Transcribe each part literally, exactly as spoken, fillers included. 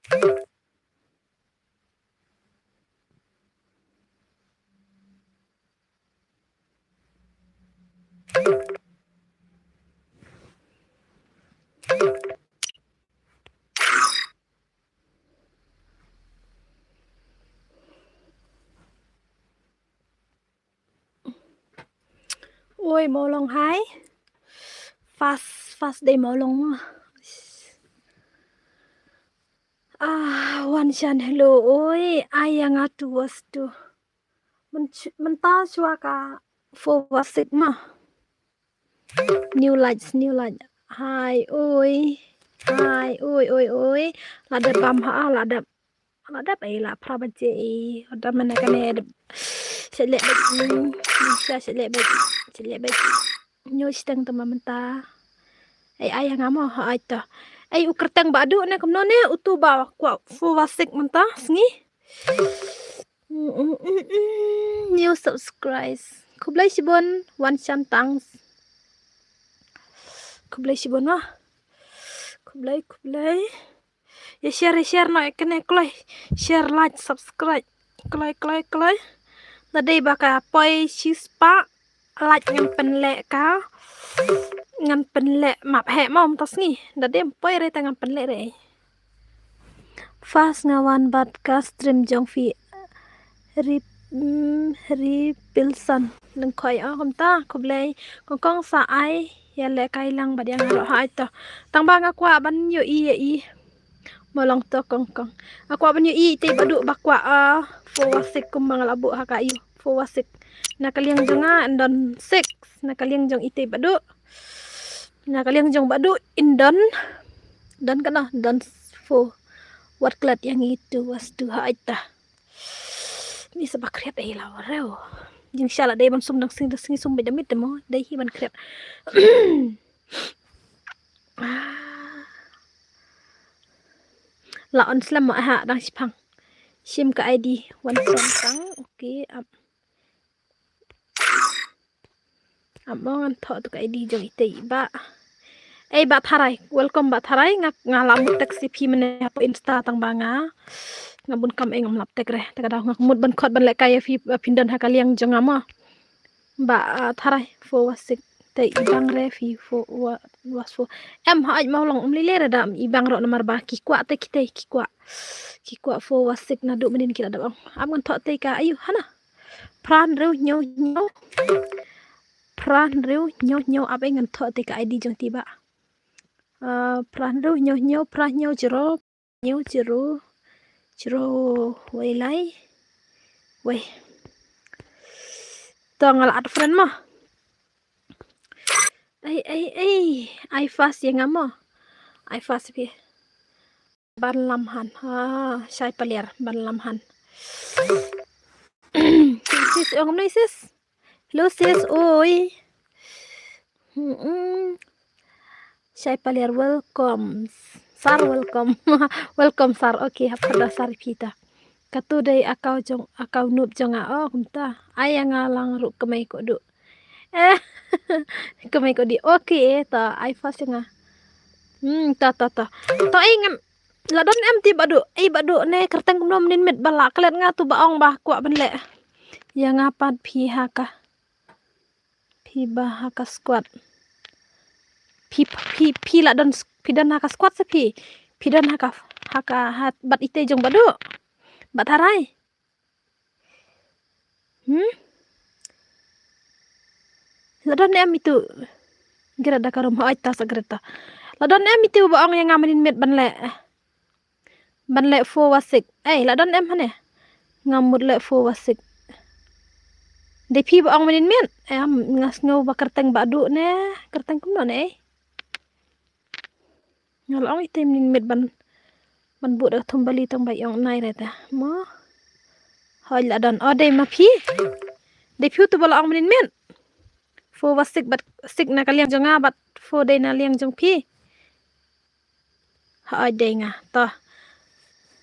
Oi, mawlong hai. Fast, fast dei mawlong. Ah, wan shan hello. Oi, ai ïa nga tu was tu. Myn-, mynta shuwa ka four was six ma. New lights, new light. Hai, oi. Hai, oi, oi, oi. La dep bam ha, la dep. La dep ei la phra baje ei. Oda mana kane dep. Sele baje. Sele baje. Sele baje. Nyo siteng tama mynta. Ei, ai nga mo ha ai to. Ei, u kyrteng ba du ne kumno ne utu ba kwah four was six mynta sngi. Mm, mm, mm, mm. New subscribes. Khublei shibun, wan shan thanks. Khublei shibun wa. Khublei, khublei. Ïa share, ïa share noh ïa kane kloi. Share, like, subscribe. Kloi, kloi, kloi. Da dei ba ka poi shispah. Like ngan pynleh ka. Ngan pynleh map heh mo mynta sngi. Da dei poi re ta ngan pynleh re. Fast nga wan bad ka stream jong phi. Rip, mm, Ripilson. Lyngkhoi o kumta, khublei. Kong kong sa ai ïa leh kai lang bad ïa nga ruh ha ai to. Tang ba nga kwah ban ïohi ïa i. Mawlong to kong kong. Nga kwah ban ïohi ite ba du ba kwah, ah, four was six kumba nga la buh ha ka ïu. Four was six. Na ka liang jong nga, don six. Na ka liang jong ite ba du. Na ka liang jong ba du, in don. Don kano, don four. Wat klet ïa ngi two was two ha ai ta. Ni sa ba khriat ei la wa rew. Jingshisha la dei ban sum dang sngi, dang sngi sum ba jamit te mo, dei hi ban khriat. La on slem mo ha dang shipang. Shim ka I D wan slem tang. Okay, ap. Ap mo ngan thoh tu ka I D jong ite i ba. Ei ba Tharai, welcome ba Tharai, nga, nga la mut text ïa phi mynne hapoh Insta tang ba nga. Nga bun kam ei ngam lap text re, te ka daw nga mut ban khot ban leh kai ïa phi, ba phin don ha ka liang jong nga mo. Ba, ah, Tharai, four was six, te i bang re phi four wa-, was four. Em ha ai mawlong um lei lei re da i bang ruh namar ba ki kwah te ki te ki kwah. Ki kwah four was six naduh mynnin ki la dep ong. Ap ngan thoh te ka ayu hana. Phra hynriew hynñiew hynñiew. Phra hynriew hynñiew hynñiew ap ei ngan thoh te ka I D jong ti ba. Ah, phra hynriew hynñiew hynñiew, phra hynñiew zero, hynñiew zero, zero wei lai. Wei. To nga la add friend mo. Ei, ei, ei. Ai fast ïa nga mo. Ai fast phi. Ban lam han. Ha, shai paliar ban lam han. Sis, ong kumno sis? Hello sis, oi. Hmm, hmm. Shai paliar welcome. Sir welcome. Welcome sir. Okay, hap kyrda sir phi ta. Katu dei account jong, account noob jong nga. Oh, kumta. Ai ïa nga lang ruh kmai ko du. Eh, kmai ko di. Okay, eh, ta, ai fast nga. Hmm, ta, ta, ta. Ta, eh, ngan, la don em ti ba du, eh, ba du ne, kyrteng kumno mynnin miet ba la klet nga tu ba ong ba kwah ban leh. Ïa nga pat phi ha ka. Phi ba ha ka squad. Phi, phi, phi la don, phi don ha ka squad sa phi. Phi don ha ka, ha ka, ha, bad ite jong ba du. Ba Tharai. Hmm? La don em itu. Greta ka rum hoi ta sa Greta. La don em itu ba ong ïa nga mynnin miet ban leh. Ban leh four was six. Eh, la don em hane. Nga mut leh four was six. Dei phi ba ong mynnin miet. Em, nga sngew ba kyrteng ba du ne. Kyrteng kumno ne, eh. Nga la ong ite mynnin miet ban, ban buh da thum bali tang ba ïong nai re ta. Mo. Hoi la don. O dei ma phi. Dei phi tu ba la ong mynnin miet. Four was six bad six na ka liang jong nga bad four dei na liang jong phi. Hoi dei nga. To.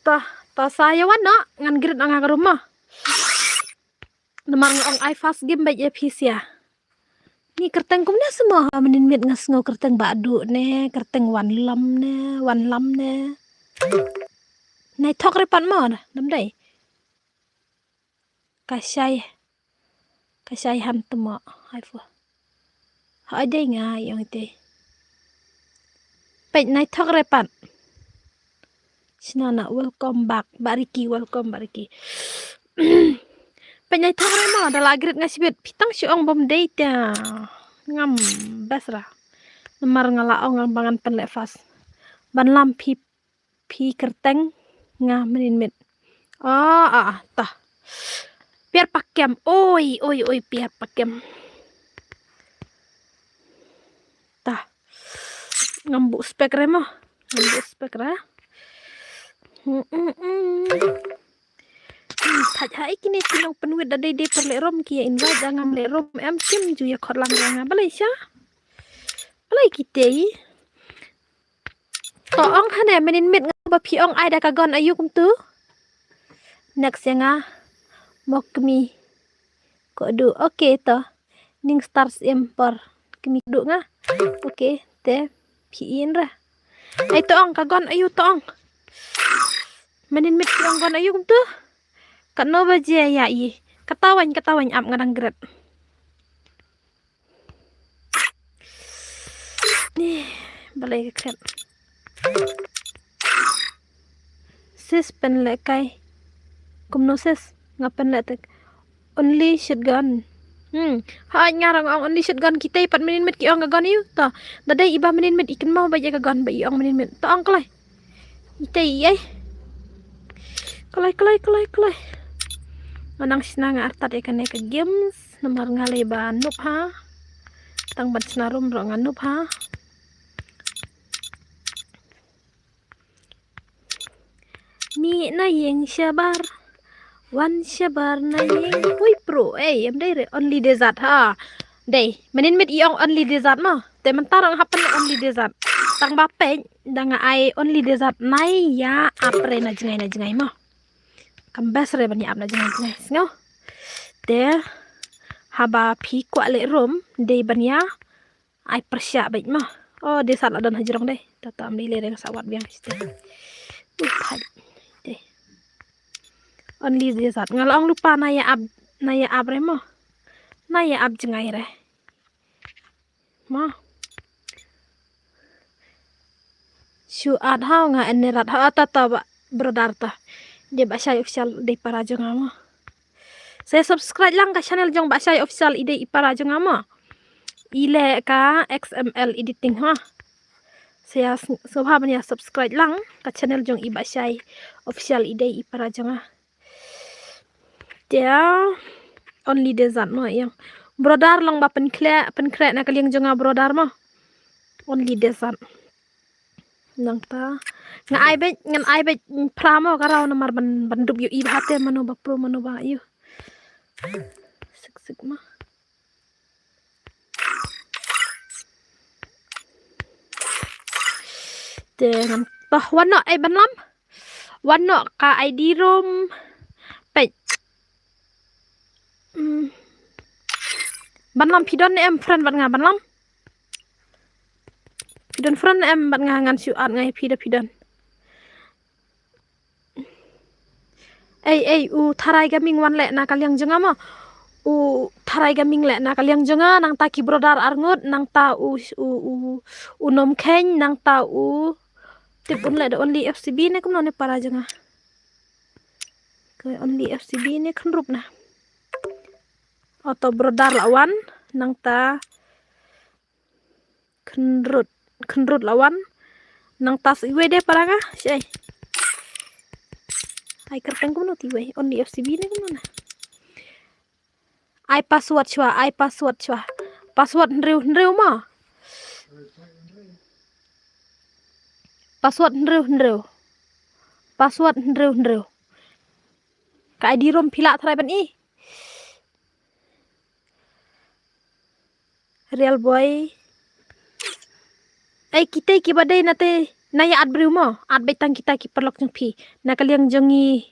To, to sa ïa wan no. Ngan grit nga ka rum mo. Namar nga ong ai fast game ba ïa phi sia. Ni kyrteng kumne semua ha mynnin miet nga sngew kyrteng ba du ne, kyrteng wan lam ne, wan lam ne. Nai thok re pat mo na, nam dai. Ka shai. Ka shai han tmo. Hai fu. Hai dai nga yong te. Peit nai thok re pat. Sna na, welcome back. Bariki, welcome, bariki. Peit nai thok re mo, da la grit nga sibit. Phi tang shu ong bom dei ta. Ngam best ra. Namar nga la ong ba ngan pynleh fast. Ban lam phi, phi kyrteng nga mynnin mit. Ah, ah, ah, ta. Piar pakem. Oi, oi, oi, piar pakem. Ta. Ngam buh spek re mo. Ngam buh spek re. Hmm, hmm, hmm. Hmm, thait hai kine ki nongpynwit da dei dei pynleh rom ki ïa invite da ngam leh rom em kim ju ïa khot lang ra nga. Balei sha? Balei ki tei? To ong hane mynnin mit nga ba phi ong ai da ka gon aïu kumtu. Next ïa nga. Mo kmi. Ko du. Okay to. Ning stars im por. Kmi du nga. Okay, te phi in ra. Ai to ong ka gon aïu to ong. Mynnin mit phi ong gon aïu kumtu. Katno baje ïa i. Kata wan, kata wan ap nga dang gret. Ni, balei ka kret. Sis pynleh kai. Kumno sis, nga pynleh tek. Only shotgun. Hmm. Hai nga rang ong only shotgun, kita i pat mynnin mit ki ong ka gun aïu. To. Da dei iba mynnin mit i kynmaw ba ïa ka gun ba i ong mynnin mit. To ong kloi. Ita i ai. Kloi, kloi, kloi, kloi. Nga nang shna nga artat ïa kane ka games. Namar nga lei ba noob ha. Tang ban shna rum ro nga noob ha. Ni na ïing shabar. Wan shabar na ïing. Ui pro. Ei, em dei re only desert ha. Dei, mynnin mit i ong only desert mo. Te mynta rong happen only desert. Tang ba peit da nga ai only desert nai ïa ap re na jngai na jngai mo. Kam best re ban ïa ap na jngai jngai. Sngew. Te haba phi kwah leh rum dei ban ïa ai pyrshah beit mo. Oh, desert la don hajrong dei. Tata am dei le dei sa wat biang site. Ui, phai. Dei. Only desert. Nga la ong lypa na ïa ap, na ïa ap re mo. Na ïa ap jngai re. Mo. Shu at haw nga en ne rat haw ata ta ba brother ta. Dei Bah Shai Official dei para jong nga mo. Sa subscribe lang ka channel jong Bah Shai Official i dei i para jong nga mo. I leh ka X M L editing ha. Sa sngewbha ban ïa subscribe lang ka channel jong i Bah Shai Official i dei i para jong nga. Te only desert mo ïa. Brother long ba pynkhreh, pynkhreh na ka liang jong nga brother mo. Only desert. Nangta nga ai beit, ngan ai beit phra mo ka raw namar ban, ban dup ïohi bha te mano ba pro mano ba ïa. Sik sik mo. Te ngan toh wan noh ei ban lam. Wan noh ka I D room. Peit. Hmm. Ban lam phi don ne em friend bad nga ban lam. Phi don friend ne em bad nga ngan shu add nga ïa phi da phi don. Ei, ei, u Tharai Gaming wan leh na ka liang jong nga mo. U Tharai Gaming leh na ka liang jong nga, nangta ki brother arngut, nangta u, u, u, u Nom Kheiñ, nangta u Tip un leh da Only F C B ne kumno ne para jong nga. Ka Only F C B ne khynrup na. Oto brother la wan, nangta Khynrut, khynrut la wan. Nangta sa iwei de para nga, shai. Ai kyrteng kumno ti iwei, Only F C B ne kumno na. Ai password shwa, ai password shwa. Password hynriew hynriew mo. Password hynriew hynriew. Password hynriew hynriew. Ka I D room phi lah tharai ban i. Real boy. Ai kita kiba dei na te na ïa add briew mo. Add beit tang kita ki paralok jong phi. Na ka liang jong ngi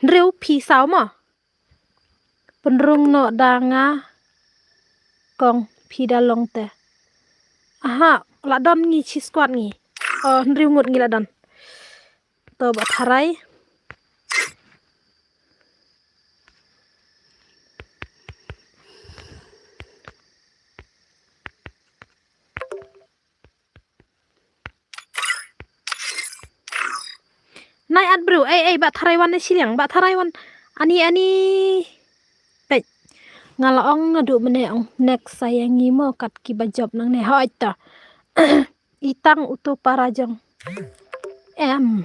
hynriew phi saw mo. Pynrung noh da nga kong phi da long te. Aha, la don ngi shi squad ngi. Oh, hynriew ngut ngi la don. To ba tharai. Nai at bru, ei, ei, ba tharai wan ne shiliang, ba tharai wan. Ani, ani. Peit. Nga la ong naduh mynne ong next sa ïa ngi mo kat ki ba jop nangne. Hooid ta. I tang uto para jong em.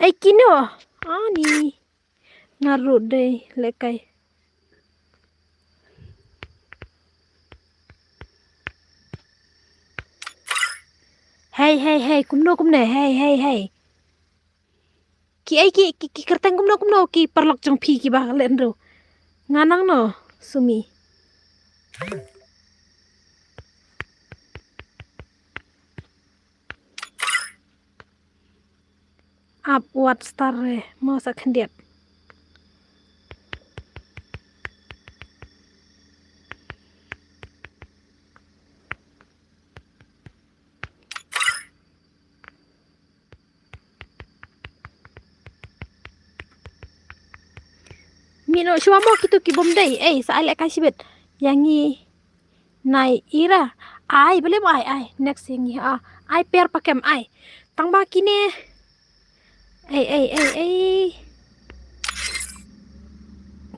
Ei kino. Ani. Nga ruh dei lehkai. Hei, hei, hei, kumno kumne, hei, hei, hei. Ki ei ki, ki, ki kyrteng kumno kumno ki paralok jong phi kiba leh hynriew. Nga nang no, Sumi. Ap wat star re, mo sa khyndiat. Mino shuwa mo kito ki bym dei, ei, sa ai lehkai shibit. Ïa ngi nai ira. Ai, bele mo ai, ai. Next ïa ngi, ah. Ai, per pakem, ai. Tang ba kine. Ei, ei, ei, ei.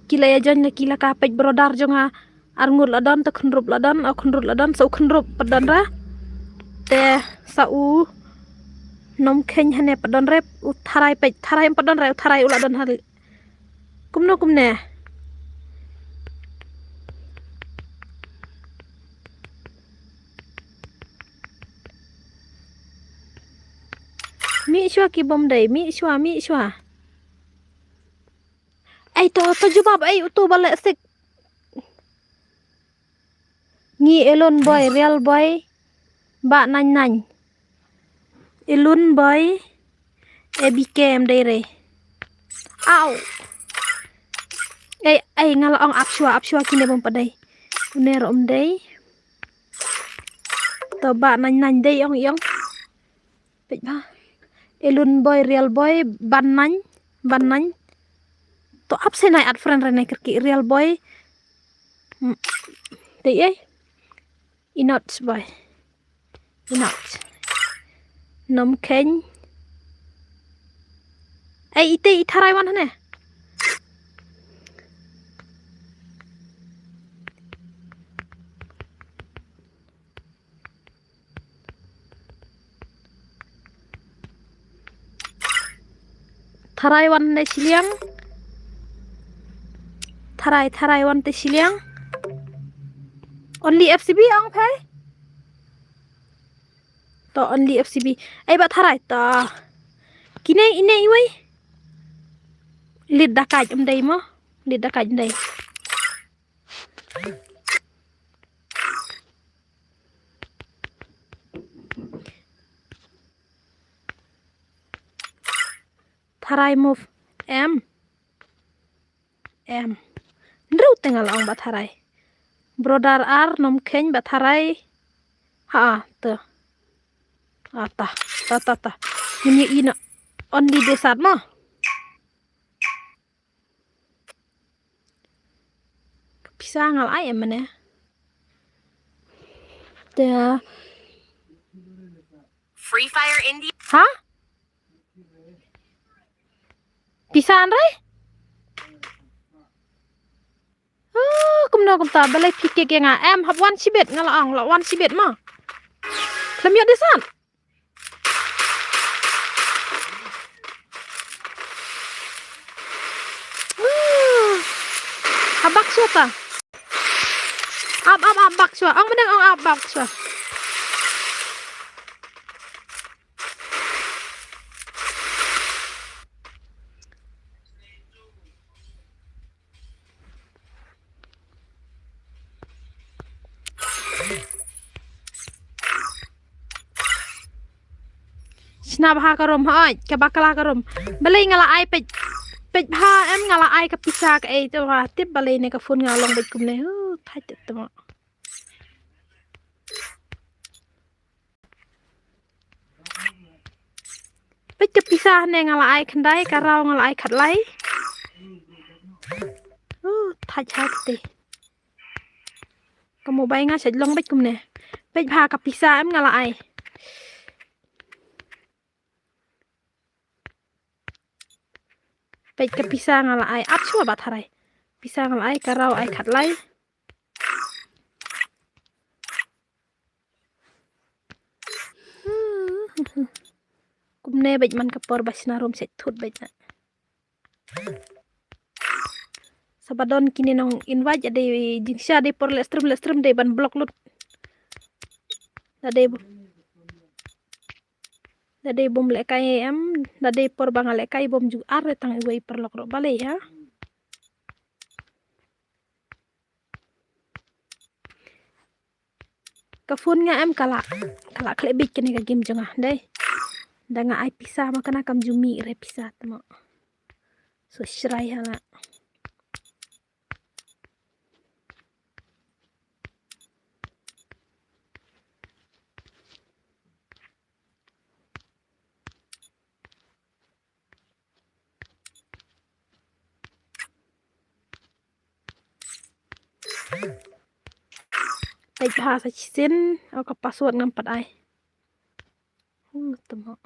Ki la ïa join la ki la ka peit brother jong nga. Arngut la don, te khynrup la don, o khynrup la don, sa u khynrup pat don ra. Te sa u Nongkheiñ hane pat don re, u tharai peit, tharai em pat don re, u tharai u la don ha. Kumno kumne. Mih shuwa ki bym dei, mih shuwa, mih shuwa. Ei to, to jubab ei uto ba leh sik. Ngi Elun Boy, Real Boy, Bah Naiñ Naiñ. Elun Boy, A B K em dei re. Au. Ei, ei, nga la ong ap shuwa, ap shuwa kine bym pat dei. Une ruh em dei. To Bah Naiñ Naiñ dei ong i ong. Peit ba. Elun Boy, Real Boy, Ban Naiñ, Ban Naiñ. To ap se nai at friend re ne kyrki Real Boy. Hmm. Dei ei. Inot Boy. Inot. Nongkheiñ. Ei, ite i tharai wan hane. Tharai wan te shiliang. Tharai, tharai wan te shiliang. Only F C B ong phi? To only F C B. Ei ba tharai to. Kine ine iwei. Lid da kaj em dei mo. Lid da kaj em dei. Tharai move. Em. Em. Nriew te nga la ong ba tharai. Brother ar Nongkheiñ ba tharai. Ha, te. Ah, ta, ta, ta, ta. Ngin ïa ina. Only desat mo. Pisa ngal ai em mane. Te. Free Fire India. Ha? Pisa an rai? Oh, kumno kumta, balei phi kek ïa nga? Em, hap wan shibit, nga la ong, la wan shibit ma. Khlem ïoh desat. Ah. Hap bak shuwa ta. Ap, ap, ap, bak shuwa. Ong myneng, ong ap, bak shuwa. Shna bha ka rum, hooid, ka bakla ka rum. Balei nga la ai peit, peit bha em nga la ai ka pisa ka ei te wa tip balei ne ka phone nga long beit kumne. Hu, thait te mo. Peit ka pisa ne nga la ai khyndai, ka raw nga la ai khatlai. Uh, thait ha kti. Ka mobile nga sha long beit kumne. Peit bha ka pisa em nga la ai. Peit ka pisa nga la ai. Ap shuwa ba tharai. Pisa nga la ai, ka raw ai khatlai. Kumne beit man ka por ba shna rum sha thut beit na. Sa ba don kine nong invite ïa dei jingshisha dei por leh stream leh stream dei ban block lut. Da dei bu-, da dei bym lehkai em, da dei por ba nga lehkai bym ju ar tang iwei paralok ruh balei ha. Ka phone nga em ka la, ka la khleh beit kane ka game jong nga dei. Da nga ai pisa ma kane kam ju mih re pisa te mo. So shrai ha la. Peit bha sa shisien, oh, ka password ngam pat ai. Hmm, te mo.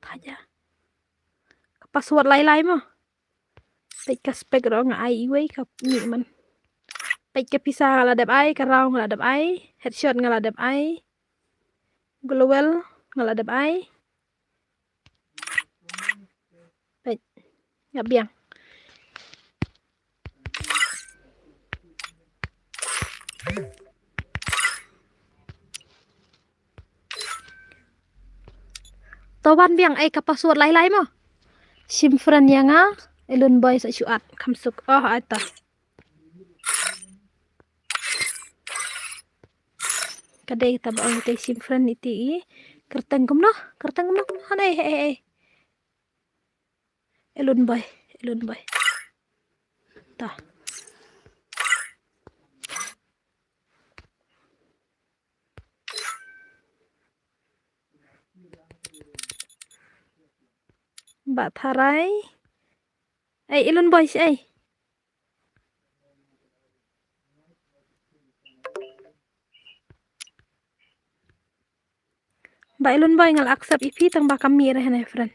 Thaja. Ka password lai lai mo. Peit ka spec ruh nga ai iwei ka mih man. Peit ka pisa nga la dep ai, ka raw nga la dep ai, headshot nga la dep ai. Glowel nga la dep ai. Peit. Nga biang. To wan biang, eh, ka password lai lai mo. Shim friend ïa nga, Elun Boy sa shuat, kham suk. Oh, ai ta. Ka dei ta ba ong te shim friend iti i. Kyrteng kumno, kyrteng kumno, kumno, hanai, eh, eh, eh. Elun Boy, Elun Boy. Ta. Ba tharai. Ei, Elun Boy, ei. Ba Elun Boy nga la accept ïa phi tang ba kam mih re hane friend.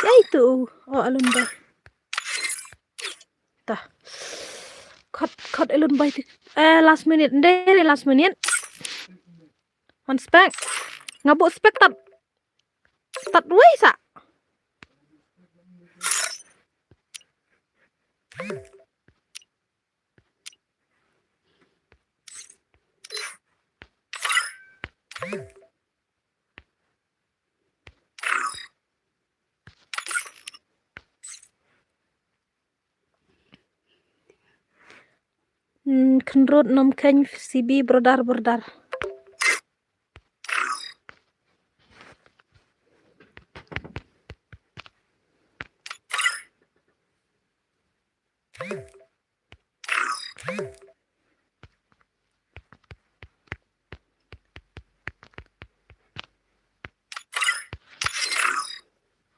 Siai tu. Oh, Elun Boy. Ta. Khot, khot Elun Boy tu. Eh, last minute. Ndei, last minute. Wan spec. Nga buh spec tat. Tat wei sa. Hmm, Kynrut Nomkheiñ C B brother, brother.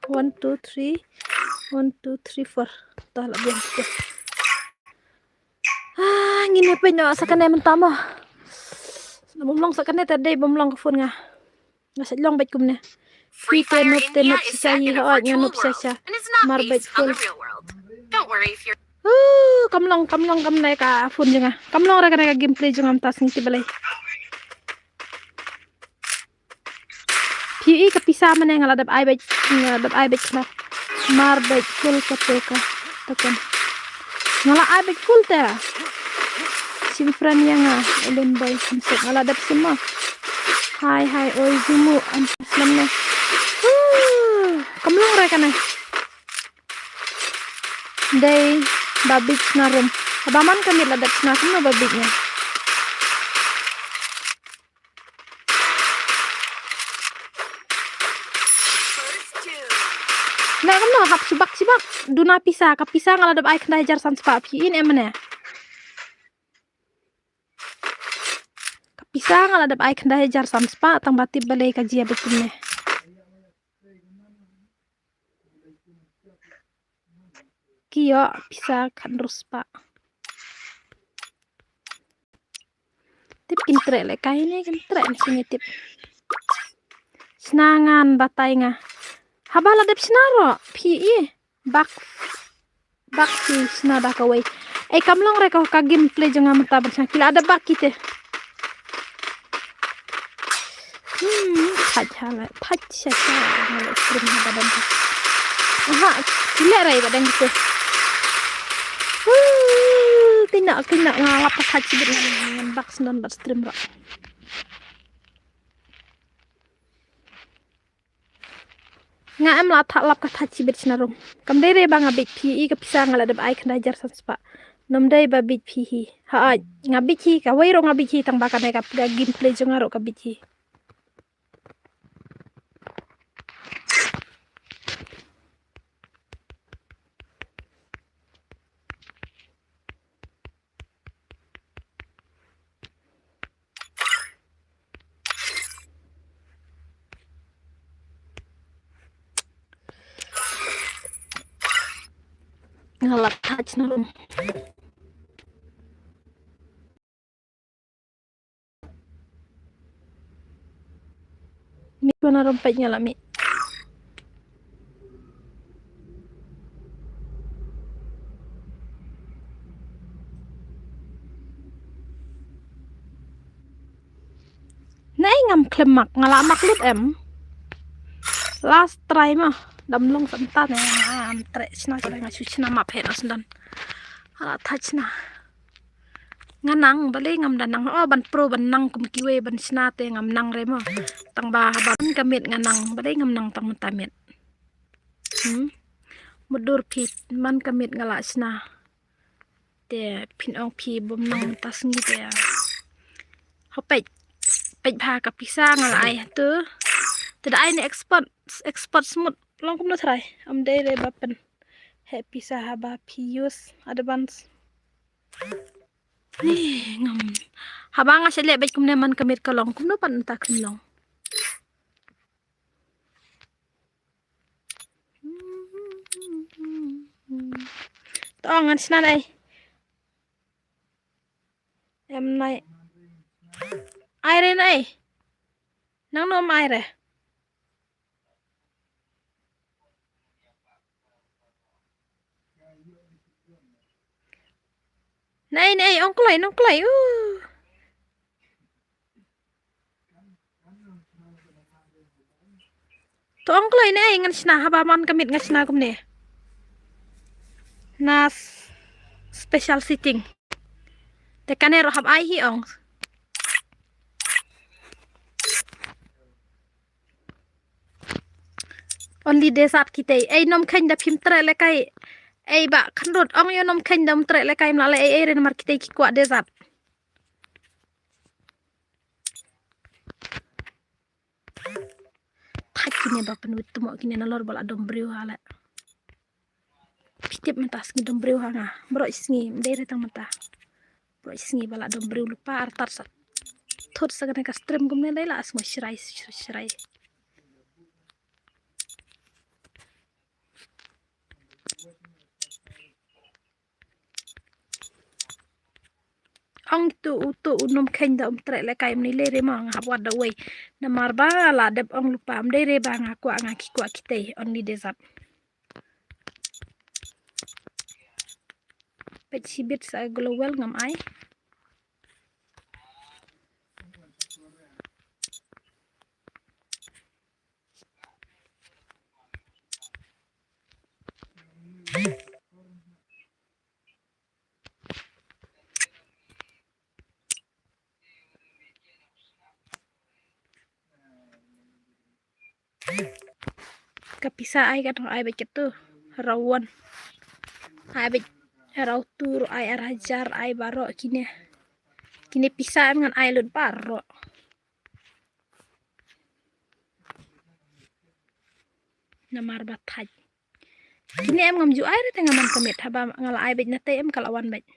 One, two, three. One, two, three, four. Tah, lah biang. Ah, ngin ïa peit noh sa kane mynta mo. Bym long sa kane te dei bym long ka phone nga. Nga sa long beit kumne. Free Fire te noob, te noob shisha hi hooid nga noob shisha. Mar beit full. Uh, kam long, kam long kam ne ka phone jong nga. Kam long re kane ka gameplay jong nga mynta sngi ti balei. Phi i ka pisa mane nga la dep ai beit, nga la dep ai beit khlem. Mar beit full kate ka token. Nga la ai beit full te. Shim friend ïa nga, Ellen Boy, shim suk nga la dep shim ma. Hai, hai, oi, jumu, am slem ne. Huh, kam long re kane. Dei, ba bit shna rum. Haba man ka miet la dep shna kumno ba bit ne. Na kumno hap shibak shibak. Duna pisa, ka pisa nga la dep ai khyndai hajar san spah phi in em ne. Ka pisa nga la dep ai khyndai hajar san spah tang ba tip balei ka jia bit kumne. Ki ïoh pisa khatynriew spah. Tip kin treh lehkai ne kin treh ne sini tip. Shna ngan batai nga. Haba la dep shna ro phi i. Bak bak phi shna da kawei. Ei kam long re ka ka gameplay jong nga mynta ban shna ki la dep bak kite. Hmm, thait ha la, thait sha sha, nga la stream ha ba dang. Aha, ki leh rai ba dang gitu. Huh, kena, kena, nga lap ka thait sibit nga, ngan bak sendon bad stream ro. Nga em la thah lap ka thait sibit shna rum. Kam dei re ba nga bit phi i ka pisa nga la dep ai khyndai hajar san spah. Nam dei ba bit phi hi. Ha ai, nga bit hi, kawei ro nga bit hi, tang ba kane ka, ka gameplay jong nga ro ka bit hi. Nga la thait na rum. Mi ko na rum peit nga la mi. Nei ngam khlem mak, nga la mak lut em. Last try ma, dam long sa mynta ne, ngam treh shna, ka dei nga shu shna map he na sendon. Nga la thait shna. Nga nang, balei ngam da nang, oh, ban pro, ban nang kum kiwei, ban shna te ngam nang re mo. Tang ba, ban ka miet nga nang, balei ngam nang tang mynta miet. Hmm? Mutdur phi, man ka miet nga la shna. Te phin ong phi bym nang mynta sngi te. Ho peit. Peit bha ka pisa nga la ai tu. Te da ai ne export, export smooth. Long kumno tharai. Am dei re ba pyn. He pisa haba phi use advance. Ni ngam. Haba nga sha leh beit kumne man ka miet ka long. Kumno pat mynta khun long. To ngan shna nai. Em nai. Ai re nai. Nang nom ai re. Nai nai ong kloi nong kloi. Uh. To ong kloi ne ai ngan shna haba man ka miet nga shna kumne. Na s-, special setting. Te kane ruh hap ai hi ong. Only desert kitei. Ei nom khein da phim treh lehkai. Ei ba khnrut ong ïa nom khein da um treh lehkai mla leh ei ei re namar kitei ki kwah desert. Thait kine ba pynwit tymok kine nalor ba la dom briew ha leh. Phi tip mynta sngi dom briew ha nga. Baroh sngi, ym dei re tang mynta. Baroh sngi ba la dom briew lypa artat sa. Thut sa kane ka stream kumne dei la sngew shrai, shrai, shrai. Ong tu u tu u nom khein da um treh lehkai mni lei re ma nga hap wad da wei. Namar ba la dep ong lypa ym dei re ba nga kwah nga ki kwah kitei only desert. Peit shibit sa glowel ngam ai. Ka pisa ai ka dang ai beit katu. Rawan. Ai beit raw tur ai ar hajar ai baroh kine. Kine pisa em ngan ai lut baroh. Namar ba thait. Kine em ngam ju ai re te nga man commit haba nga la ai beit na te em ka la wan beit.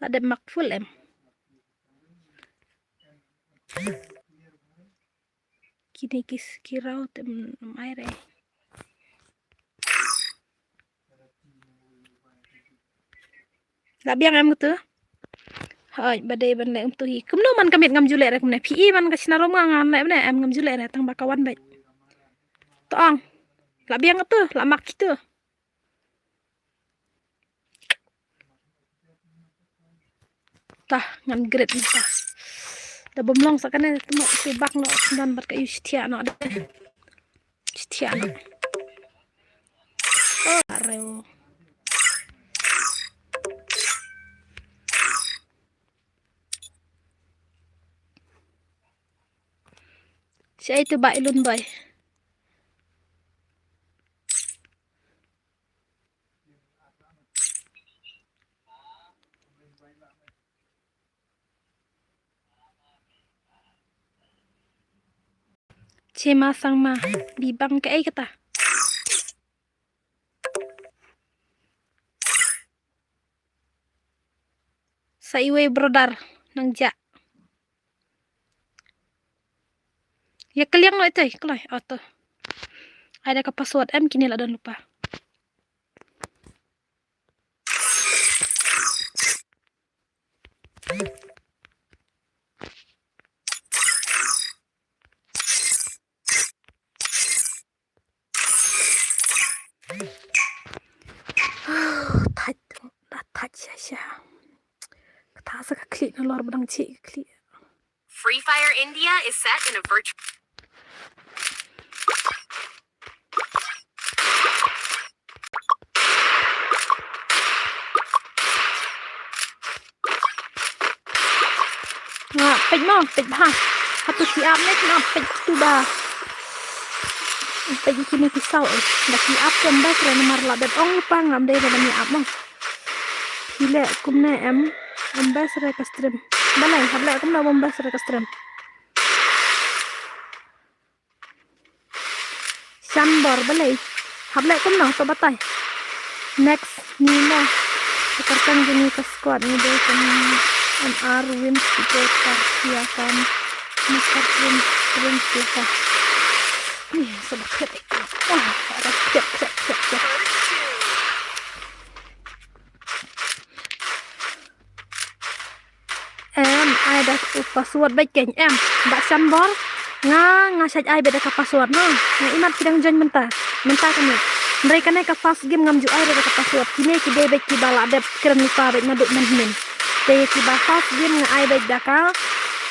La dep mak full em. Kine ki s-, ki raw te mai re. La biang em tu. Hoi, ba dei ban leh em tu hi. Kumno man ka miet ngam ju leh re kumne. Phi i man ka sna rom nga ngan leh ne em ngam ju leh re tang ba ka wan beit. To ong. La biang tu, la mak tu. Tah, ngan grit ni tah. Da bom long sa kane tu mo tu bak no dan bat ka yu stia no de. Stia no. Oh, areu. Siya itu ba ilun boy. Chema sang ma, bibang ka ei kata. Sa iwei brother nang ja. Ya kaliang lo ito, kalai, auto. Ada ka password em kini la don lupa. Thait, da thait sha sha. Kata sa ka khlieh na lor ba dang chih ka khlieh. Free Fire India is set in a virtual Nga peit mo, peit bha. Hatu ki ap ne kena peit tu ba. Peit kini ki saw eh. Da ki ap tu em bas re namar la bet ong pa ngam dei da ni ap mo. Ki le kumne em, em bas re ka stream. Balai hap le kumne em bas re ka stream. Sambor balei. Hap leh kumno to batai. Next ni mo. Kyrteng jong ngi ka squad ngi dei ka M R Win Super Kartia kan. Mister Prince Prince laka. Ni sa ba khet. Wah, ada khet khet khet khet. Em, ai da u password bad keiñ em. Ba Sambor. Nga, nga shait ai bad da ka password no. Nga imat ki dang join mynta. Mynta kane. Hynrei kane ka first game ngam ju ai bad da ka password. Kine ki dei bad kiba la dep kren lypa bad naduh mynhynnin. Te kiba first game nga ai bad da ka,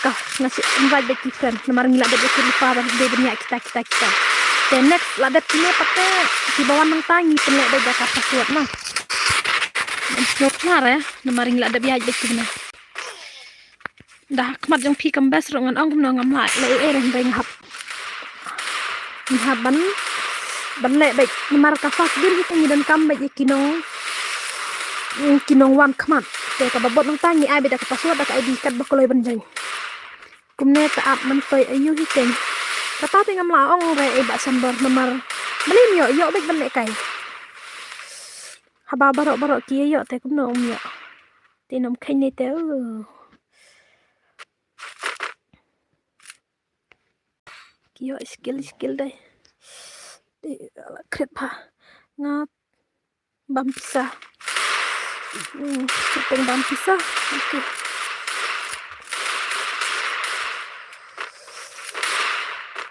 ka nga shi invite bad ki friend. Namar ngi la dep kren lypa bad dei bad ïa kita kita kita. Te next la dep kine pat te kiba wan nangta ngi pynleh bad da ka password no. Ngam sngewtynnat eh. Namar ngi la dep ïaid bad kine. Da khmat jong phi kam best ruh ngan ong kumno ngam lah leh ei ei hynrei nga hap. Nga hap ban, ban leh bad namar ka first game hi te ngi donkam bad ïa ki nong, ki nong wan khmat. Te kaba bud nangta ngi ai bad da ka password da ka I D card ba kloi ban join. Kumne ta ap man toi ayu hi te. Kata te ngam lah ong re ei ba Sambor namar. Balei ym ïoh, ïoh bad ban leh kai. Haba baroh baroh ki ïoh te kumno ym ïoh. Te ym kheiñ ne te. Ki ïoh skill skill dei. Dei la kret pha. Nga bam pisa. Hmm, kyrteng bam pisa. Okay.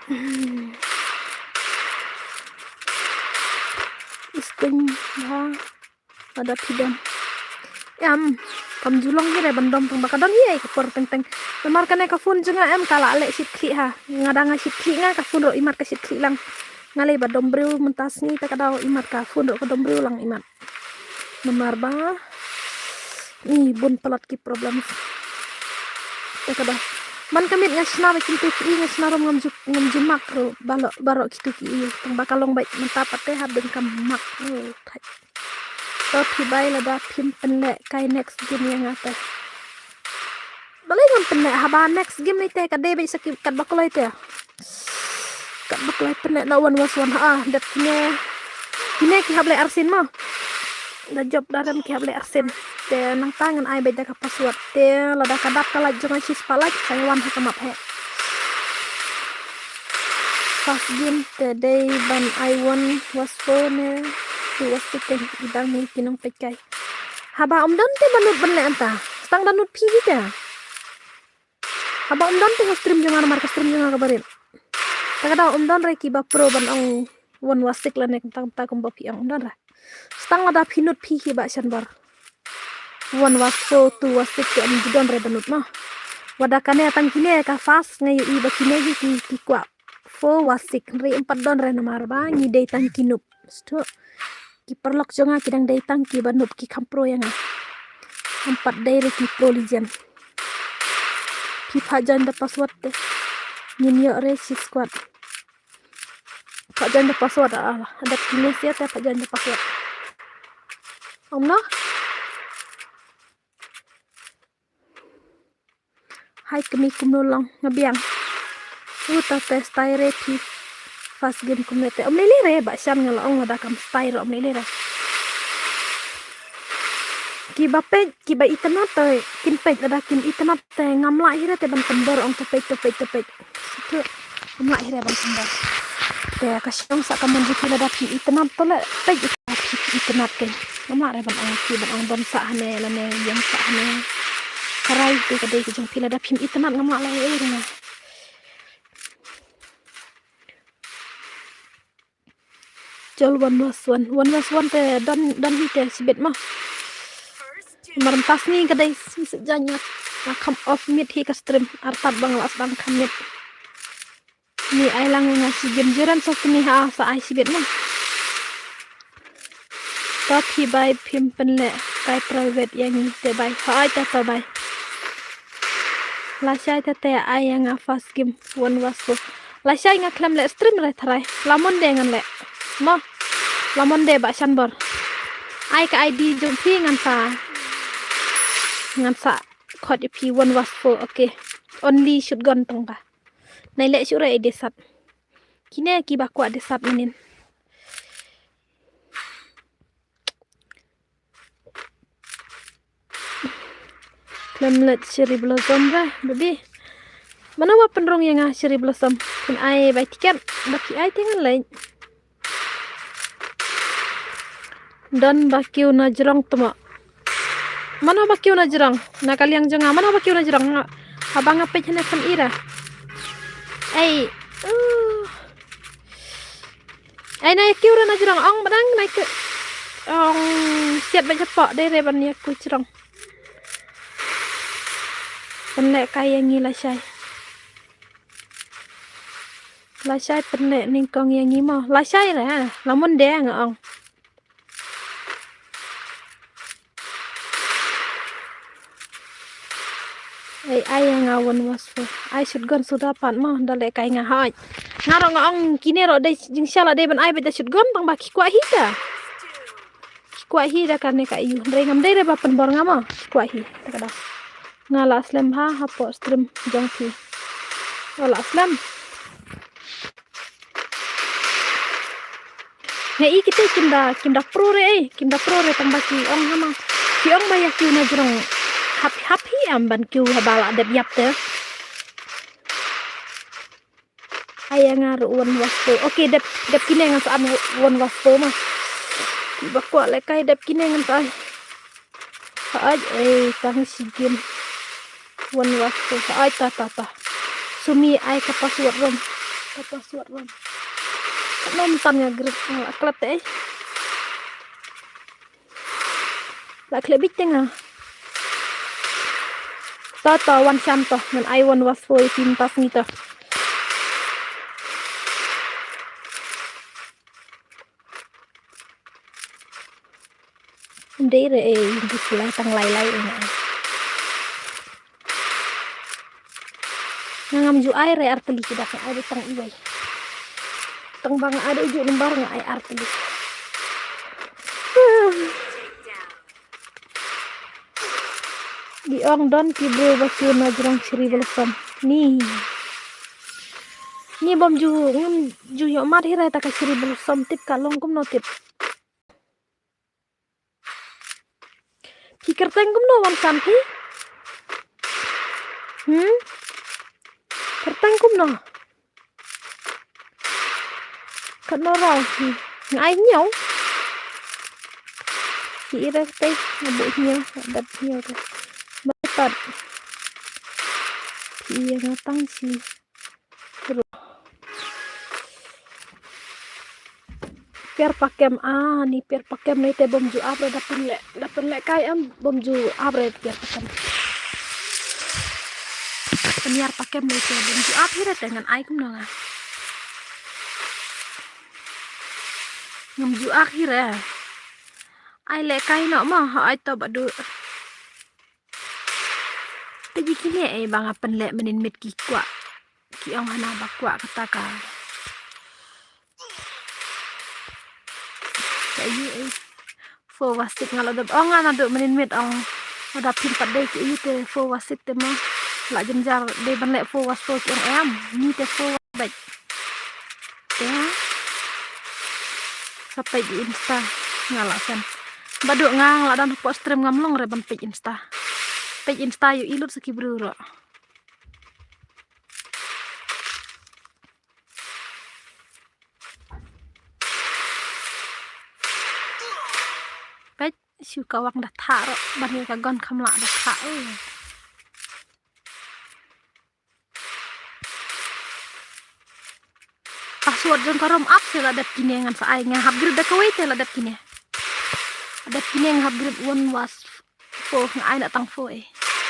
Hmm. Isteng ha. Lada phi dom. Em, kam ju long hi re ban dom tang ba ka don hi ei ka por teng teng. Namar kane ka phone jong nga em ka la leh shit khlieh ha. Nga dang nga shit khlieh nga ka phone ruh imat ka shit khlieh lang. Nga leh ba dom briew mynta sngi ta ka daw imat ka phone ruh ka dom briew lang imat. Namar ba Ni bun palat ki problems. Te ka dei man ka miet nga shna bad kito ki, nga shna ruh ngam ju, ngam ju mark ruh baroh, baroh kito ki. Tang ba ka long bad mynta pat te hap dang kam mark ruh. Thait. To phi bai lada phim pynleh kai next game ïa nga te. Balei ngam pynleh, haba next game ni te ka dei bad sa ki katba kloi te. Katba kloi pynleh na one versus one ha, dep kine. Kine ki hap leh arsien mo. Da jop da rem ki hap leh arsien. Te nangta ngan ai bad da ka password. Te lada ka dap ka light jong nga shispah light, sa ïa wan ha ka map hi. First game te dei ban ai one versus four ne two versus six te, i dang ni ki nongpeit kai. Haba ym don te ba nud ban leh mynta. Tang da nud phi hi te. Haba ym don te ha stream jong nga namar ka stream jong nga kaba rit. Te ka dei ym don re kiba pro ban ong one versus six lane kumta kumta kumba phi ong, ym don re. Tang lada phi nud phi hi ba shan bar. One versus four, two versus six te ym ju don re ba nud mo. Wat da kane tang kine ka first nga ïohi ba kine hi ki, ki kwah four versus six, hynrei ym pat don re namar ba ngi dei tang ki noob. Stu. Ki paralok jong nga ki dang dei tang kiba noob, ki kham pro ïa nga. Ym pat dei re ki pro legend. Phi phah join da password te. Ngin ïoh re shi squad. Phah join da password ah. Dep kine sia te phah join da password. Ong no? Hai kmie, kumno long? Nga biang. Uta te style re phi. First game kumne te. Ym lei lei re ba shan, nga la ong lada kam style re ym lei lei re. Kiba peit, kiba itynnad te kin peit, lada kim itynnad te ngam lah hi re te ban pynbor, ong to peit, to peit, to peit. Ngam lah hi re ban pynbor. Te ka shong sa ka mon jong phi, lada phi itynnad to leh peit, ita phi itynnad kein. Ngam lah re ban ong phi ban ong don sah hane lane ïeng sah hane. Ka rai te ka dei ka jong phi, lada phim itynnad ngam lah leh ei ei re nga. Jol one versus one. One versus one te don, don hi te shibit mo. Mar mynta sngi ka dei sngi Saitjaiñ, nga kham off miet hi ka stream. Artat ba nga la sdang kham miet. Ni ai lang nga shi game, juran sa kini ha sa ai shibit mo. To phi bai phim pynleh kai private ïa ngi te bai. Ha ai te to bai. Lashai te te ai ïa nga first game one versus four. Lashai nga khlem leh stream re tharai. La Monday ngan leh. Mo. La Monday ba shan bor. Ai ka I D jong phi ngan sa, ngan sa khot ïa phi one versus four. Okay. Only shotgun tang ba. Nai leh shuh re ai desat. Kine kiba kwah desat manin. Khlem leit Cherry Blossom re, baby. Mano ba pynrung ïa nga Cherry Blossom? Phin ai bai tiket, ba ki ai te ngan leit. Don ba kiew na jrong tmo. Mano ba kiew na jrong? Na ka liang jong nga, mano ba kiew na jrong? Nga, haba nga peit hane kham ira. Ei. Uh. Ai na ïa kiew re na jrong, ong badang na ïa kiew. Ong siat ba japoh dei re ban ïa kiew jrong. Pynleh kai ïa ngi lashai. Lashai pynleh nyngkong ïa ngi mo. Lashai re ha. La Monday nga ong. Ei, ai ïa nga one versus four. Ai shotgun suda pat mo, da leh kai nga hoi. Nga ruh nga ong kine ruh dei jingshisha la dei ban ai beit da shotgun tang ba ki kwah hi ta. Ki kwah hi da kane ka ïu. Hynrei ngam dei re ba pynbor nga mo. Ki kwah hi. Ta ka da. Nga la slem ha, hapoh stream jong phi. Nga la slem. Nga i kite kim da, kim da pro re, eh, kim da pro re tang ba ki ong hama. Ki ong ba ïa kiew na jrong. Hap, hap hi am ban kiew haba la dep ïap te. Ai ïa nga ruh one versus four. Okay, dep, dep kine ngan sa an one versus four ma. Kiba kwah leh kai dep kine ngan sa an. Hooid, eh, tang shi game. One versus four. Hooid, ta, ta, ta. Sumi ai ka password rom. Ka password rom. Ka nom tan nga group nga klet eh. La klet bit te nga. Ta, ta, wan shan ta. Ngan ai one versus four ïa phi mynta sngi ta. Dei re, eh, di kulai tang lai lai, eh. Nga ngam ju ai re ar tylli ki dak, ai tang iwei. Tang ba nga ai u ju number nga ai ar tylli. Di ong don ki bru ba ki na jrong chiri balsam. Ni. Ni bom ju ngam ju yo mat hi re ta ka chiri balsam tip ka long kumno tip. Phi kyrteng kumno wan san phi? Hmm? Kyrteng kumno? Katno raw phi? Nga ai hynñiew. Phi i re te nga buh hynñiew, nga dap hynñiew te. Ba pat. Phi i nga tang shi. Pier pakem, ah, ni pier pakem ni te bom ju ap re da pynleh, da pynleh kai em bom ju ap re pier pakem. Pier pakem ni te bom ju ap hi re te ngan ai kumno nga. Ngam ju ap hi re. Ai leh kai noh mo, ha ai to ba du. Te ji kine eh ba nga pynleh mynnin miet ki kwah. Ki ong hana ba kwah kata ka. Ka ïu eh. Four was six nga la dep ong nga naduh mynnin miet ong. Lada phim pat dei ki ïu te four was six te mo. La jynjar dei ban leh four was four ki ong em. Ni te four was bad. Te ha. Sa peit Insta nga la send. Ba duk nga la dang hapoh stream ngam long re ban peit Insta. Peit Insta ïohi lut sa ki briew ruh. Peit shu ka wang da thah ruh ban ïa ka gon kham lah da thah. Password jong ka ROM app te la dep kine ngan sa ai, nga hap grid da kawei te la dep kine. Dep kine nga hap grid one was four, nga ai na tang four eh.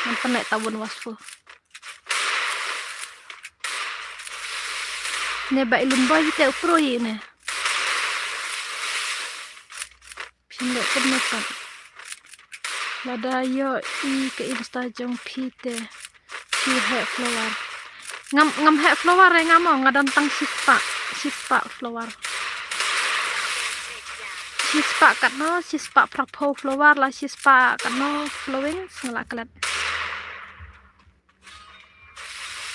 Ngan pynleh ta one was four. Ne ba ilun boy te u pro ïa ne. Phi leh kumno pat? Lada ïohi ka Insta jong phi te phi heh follower. Ngam, ngam heh follower re nga mo, nga don tang shispah, shispah follower. Shispah katno, shispah phraphew follower la shispah katno following, nga la klet.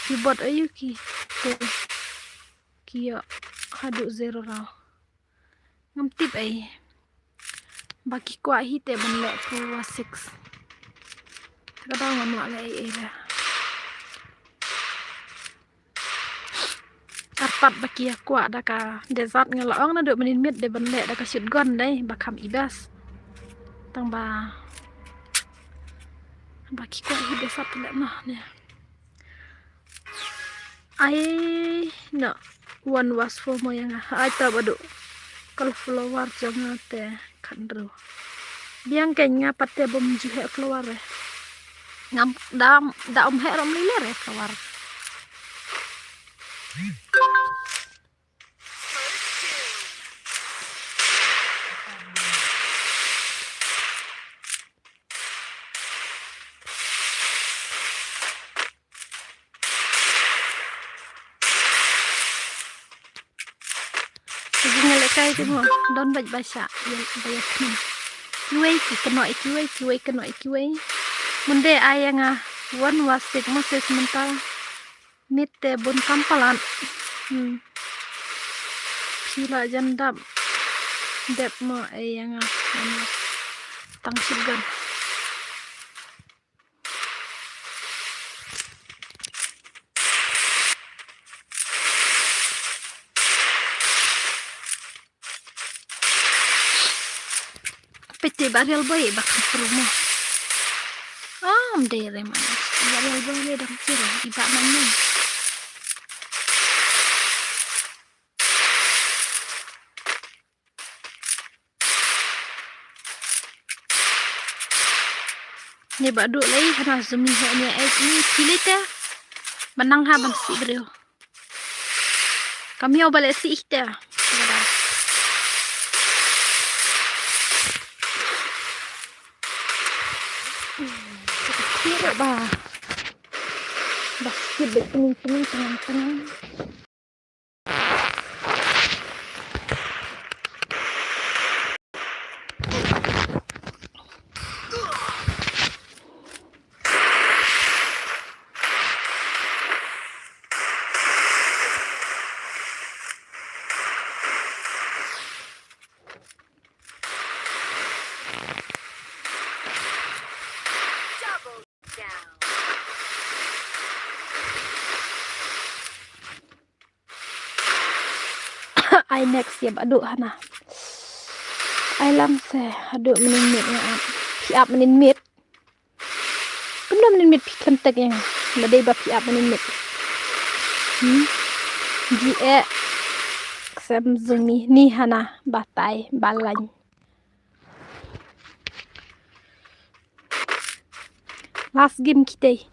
Ki bot aïu ki te ki ïoh haduh zero raw. Ngam tip ei. Ba ki kwah hi te ban leh four was six. Te ka daw ngam lah leh ei ei la. Arpat ba ki ïa kwah da ka desert nga la ong naduh mynnin miet dei ban leh da ka shotgun dei ba kham i best. Tang ba ba ki kwah hi desert te leh noh ne. Ai na one was four mo ïa nga. Ai ta ba duk. Kal follower jong nga te khathynriew. Biang kein nga pat te bym ju heh follower re. Ngam da, da ym heh rom lei lei re follower. Ki jingïalehkai te mo don bad ba shah ïa ba ïa khmih. Kiwei ki kynnoh ïa kiwei, kiwei kynnoh ïa kiwei. Mynde ai ïa nga one was six mo six mynta. Miet te bun kam palat. Hmm. Phi la jan dap. Dep mo ai ïa nga. Tang shotgun. Peit te ba real boy ba kham promo. Am dei re man. Ba real boy le dang sir i ba man ni. Ni ba duk lei hana zumi he ni ai ni pili te. Ban nang ha ban si briew. Kam ïoh ba leh si ih te. Te ka dei. Ba. Ba skip bad tengin tengin tengin tengin. Ai next ïa ba duk hana. Ai lam se haduh mynnin miet nga ap. Phi ap mynnin miet. Kumno mynnin miet phi khlem tek ïa nga. Lada dei ba phi ap mynnin miet. Hmm. Ji e. Ksem zung ni ni hana batai balai. Last game kitei.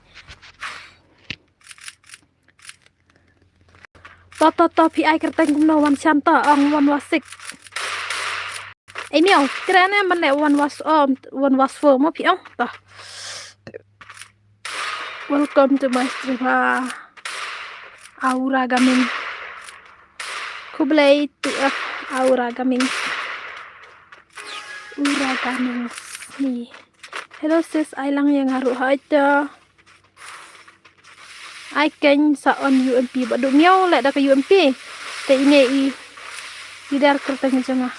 To to to phi ai kyrteng kumno wan shan to ong wan wasik. Ei miau kren em ban leh wan was om wan was fo mo phi ong to. Welcome to my stream. Ah, Aura Gaming. Khublei tu ah Aura Gaming. Aura Gaming ni. Hello sis, ai lang ïa nga ruh ha ita. Ai keng sa on U M P ba duk miau leh da ka U M P. Te ine i leader kyrteng jong nga.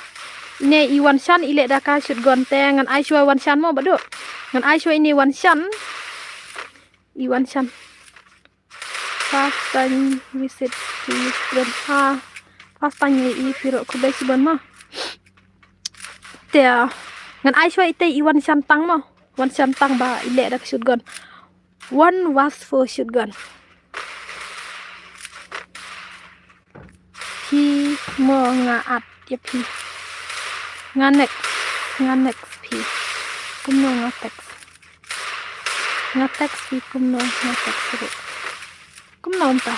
Ine i wan shan i leh da ka shotgun te ngan ai shuwa wan shan mo ba duk. Ngan ai shuwa ine wan shan. I wan shan. First time visit to stream. Ha. First time i i firo khublei shibun mo. Te ngan ai shuwa ite i wan shan tang mo. Wan shan tang ba i leh da ka shotgun. One was for shotgun. Phi mo nga at ïa phi. Nga next, nga next phi. Kumno nga text. Nga text phi kumno nga text ruh. Kumno ynta.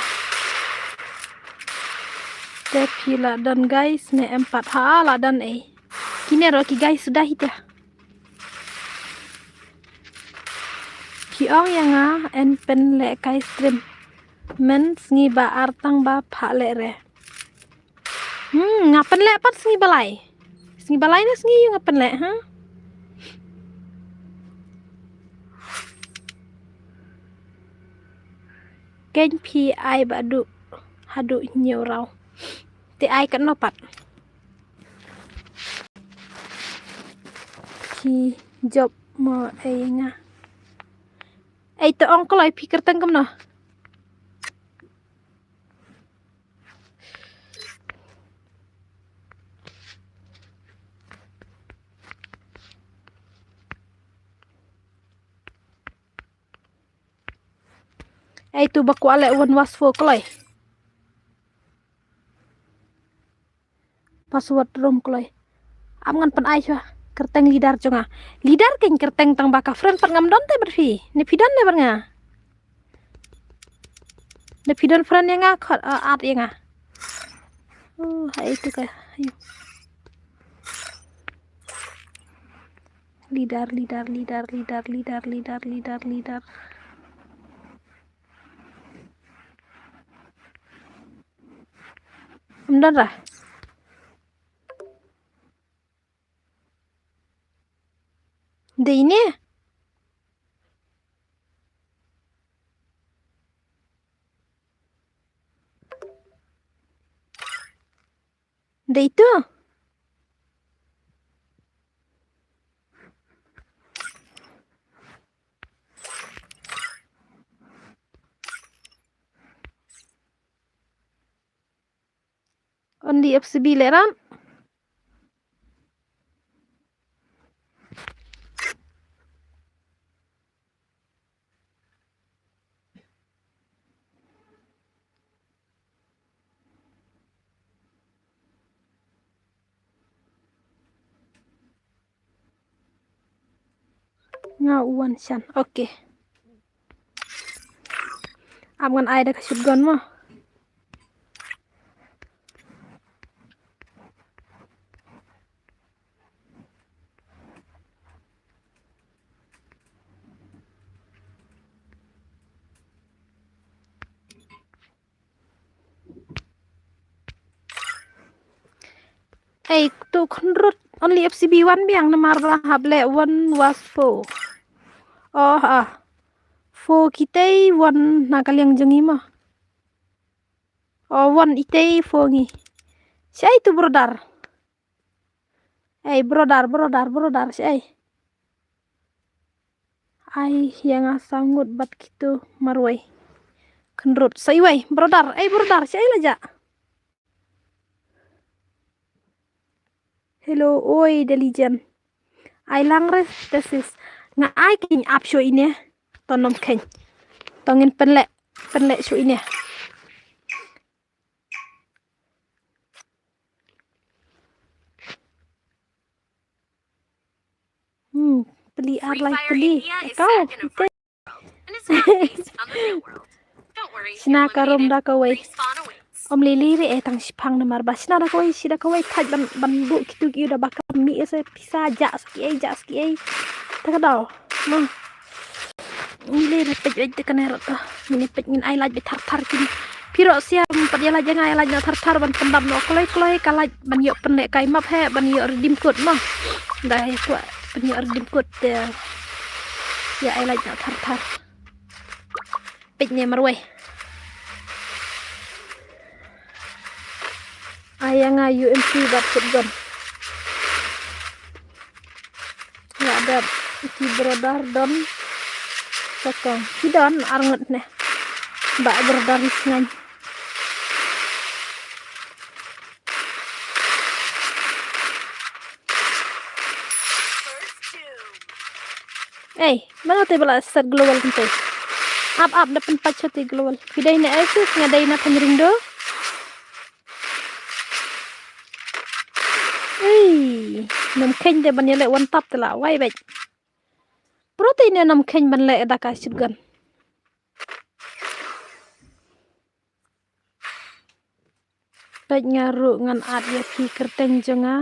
Te phi la don guys ne em pat ha la don ei. Kine ruh ki guys suda hi te. Ki ong ïa nga en pynleh kai stream. Men sngi ba ar tang ba phah leh re. Hmm, nga pynleh pat sngi ba lai. Sngi ba lai ne sngi ïa nga pynleh ha. Keng phi ai ba duk haduh hynñiew raw. Te ai katno pat. Ki jop mo ei nga. Ei to ong kloi phi kyrteng kumno. Ei tu ba kwah leh wan was fo kloi. Password room kloi. Am ngan pyn ai shuwa kyrteng leader jong nga. Leader keng kyrteng tang ba ka friend pat ngam don te bad phi. Ne phi don ne bad nga. Ne phi don friend ïa nga khot uh, add ïa nga. Oh, hai tu ka. Leader, leader, leader, leader, leader, leader, leader, leader. Em don ra. Dei ne? Dei tu. Only F C B leran. Nga u wan shan. Okay. Am ngan ai da ka shotgun mo. Ei, tu khynrut only F C B one biang namar ba hap leh one was four. Oh, ah. Four kitei one na ka liang jong ngi mo. Oh, one itei four ngi. Shaei tu brother. Ei, brother, brother, brother, shaei. Ai, ïa nga saw ngut bad kitu marwei. Khynrut, sa iwei, brother, ei, brother, shaei la jah. Hello, oi, Delijan. Ai lang re, tesis. Nga ai kin ap shu ine. To nym kheiñ. To ngin pynleh, pynleh shu ine. Hmm, peli ar lai peli. Kau, ite. Shna ka rum da kawei. Om lili re eh tang shipang namar ba shna da kawei, shi da kawei thaj ban, ban buh kitu ki da ba ka mi ese pisa ja ski ei, ja ski ei. Ta ka daw. Ma. Ngi le peit peit te kane rot to. Ngin peit ngin ai lait beit thar thar kin. Phi ruh sia pat ïa lait jong nga ïa lait noh thar thar ban pyndap noh kloi kloi ka lait ban ïoh pynleh kai map he ban ïoh redeem code noh. Da he kwah ban ïoh redeem code te. Ïa ai lait noh thar thar. Peit ne marwei. Ai ïa nga U M P bad shotgun. Ïa dep ki brother don. Sakong ki don ar ngut ne. Ba brother ni sngan. Ei, mano te ba la set global kynte. Ap ap da pynpait shati global. Phi dei na Asus nga dei na Pynringdo. Ei, nam kheiñ te ban ïaleh one tap te la wai beit. Pro te ne nam kheiñ ban leh da ka shotgun. Peit nga ruh ngan at ïa phi kyrteng jong nga.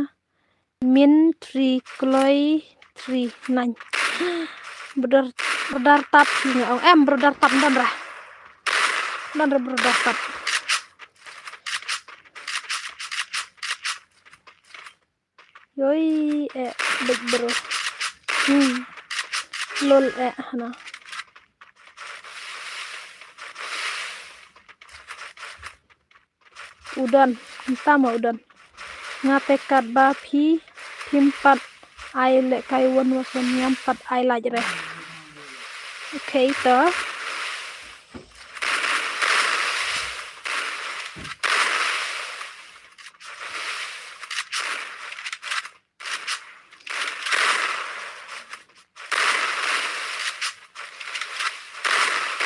Min three kloi three nine. Brother, brother tap hi nga ong. Em, brother tap don ra. Don ra brother tap. Yoi, eh, big bro. Hmm. Lol, eh, hana. U don, mynta ma u don. Nga te katba phi, phim pat ai lehkai won wa son ngam pat ai lait re. Okay, to.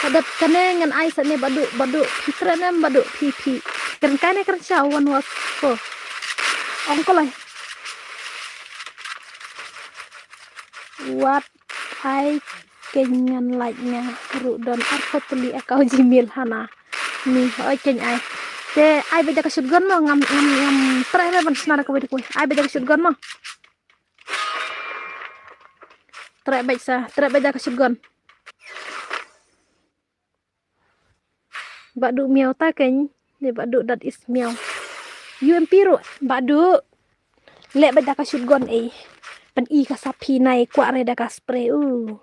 Ka dep kane ngan ai sa ne Badu, Badu, phi kren em Badu, phi, phi. Kren kane kren sha wan was ko. Ong ko lai. Wat ai keiñ ngan lait nga ruh don arphew tylli account Gmail hana. Ni oi keiñ ai. Te ai beit da ka shotgun mo ngam, ngam, ngam treh re ban sna da kawei da kawei. Ai beit da ka shotgun mo. Treh beit sa, treh beit da ka shotgun. Badu miaw ta keiñ, ne Badu dat is miaw. U M P ruh, Badu. Leh beit da ka shotgun ei. Pyn-i ka sa phi nai kwah re da ka spray. Uh.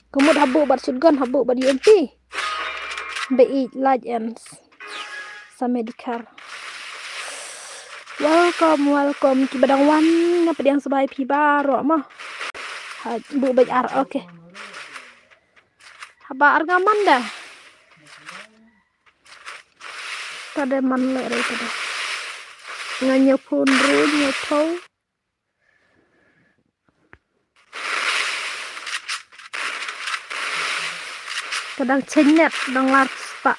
Kumut habu bad shotgun habu bad U M P. Be it large ends. Sa Medicare. Welcome, welcome. Ki ba dang wan nga pdiang sbai phi baroh mo. Ha, bu bad ar, okay. Haba ar nga man da. Ka de man le re ka de. Nga ñiew phone ru ñiew thau. Ka dang cheng net dang lar spah.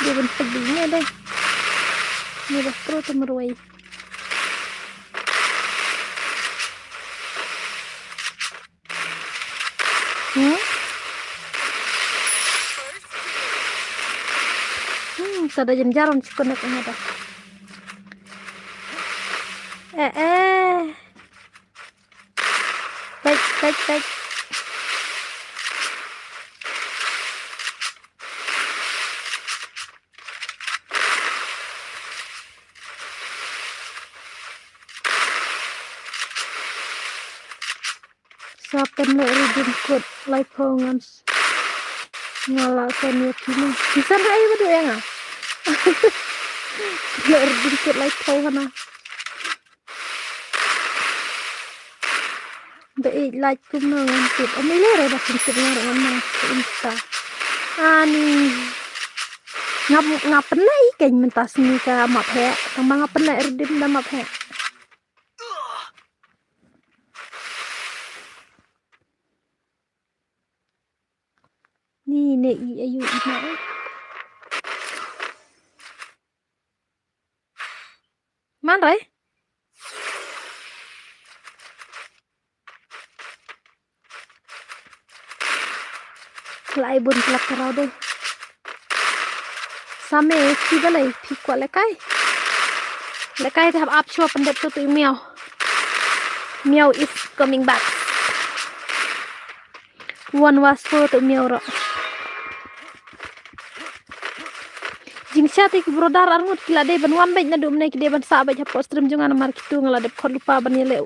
Dia ban peg ding ne dai. Ni ba pro te marwai. Hmm? Ta da jynjar wan shu connect nga da. Eh, eh. Peit, peit, peit. Sa pynleh redeem code laiphew ngan s-, nga la send ïa phi ne. Phi send ha ïa ba dei ïa nga. Pynleh redeem code laiphew hana. Ba ïeit lait kumno ngan tip. Ym i lei re ba phin tip nga ruh ngan nang Insta. Ani. Nga, nga pynleh i keiñ mynta sngi ka map heh. Tang ba nga pynleh redeem da map heh. Ni ne i ayu i ma. Man rai. Lai bun plak karau dei. Same phi balei phi kwah lehkai. Lehkai te hap ap shuwa pyndep shuwa tu i miaw. Miaw is coming back. Wan was fo tu miaw ro. Jingsha te ki brother arngut ki la dei ban wan beit naduh mynne ki dei ban sah beit hapoh stream jong nga namar kitu nga la dep khot lypa ban ïaleh.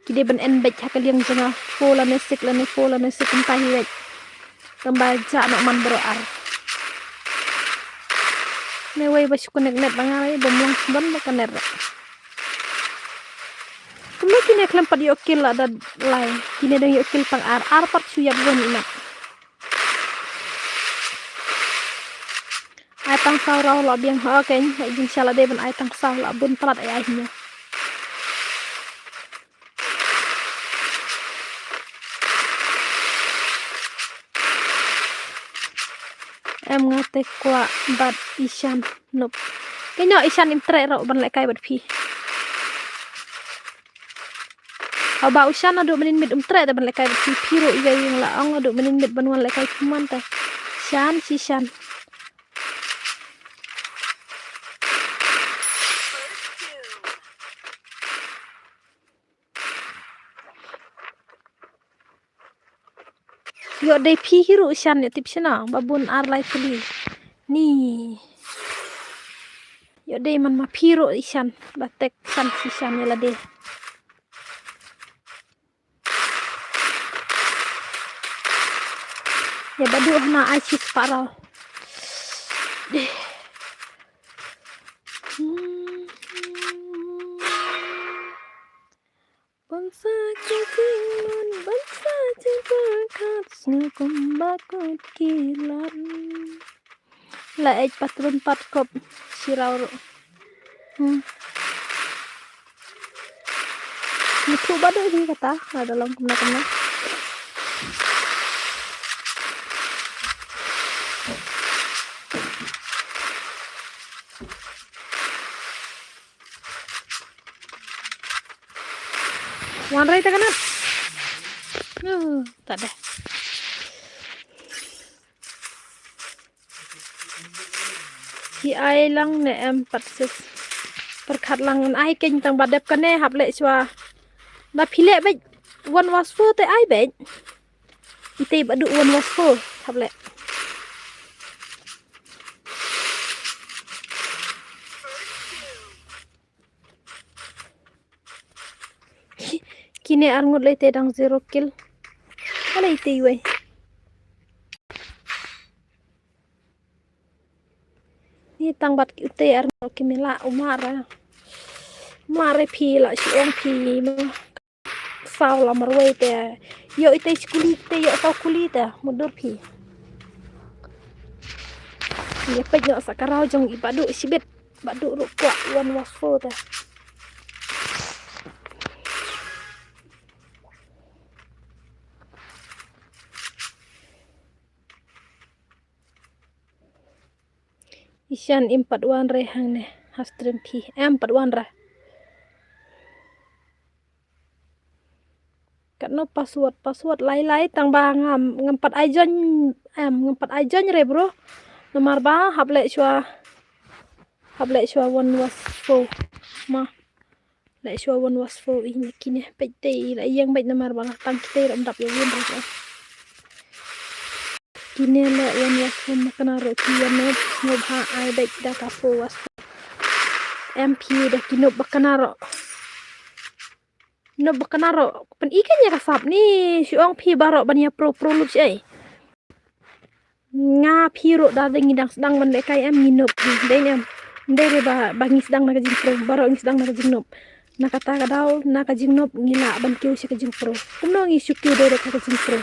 Ki dei ban en beit ha ka liang jong nga. Four lane six lane four lane six kumta hi beit. Tang ba jah noh man baroh ar. Ne wei ba shu connect net ba nga wei bym long sbon ba ka net. Kumno kine khlem pat ïoh kill la da lai. Kine dang ïoh kill tang ar, ar pat shu ïap zone i mat. Ai tang saw raw la biang ha keiñ, ha jingsha la dei ban ai tang saw la bun palat ai ai hynñiew. Em nga te kwah bad Ishan nop. Keiñ noh Ishan im treh ruh ban lehkai bad phi. Haba u Shan naduh mynnin miet um treh te ban lehkai bad phi, phi ruh ïa ïing la ong naduh mynnin miet ban wan lehkai phi man te. Shan shi Shan. Ïoh dei phi hi ruh Shan ïa tip shano ba bun ar lai tylli. Ni. Ïoh dei man ma phi ruh i Shan ba tek Shan shi Shan ïa lade. Ïa ba duh hana ai shi spah raw. Ban sa jingkynmaw, ban sa jingkynmaw, sngewbha kumba kut ki lar. La ej patron pat kop shiraw ruh. Hmm. Ni khu ba dei hi kata, la da long kumna kumna. Wan rei ta ka nat. Uh, ta dei. Phi ai lang ne em pat sis. Pyrkhat lang ngan ai keiñ tang ba dep kane hap leh shuwa. Da phi leh beit one was four te ai beit. Ite ba duh one was four hap leh. Kine arngut lei te dang zero kill. Ka lei te wei. Ni tang bat ki ute arngut ki mila umara. Mare phi la shi ong phi ma. Saw la marwei te. Yo ite shi kuli te yo saw kuli te. Mudur phi. Ye pej no sa karau jong i badu shibit. Badu ru kwah one was four te. Ishan im pat wan re hangne ha stream phi. Em pat wan re. Katno password, password lai lai tang ba ngam, ngam pat ai join, em, ngam pat ai join re bro. Namar ba hap leh shuwa. Hap leh shuwa wan was fo. Ma. Leh shuwa wan was fo i kine peit te i la ïeng beit namar ba la tang kite ram dap ïa win re. Kine leh wan was fo ma kana ro ki ïa nop nop ha ai beit da ka fo was fo. Em phi da ki nop ba kana ro. Nop ba kana ro pyn i ka ïa ka sap ni shu ong phi baroh ban ïa pro pro lut shi ai. Nga phi ruh da dei ngi dang sdang ban lehkai em ngi nop dei em. Dei re ba ba ngi sdang na ka jingpro baroh ngi sdang na ka jingnop. Na kata ka daw na ka jingnop ngi lah ban kiew sha ka jingpro. Kumno ngi shu kiew dei re ka jingpro.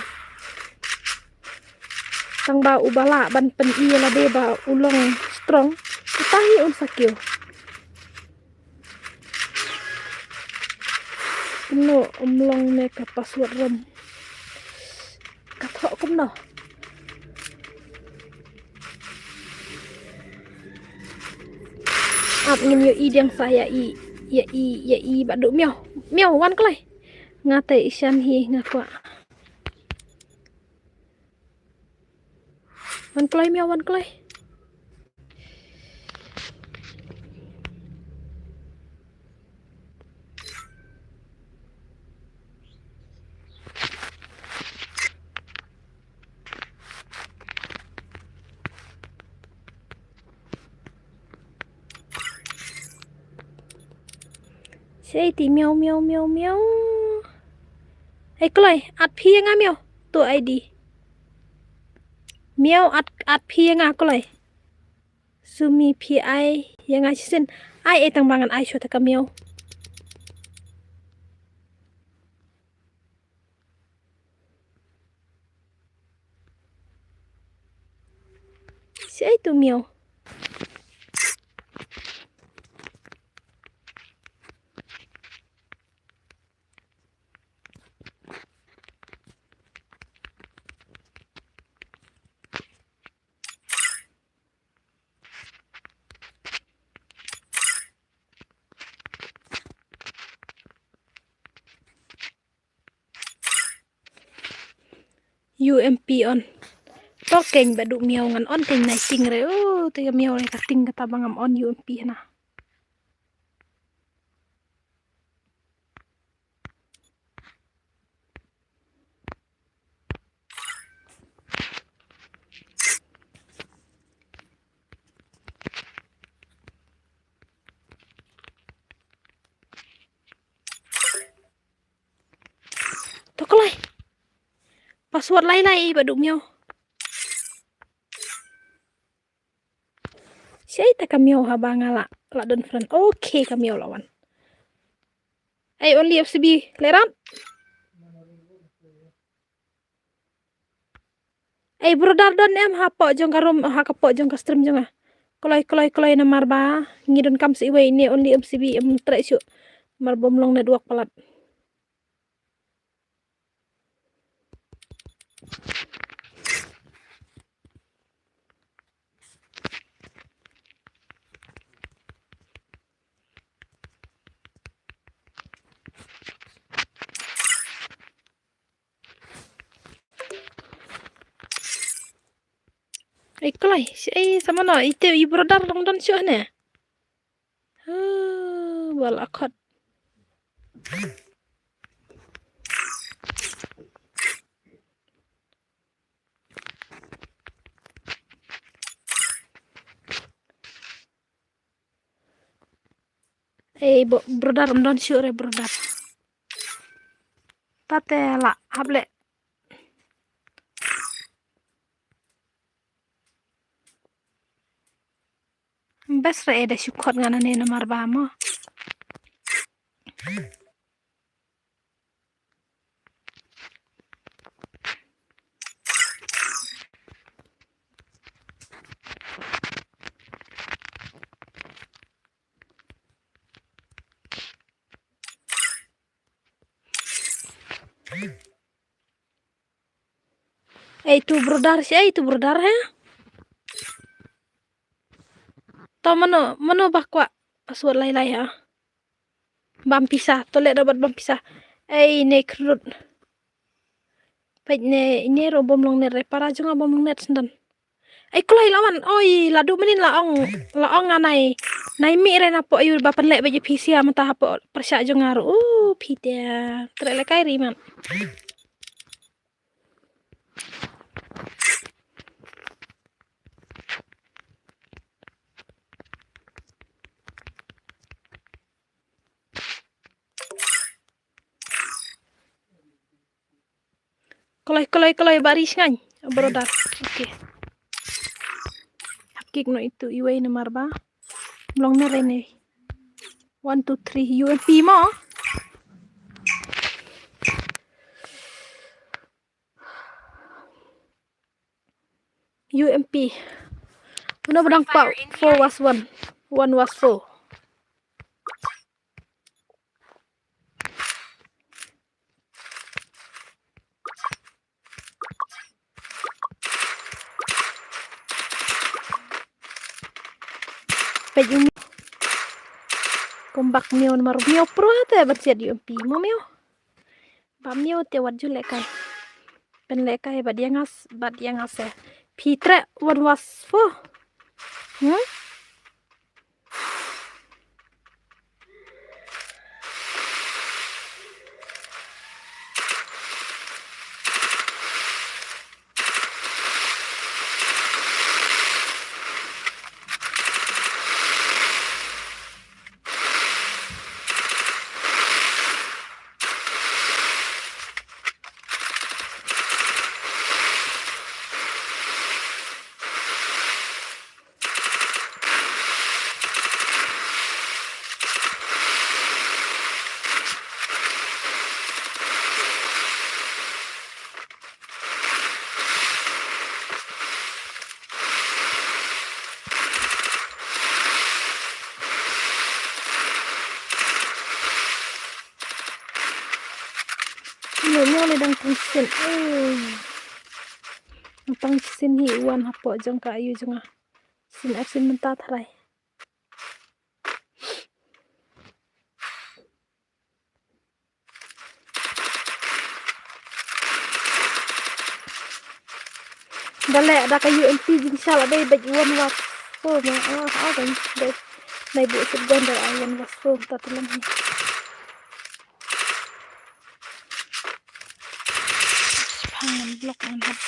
Tang ba u ba lah ban pyn-i ïa lade ba u long strong. Uta hi un sa kiew. Kumno um long ne ka password rom. Ka thoh kumno. Ap ngin ïoh i diang sa ïa i ïa i ïa i ba duh miaw. Miaw wan kloi. Nga te i shan hi nga kwah. Wan kloi miaw wan kloi. Sei ti miaw miaw miaw miaw. Ei kloi at phi ïa nga miaw. Tu I D. Miaw at at phi ïa nga kloi. Sumi phi ai ïa nga shisien. Ai ei tang ba ngan ai shuwa ta ka miaw. Sei tu miaw. U M P on. To keng ba du miaw ngan on keng nai ting re. Oh, te miaw re ka ting kata ba ngam on U M P hana. To kloi. Password lai lai ba du miaw. Sei ta ka miaw haba nga la la don friend. Okay ka miaw la wan. Ai only F C B lerat. Ei brother don em ha pok jong ka room ha ka pok jong ka stream jong nga. Kloi kloi kloi namar ba ngi don kam sa iwei ne only M C B em trei shu. Mar bom long network palat. Ei kloi, ei samano ite i brother long don shuh ne. Ha, wal akhot. Ei brother em don shuh re brother. Tate la hap le. Bes re da shu khot nga nane namar ba mo. Ei tu brother si ei tu brother he. To mano mano ba kwah password lai lai ha. Bam pisa to le dapat bam pisa. Ei ne khrut. Peit ne ne ro bom long net re para jong nga bom long net sendan. Ai, kloi la wan. Oi, la du mynnin la ong, la ong nga nai. Nai mih re na pok ïu ba pynleh ba ji phi sia mynta hapoh pyrshah jong nga ruh. U, phi te. Treh lehkai ri man. Kloi, kloi, kloi, bari sngain, brother. Okay. Hap kick noh itu iwei namar ba. Mlong ne rene. One, two, three, U M P mo. U M P. Uno ba dang pau, four was one. One was four. Peit ïa u miaw. Kum bak miaw namar miaw pro te bad siat ïa u M P mo miaw. Ba miaw te wat ju lehkai. Pynlehkai bad ïa nga s-, bad ïa nga se. Phi treh one was four. Hmm? Ino miaw ne dang tang sien. Oi. Dang tang sien hi wan hapoh jong ka ayu jong nga. Sien ar sien mynta tharai. Balei da ka U M P jingshah la dei bad one was four mo. Ah, ah, dei, dei. Nai bu sit gon da ai one was four ta tulang hi. Pang block on hap.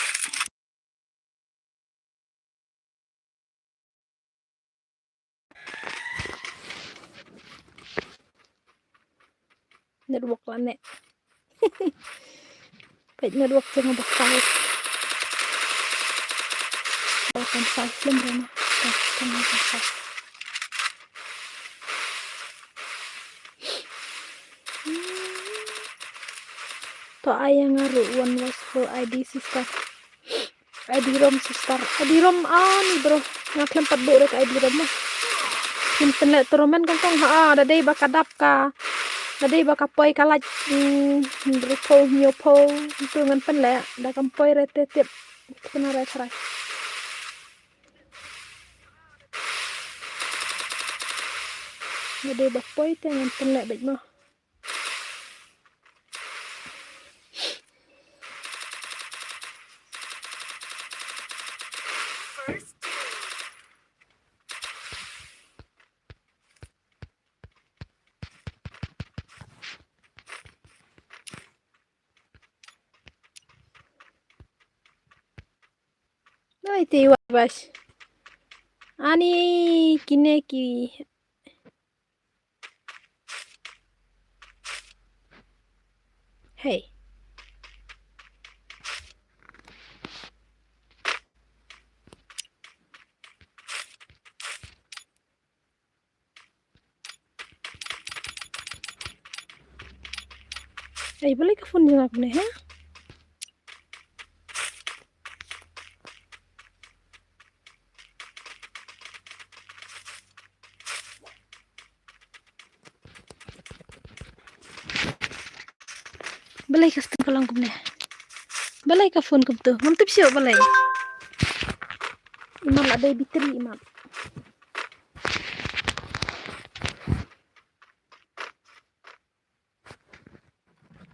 Network la ne. Peit network jong ba sai. Ba kan sai film rena. Ba kan sai. To ai ïa nga ruh one was four I D sister. I D rom sister. I D rom ani bro. Nga khlem pat buh re ka I D rom ma. Ngin pynleh tournament kan tong ha, da dei ba ka dap ka. Da dei ba ka poi ka lait. Hmm, ri pho, hynñiew pho. Tu ngan pynleh da kam poi re te tip. Kena re tharai. Da dei ba poi te ngan pynleh beit ma. Noi te wa bas. Ani kine ki. Hey. Ei, balei ka phone jong nga kumne, ha? Balei ka stem ka long kumne? Balei ka phone kumto? Ngam tip shuh balei. Imat la dei battery imat.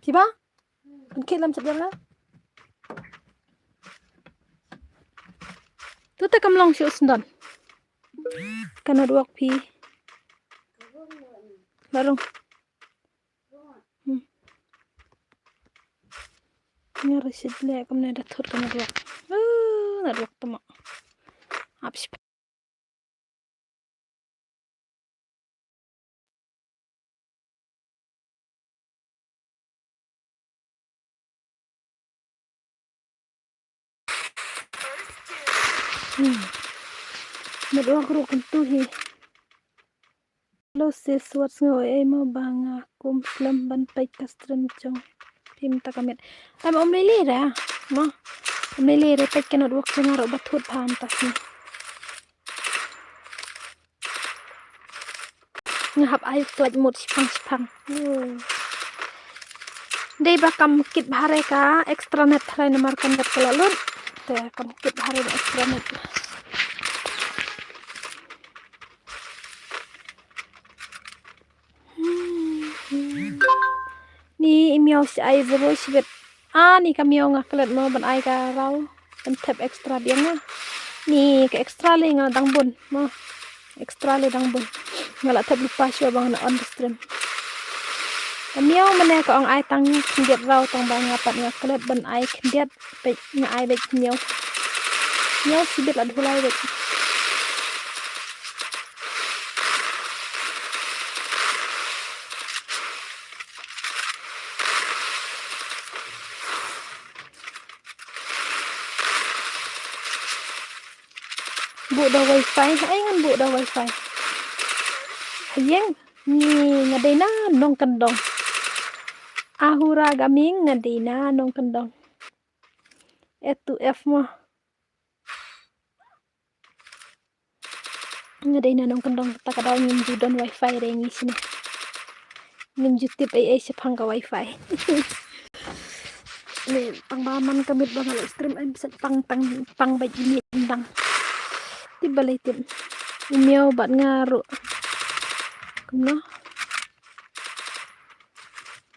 Phi ba? Kan khie lam chet jam la. Nute kam long shu sndon. Ka network phi. Larung. Hmm. Nga rashid le kam ne da thut ka network. Uh, network tama. Ap sip. Hmm. Network ruh kumtu hi. Hello sis, wat sngew ei ei mo ba nga kum slem ban peit ka stream jong phi mynta ka miet. Em, ym lei lei re mo. Ym lei lei re, peit ka network jong nga ruh ba thut bha mynta sni. Nga hap ai flight mode shiphang shiphang. Hmm. Dei ba kam kit bha re ka extra net tharai namar ka net ka la lut. Te kam kit bha re extra net. Hmm. Ni i miaw shi ai zero shibit. Ah, ni ka miaw nga klet mo ban ai ka raw. Ban thep extra biang nga. Ni ka extra le nga dang bun mo. Extra le dang bun. Nga la thep lypa shuwa ba nga on the stream. Ka miaw mane ka ong ai tang khyndiat raw tang ba nga pat nga klet ban ai khyndiat. Bad nga ai bad miaw. Miaw shibit la dhulai bad. Buh da wifi, ai ngan buh da wifi. Hayeng, ni nga dei na nongkyndong. Ahura Gaming nga dei na nongkyndong. A two F mo. Nga dei na nongkyndong, ta ka daw ngim ju don wifi re ngi sini. Ngim ju tip ei ei shaphang ka wifi. Ni tang ba man ka miet ba nga la stream em set pang tang pang ba jini tang. Tip ba lei tip. U miaw bad nga ruh. Kumno?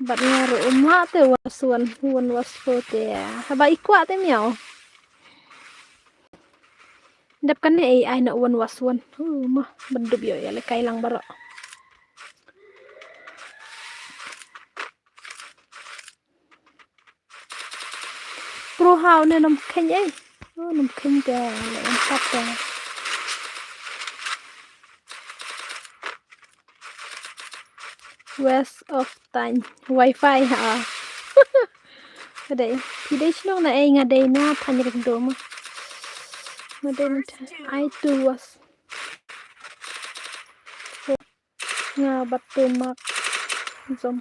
Bad nga ruh um lah te was one, one was four te. Haba i kwah te miaw. Dep kane ei ai na one was one. Uh, mo, ban dup ïoh ïa lehkai lang baroh. Pro hau ne nongkheiñ ei. Oh, nongkheiñ te le empat te. Waste of time. Wifi ha. Ka dei. Phi dei shnong na ei? Nga dei na Thaiñ Ring Dum. Nga dei na Thaiñ. Ai tu was. Nga bat tu mak. Zom.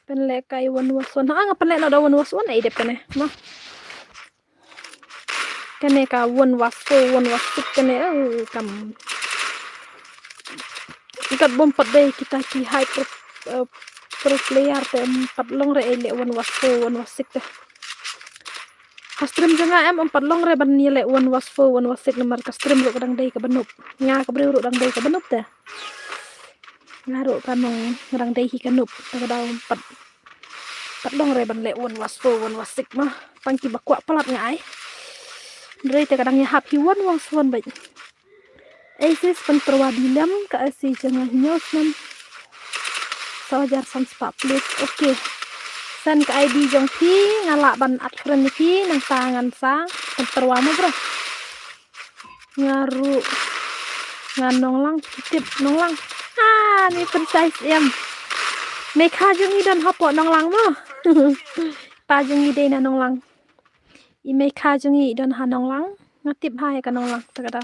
Pynlehkai one was one. Ha, nga pynleh noh da one was one ei dep kane. Ma. Kane ka one was four, one was six kane, eh, kam. Kat bym pat dei kita ki high pro, eh, pro player te, em pat long re ei leh one was four, one was six te. Ha stream jong nga em, em pat long re ban ïa leh one was four, one was six namar ka stream ruh ka dang dei kaba noob. Nga ka briew ruh dang dei kaba noob te. Nga ruh ka nong, nga dang dei hi ka noob, te ka daw em pat pat long re ban leh one was four, one was six ma. Tang kiba kwah palat nga ai. Hynrei te ka dang ïahap hi one was one bad. Ei sis, pyntyrwa bilem ka asi jong nga hynñiew snem. Saw hajar san spah please. Okay. Send ka I D jong phi, nga lah ban add friend ïa phi, nangta ngan sa pyntyrwa mo bro. Nga ruh. Nga Nonglang, tip Nonglang. Ah, ni pynshai siem. Mei kha jong ngi don hapoh Nonglang mo. Pa jong ngi dei na Nonglang. I mei kha jong ngi don ha Nonglang. Nga tip ha ïa ka Nonglang ta ka da.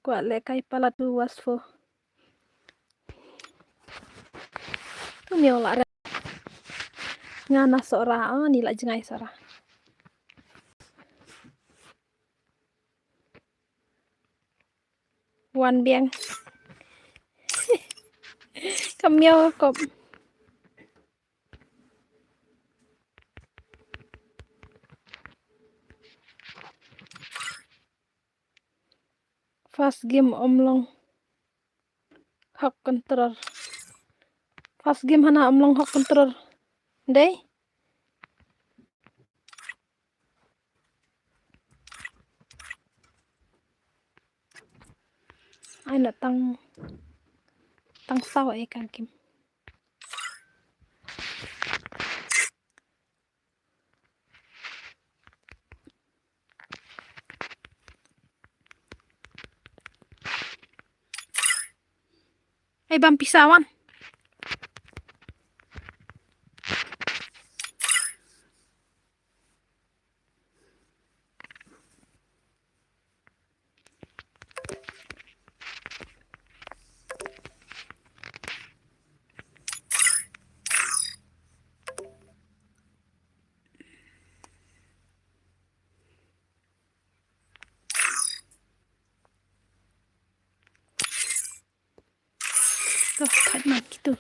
Kwah lehkai palat tu was four. Tu miaw la re. Nga na Sohra, oh, ni la jngai Sohra. Wan biang. Ka miaw ka kop. First game ym long hok control. First game hana ym long hok control. Dei? Ai na tang, tang saw ai ka game. Ai bam pisa wan. To, khat man kitu.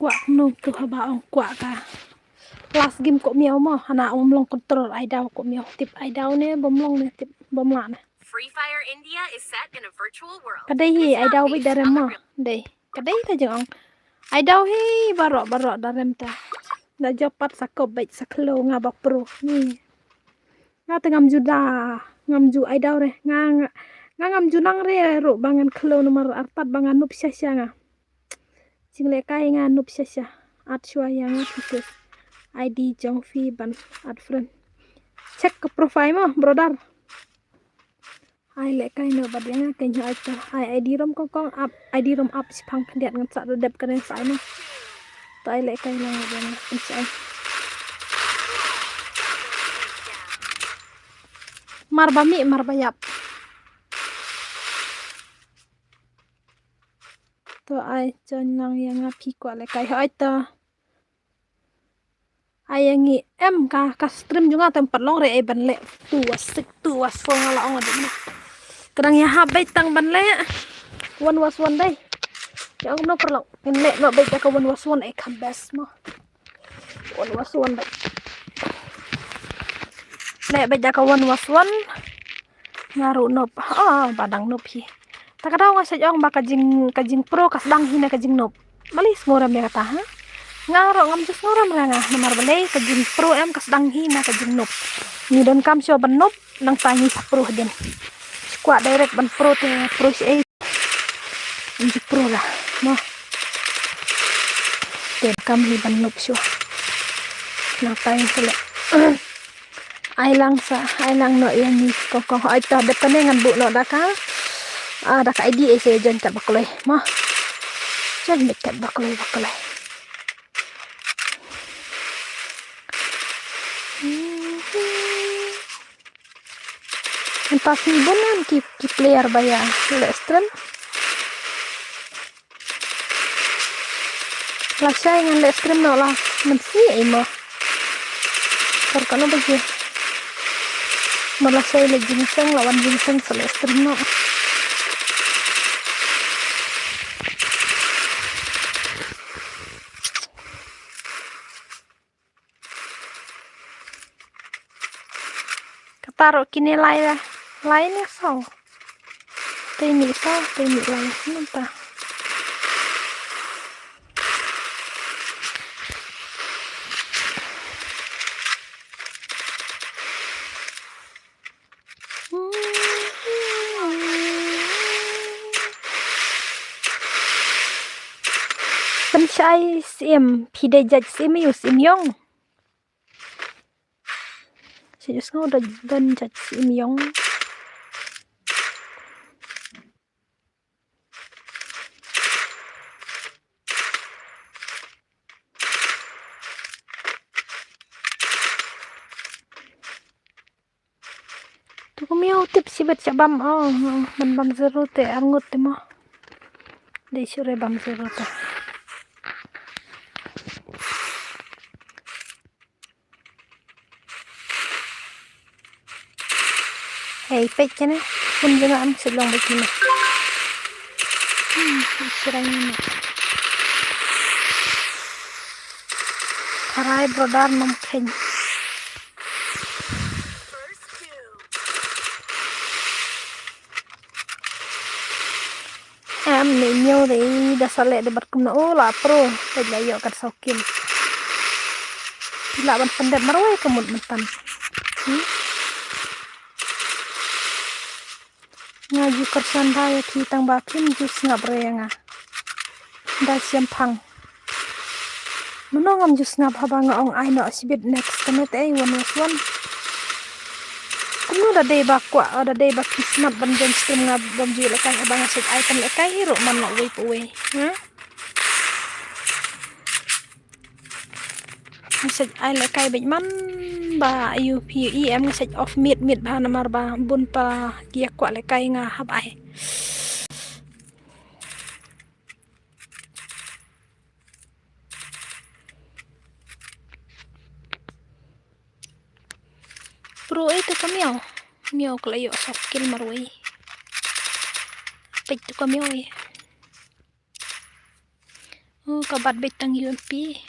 Kwah kumno tu haba ong kwah ka. Last game ko miaw mo, hana ong long control ai daw ko miaw. Tip ai daw ne bom long ne tip bom la ne. Free Fire India is set in a virtual world. Kadei hi ai daw bit darem mo. Dei. Kadei ta jeng ong. Ai daw hi barok barok darem ta. Da jopat sa kop bait sa klo nga ba pro. Ni. Nga te ngam ju da, ngam ju ai daw re. Nga, nga, nga ngam ju nang re ru ba ngan klo number artat ba ngan nup sha sha nga. Jing le kai nga nup sha sha. At shwa ya nga pieces. I D jong phi ban at friend. Check ka profile mo, brother. Ai le kai no ba deng ka nyo ai ta. Ai I D rom kong kong ap, I D rom ap sipang khyndiat ngan sa dep ka deng sa ai no. Ta ai le kai lang ba deng kan sa ai. Mar ba mi, mar ba yap. To ai jon lang ya nga phi kwah le kai hoi to. Ai ya ngi em ka, ka stream jong nga tem pat long re ai ban le. Tu was six, tu was four nga la ong adi. Kadang ya hap bait tang ban le. One was one dei. Ya ong no perlu. Ngan le no bait ka one was one ai kam best mo. One was one bait. Le bait ka one was one. Nga ru nop. Ah, ba dang nop hi. Ta ka daw nga sa ong ba ka jing, ka jing pro ka sdang hi na ka jing nop. Mali sngur em ya kata ha. Nga ro ngam ju sngur em ra nga. Namar balei ka jing pro em ka sdang hi na ka jing nop. Ngi don kam sho ban nop nang ta ngi sa pro din. Squad direct ban pro te pro shi ei. Ngi pro la. Mo. Te kam hi ban nop sho. Nang ta ngi sele. Ai lang sa, ai lang no ïa ngi kong kong. Ai ta dep kane ngan bu no da ka. Ah, da ka I D ai se jon kat bakloi. Ma. Jon mit kat bakloi bakloi. Ngan pass ni bun ngan ki, ki player ba ïa le stream. Lashai ngan leh stream noh la mynsiem mo. Por kano ba ji. Mo lashai leh jingseng, la wan jingseng sa leh stream noh. Kata ruh kine lai, lai ne saw. Te mih saw, te mih lai. Nanta. Pynshai sim, phi dei judge sim ïa u sim ïong. Shu sngew da don judge sim ïong. Tu kum ïa u tip sibet sha bam, oh, oh, ban bam zero te arngut te mo. Dei shu re bam zero te. Hei, peit kane. Pun jong nga am shu long bad kine. Hmm, shu rang kine. Tharai brother, mom khein. Em, ne ñiew de i da sa leh de bad kumno, oh, la pro. Peit la ïoh kat saw kill. Phi lah ban pyndep marwei ka mut myntan. Hmm? Nga ju kyrshan bha ïa phi tang ba phim ju sngap re ïa nga. Da shemphang. Mano ngam ju sngap haba nga ong ai noh shibit next kane te ei wan was wan. Kumno da dei ba kwah, da dei ba phi smat ban join stream nga bym ju lehkai haba nga shait ai pynlehkai hi ruh man la uwei pa uwei. Ha? Nga shait ai lehkai beit man ba ïoh phi ïoh i em nga shait off miet miet bha namar ba bun pa ki ïa kwah lehkai nga hap ai. Bro, eh, tu ka miaw. Miaw ka la ïoh sop kill marwei. Peit tu ka miaw, eh. Oh, ka bat beit tang U M P.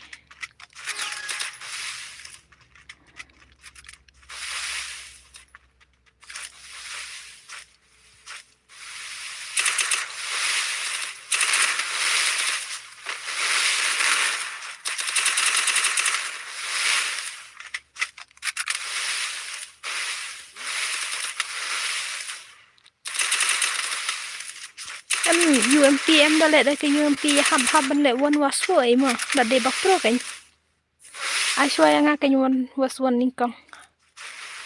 Em, U M P em da leh da ka U M P ïa hap hap ban leh wan was wan ei mo da dei ba pro kein. Ai shuwa ïa nga kein wan was wan nyngkong.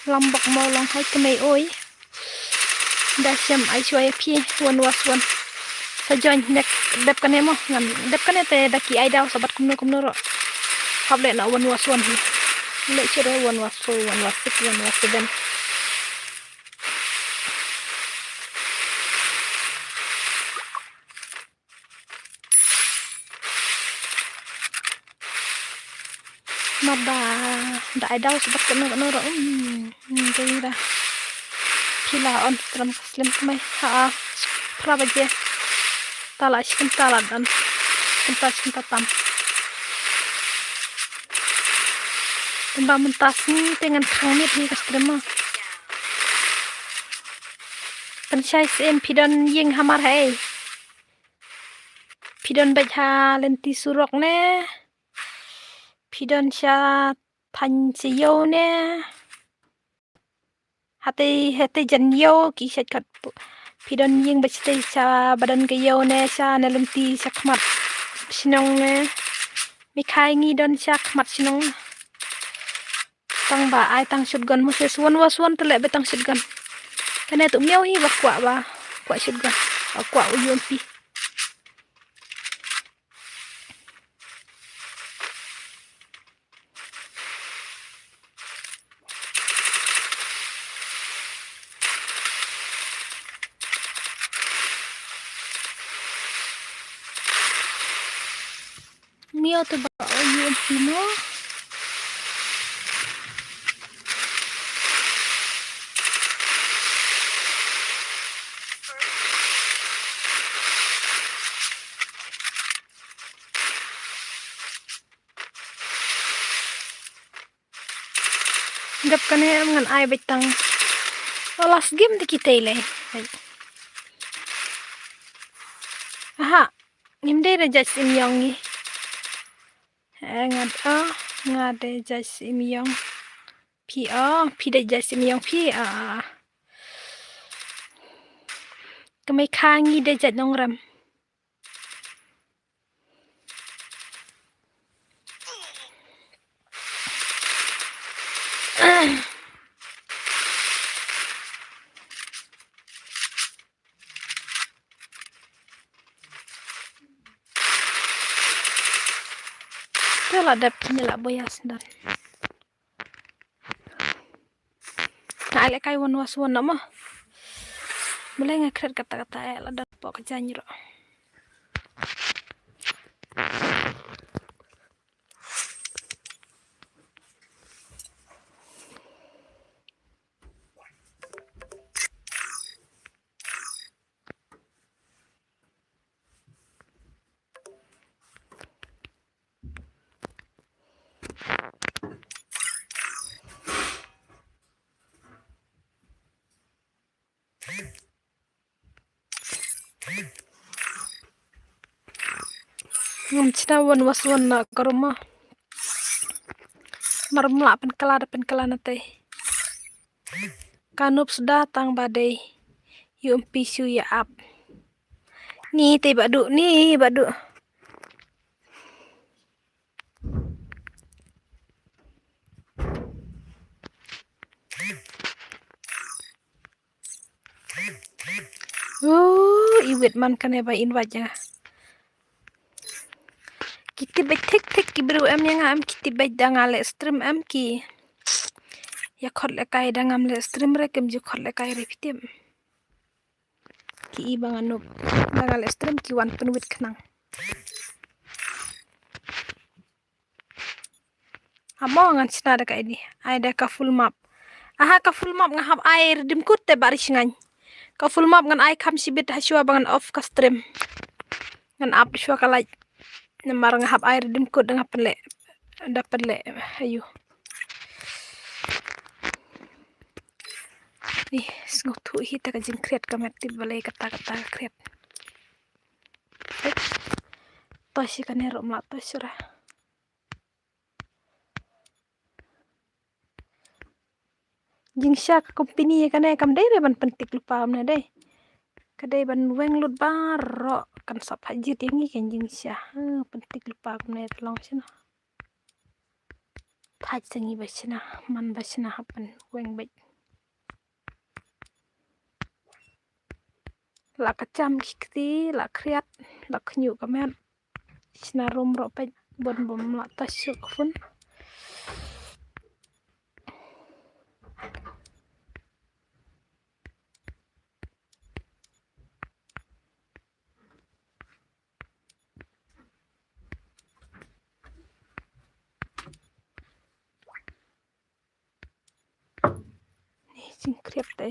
Lam bok mo long hai kmei oi. Da shem ai shuwa ïa phi wan was wan. Sa join next dep kane mo ngan dep kane te da ki ai daw sa bat kumno kumno ruh. Hap leh na wan was wan hi. Leh shuwa ruh wan was four, wan was six, wan was seven. Mada da ai daw sbat kano kano ro um dei da. Phi la on tram ka slem kmai ha a phra baje. Ta la shi kynta la don. Kynta shi kynta tam. Tang ba mynta sngi te ngan khang miet hi ka stream ma. Pynshai syiem phi don ïing hamar ha ei. Phi don beit ha lynti surok ne. Phi don sha thaiñ sha ïew ne. Hatei hatei jan ïew ki sait kat pu-, phi don ïing beit shatei sha ba don ka ïew ne sha ne lynti sha khmat shnong ne. Me khai ngi don sha khmat shnong. Tang ba ai tang shotgun mo se suan wa suan te leh ba tang shotgun. Kane tu miaw hi ba kwah ba kwah shotgun. Ba kwah u U M P. Miaw te ba o U M P mo. Dep kane em ngan ai beit tang. O last game te ki tei lei. Aha. Ngim dei da judge im yong ngi. Eh, nga, ah, nga dei judge im yong. Phi, ah, phi dei judge im yong phi, ah. Ka mei kha ngi dei judge nongrem. Te la dep ni la boyas dan. Nga ai lehkai wan was wan na mo. Mula nga kret kata kata eh la dep pok jany ro. Ngam chna wan was wan na ka ruma. Mar mla pen kala da pen kala na te. Ka nup sda tang ba dei. Ïoh ym pi shu ïa ap. Ni te ba duh, ni ba duh. Oh, i wit man kane ba invite ïa nga. Ki tip beit thik thik ki briew em ïa nga em, ki tip beit da nga leh stream em ki. Ïa khot lehkai da ngam leh stream re kim ju khot lehkai re phi tip. Ki i ba nga noob. Da nga leh stream ki wan pynwit khnang. Amo ngan shna da ka I D. Ai da ka full map. Aha ka full map nga hap ai redeem code te ba ri shngain. Ka full map ngan ai kham shibit ha shuwa ba ngan off ka stream. Ngan ap shuwa ka light. Namar nga hap ai redeem code da nga pynleh. Da pynleh. Ayu. Ih, sngewthuh hi te ka jingkhriat ka met tip balei kata kata ka khriat. Tosh ïa kane ruh ym lah tosh ruh. Jingshisha ka company ïa kane kam dei re ban pyntik lypa kumne dei. Ka dei ban weng lut baroh kan sap ha jied ïa ngi kan jingshisha. Ha, pyntik lypa kumne te long shano. Thait sa ngi ba shna, man ba shna hap ban weng beit. La ka jam ki kti, la khriat, la khñiuh ka met. Shna rum roh peit, bon bym la touch shuh ka phone. Ni jingkhriat te.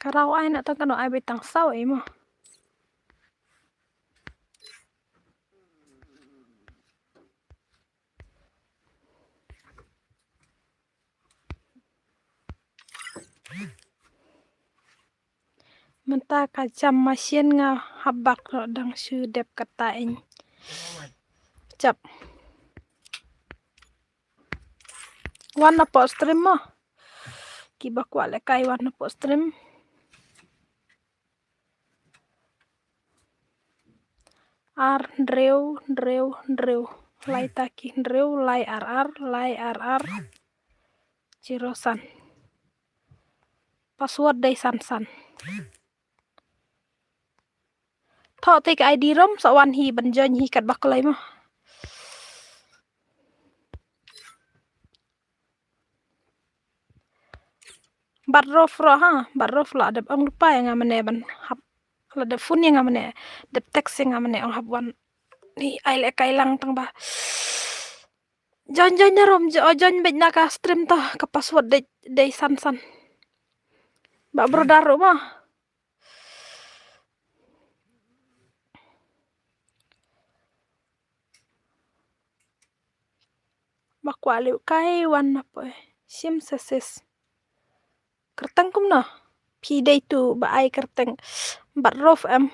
Ka raw ai na tang kano ai beit tang saw ei mo. Mynta ka jam machine nga hap bak ruh dang shu dep kata in. Jap. Wan na pok stream mo. Kiba kwah lehkai wan na pok stream. Ar hynriew hynriew hynriew. Lai ta ki hynriew, lai ar ar, lai ar ar. Zero san. Password dei san san. Thoh te ka I D rom sa wan hi ban join hi katba kloi mo. Bat rof ro ha, bat rof la dep ong lupa ïa nga mane ban hap. La dep phone ïa nga mane, dep text ïa nga mane ong hap wan. Ni ai lehkai lang tang ba. Join join na rom, jo-, join beit na ka stream to, ka password dei, dei san san. Ba brother ro ma. Ba kwah lehkai wan na poi. Sim sa sis. Kyrteng kumno? Phi dei tu ba ai kyrteng. Bat rof em.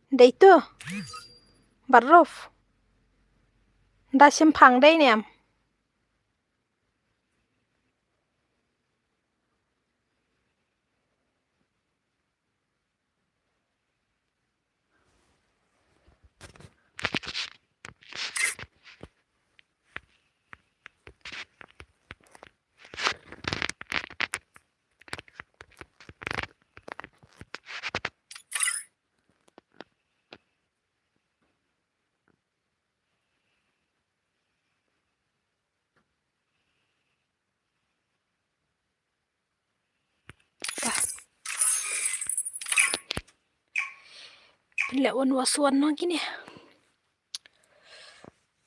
Dei tu. Bat rof. Da shemphang dei ne em. Pynleh wan wa suan noh kine.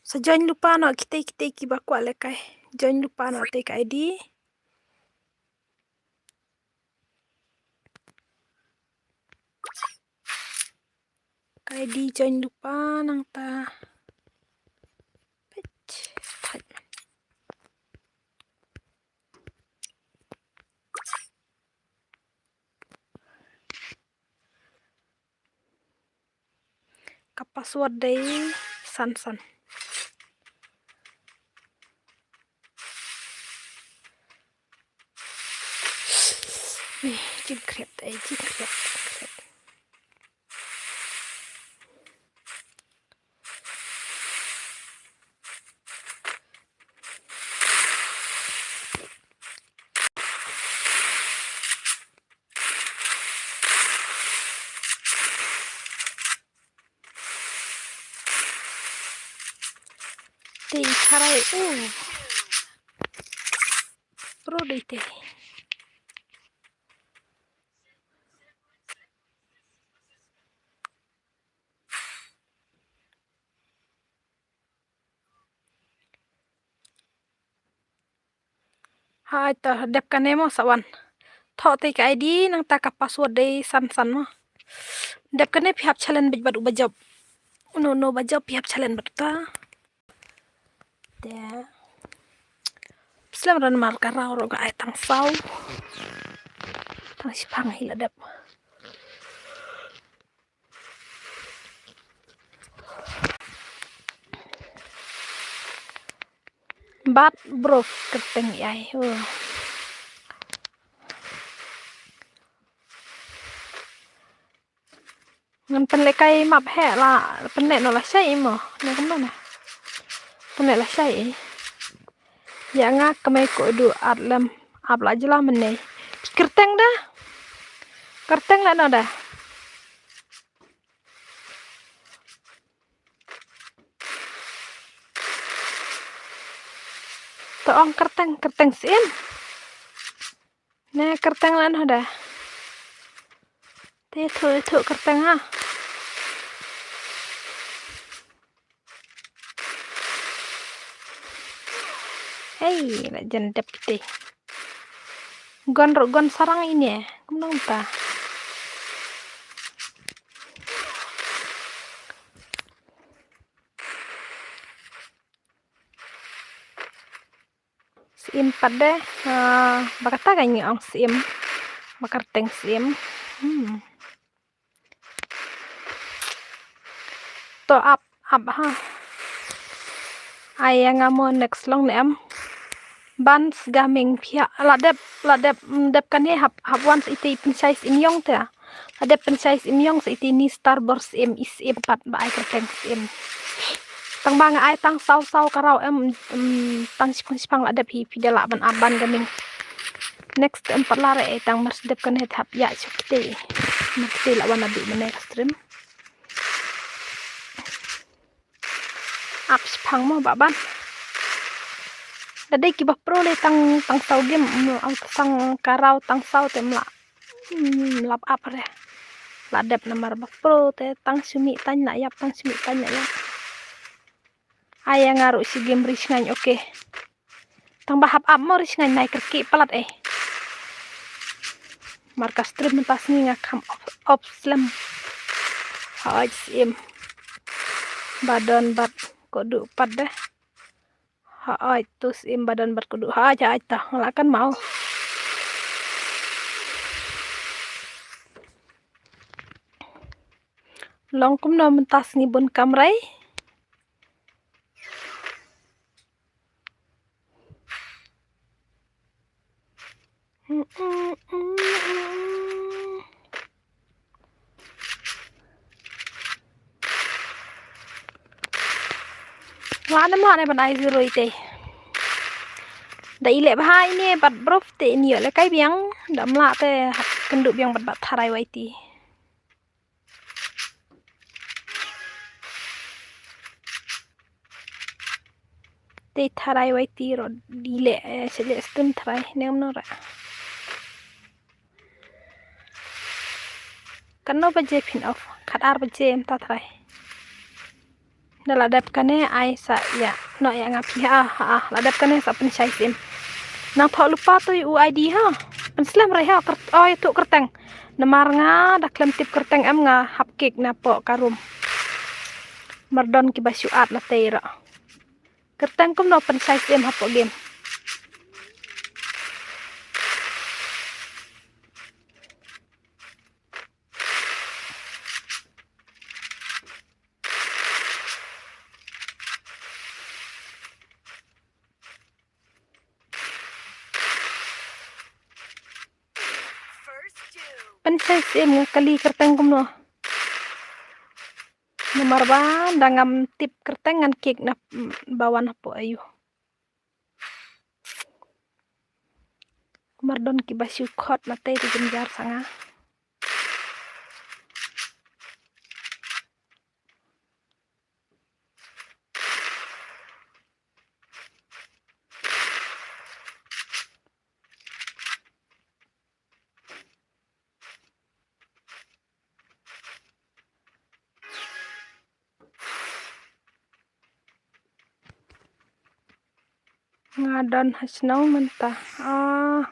Sa join lypa noh kitei kitei kiba kwah lehkai. Join lypa noh te ka I D. Ka I D join lypa nangta. Peit. Thait. Ka password dei san san. Ih, jingkhriat, eh, jingkhriat, jingkhriat. Te tharai u. Pro dei te. Hai, to dep kane mo sa wan. Thoh te ka I D nangta ka password dei san san mo. Dep kane phi hap challenge bad u ba jop. Uno uno ba jop phi hap challenge bad uta. Te. Slem ran mar ka raw ruh nga ai tang saw. Tang shipang hi la dep. Bad brof kyrteng ïa i. Oh. Ngan pynlehkai map heh la pynleh noh lashai i mo. Ne kumno ne. Pynleh lashai i. Ïa nga kmie ko du at lem ap la jylla mynne. Kyrteng da. Kyrteng leh noh da. To ong kyrteng, kyrteng syiem. Ne kyrteng leh noh da. Te thu thu kyrteng ha. Hei, la jan dep kiti. Gon ruh gon sarang ine. Kumno ta. Syiem pat de, ah, ba kata ka ngi ong syiem, ba kyrteng syiem. Hmm. To ap, ap ha. Ai ïa nga mo next long ne em. Bans Gaming phi ha, la dep, la dep, mm, dep kane hap, hap wan sa iti pynshai syiem ïong te. La dep pynshai syiem ïong sa iti ni star bor syiem i syiem pat ba ai kyrteng syiem. Tang ba nga ai tang saw saw ka raw em, em, tang shipang shipang la dep hi phi da lah ban ap ban Gaming. Next em pat la re ai tang mar dep kane hap ïa shu kite. Mar kite la wan abi mane ka stream. Ap shipang mo ba ban. Da dei ki ba pro le tang tang saw game mo ang tang ka raw tang saw te mla. Hmm, lap ap re. La dep namar ba pro te tang shumi tang na ïap tang shumi tang na ïap. Ai ïa nga ruh shi game ri shngain, okay. Tang ba hap ap mo ri shngain nai kyrkieh palat eh. Mar ka stream mynta sngi nga kham off, off slem. Hooid syiem. Ba don bad ko du pat de. Hooid tu syiem ba don bad ko du. Hooid hooid ta nga la kan mau. Long kumno mynta sngi bun kamrai. Nga ne mla ne ban ai zero ite. Da i leh bha ine bad brof te in ïoh lehkai biang da mla te hap kynduh biang bad bad tharai wa iti. Te tharai wai ti ro di le, eh, sele stem tharai nem no ra. Kano baje phin off, khat ar baje em ta tharai. Da la dep kane ai sa ïa, no ïa nga phi ha, ha, la dep kane sa pynshai sim. Nang thoh lypa to ïa u I D ha. Pynslem re ha, kert-, oh, ïa tu kyrteng. Namar nga da khlem tip kyrteng em, nga hap kick na poh ka room. Namar don kiba shu add na tei ruh. Kyrteng kumno pynshai syiem hapoh game. Pynshai syiem, nga kali kyrteng kumno. Namar ba da ngam tip kyrteng, ngan kick na, mm, ba wan hapoh aiu. Namar don kiba shu khot na tei, te jynjar sa nga. Nga don ha shnong mynta. Ah.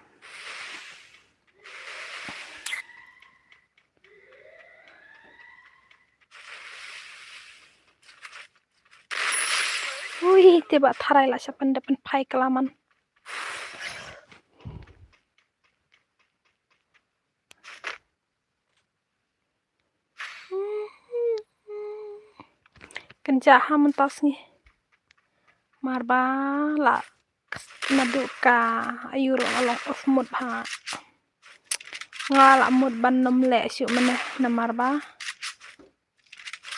Ui, te ba tharai la sha pynda pynphai kalaman. Kynjah ha mynta sngi. Namar ba la naduh ka aiu ruh nga long off mode ha. Nga la mut ban nym leh shuh mynne namar ba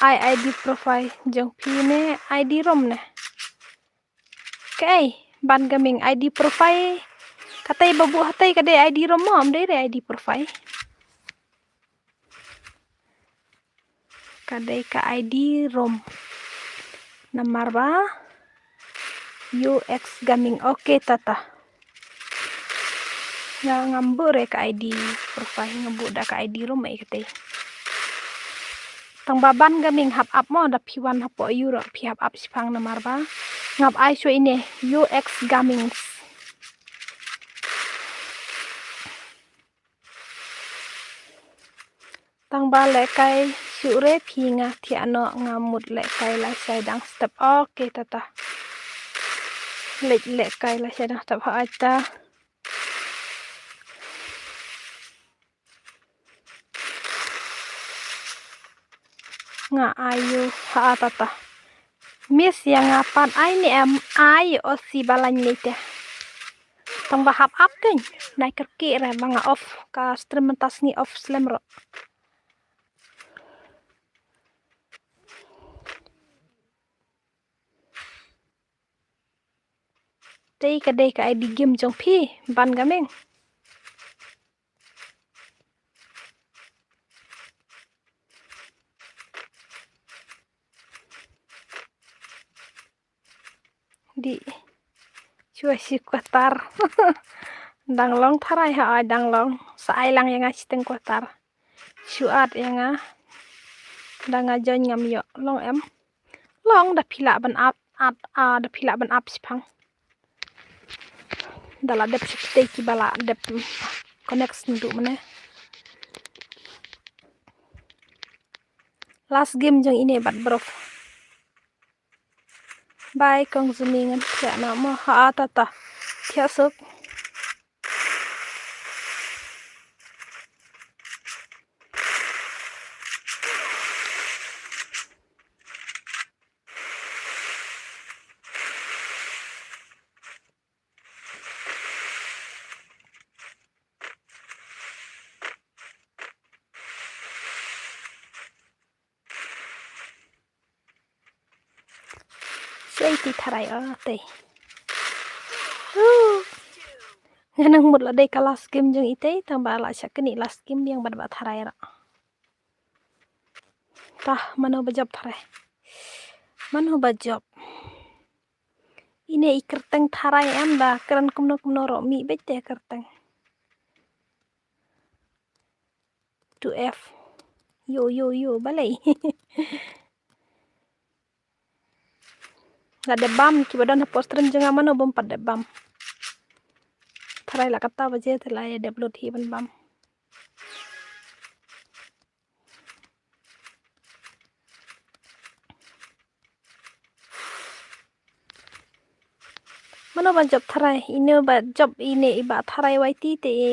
ai ID profile jong phi ne ID ROM ne. Kaei, Ban Gaming, ID profile. Katei ba buh hatei ka dei ID ROM mo, ym dei re ID profile. Ka dei ka ID ROM. Namar ba U X Gaming. Okay, tata. Nga ngam buh re ka ID profile, nga buh da ka ID ROM ei katei. Tang ba Ban Gaming hap ap mo, da phi wan hapoh aiu ruh phi hap ap shipang namar ba ngap ai shuh ine U X Gaming. Tang ba lehkai shuh re phi nga thiah noh, nga mut lehkai lashai dang step. Okay, tata. Leh lehkai lashai dang step ha aita. Nga aiu ha tata. Miss ïa nga pat ai ne em, ai o si ba lain lei te. Tang ba hap ap kein. Nai kyrkieh re ba nga off ka stream mynta sngi, off slem ruh. Tei ka dei ka ID game jong phi, Ban Gaming. Dih. Shuwa shi kwatar. Dang long tharai ha, ai dang long. Sa ai lang ïa nga shiteng kwatar. Shu add ïa nga. Da nga join ngam ïoh long em. Long da phi lah ban add, add, ah, da phi lah ban add shipang. Da la dep shu tei kiba la dep connect synduh mynne. Last game jong ine bad bro. Bye Kong Zumi, ngan thiah noh mo ha, tata. Thiah suk. Sei ti tharai o tei. Huh. Nga nang mut la dei ka last game jong itei, tang ba la shah kani last game biang bad ba tharai ra. Tah, mano ba jop tharai. Mano ba jop. Ine i kyrteng tharai em, da kren kumno kumno ruh mih beit te kyrteng. Two F. Yo, yo, yo, balei. La dep bam, kiba don hapoh stream jong nga mano bym pat dep bam. tharai la kata baje te la ïa dep lut hi ban bam. Mano ba jop tharai, ine ba jop ine i ba tharai wai ti te i.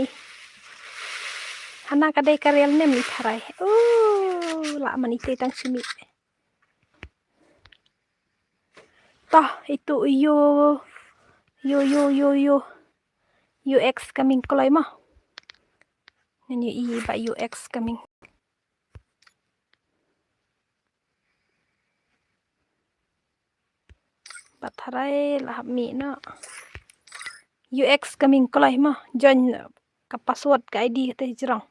Hana ka dei ka real name i tharai. Oh, la man ite tang simi. Toh, itu U, U, U, U, U, U X coming kloi mo. Ngan ïohi ba U X coming. Ba tharai la hap mih noh. U X coming kloi mo. Join ka password ka I D kata jrong.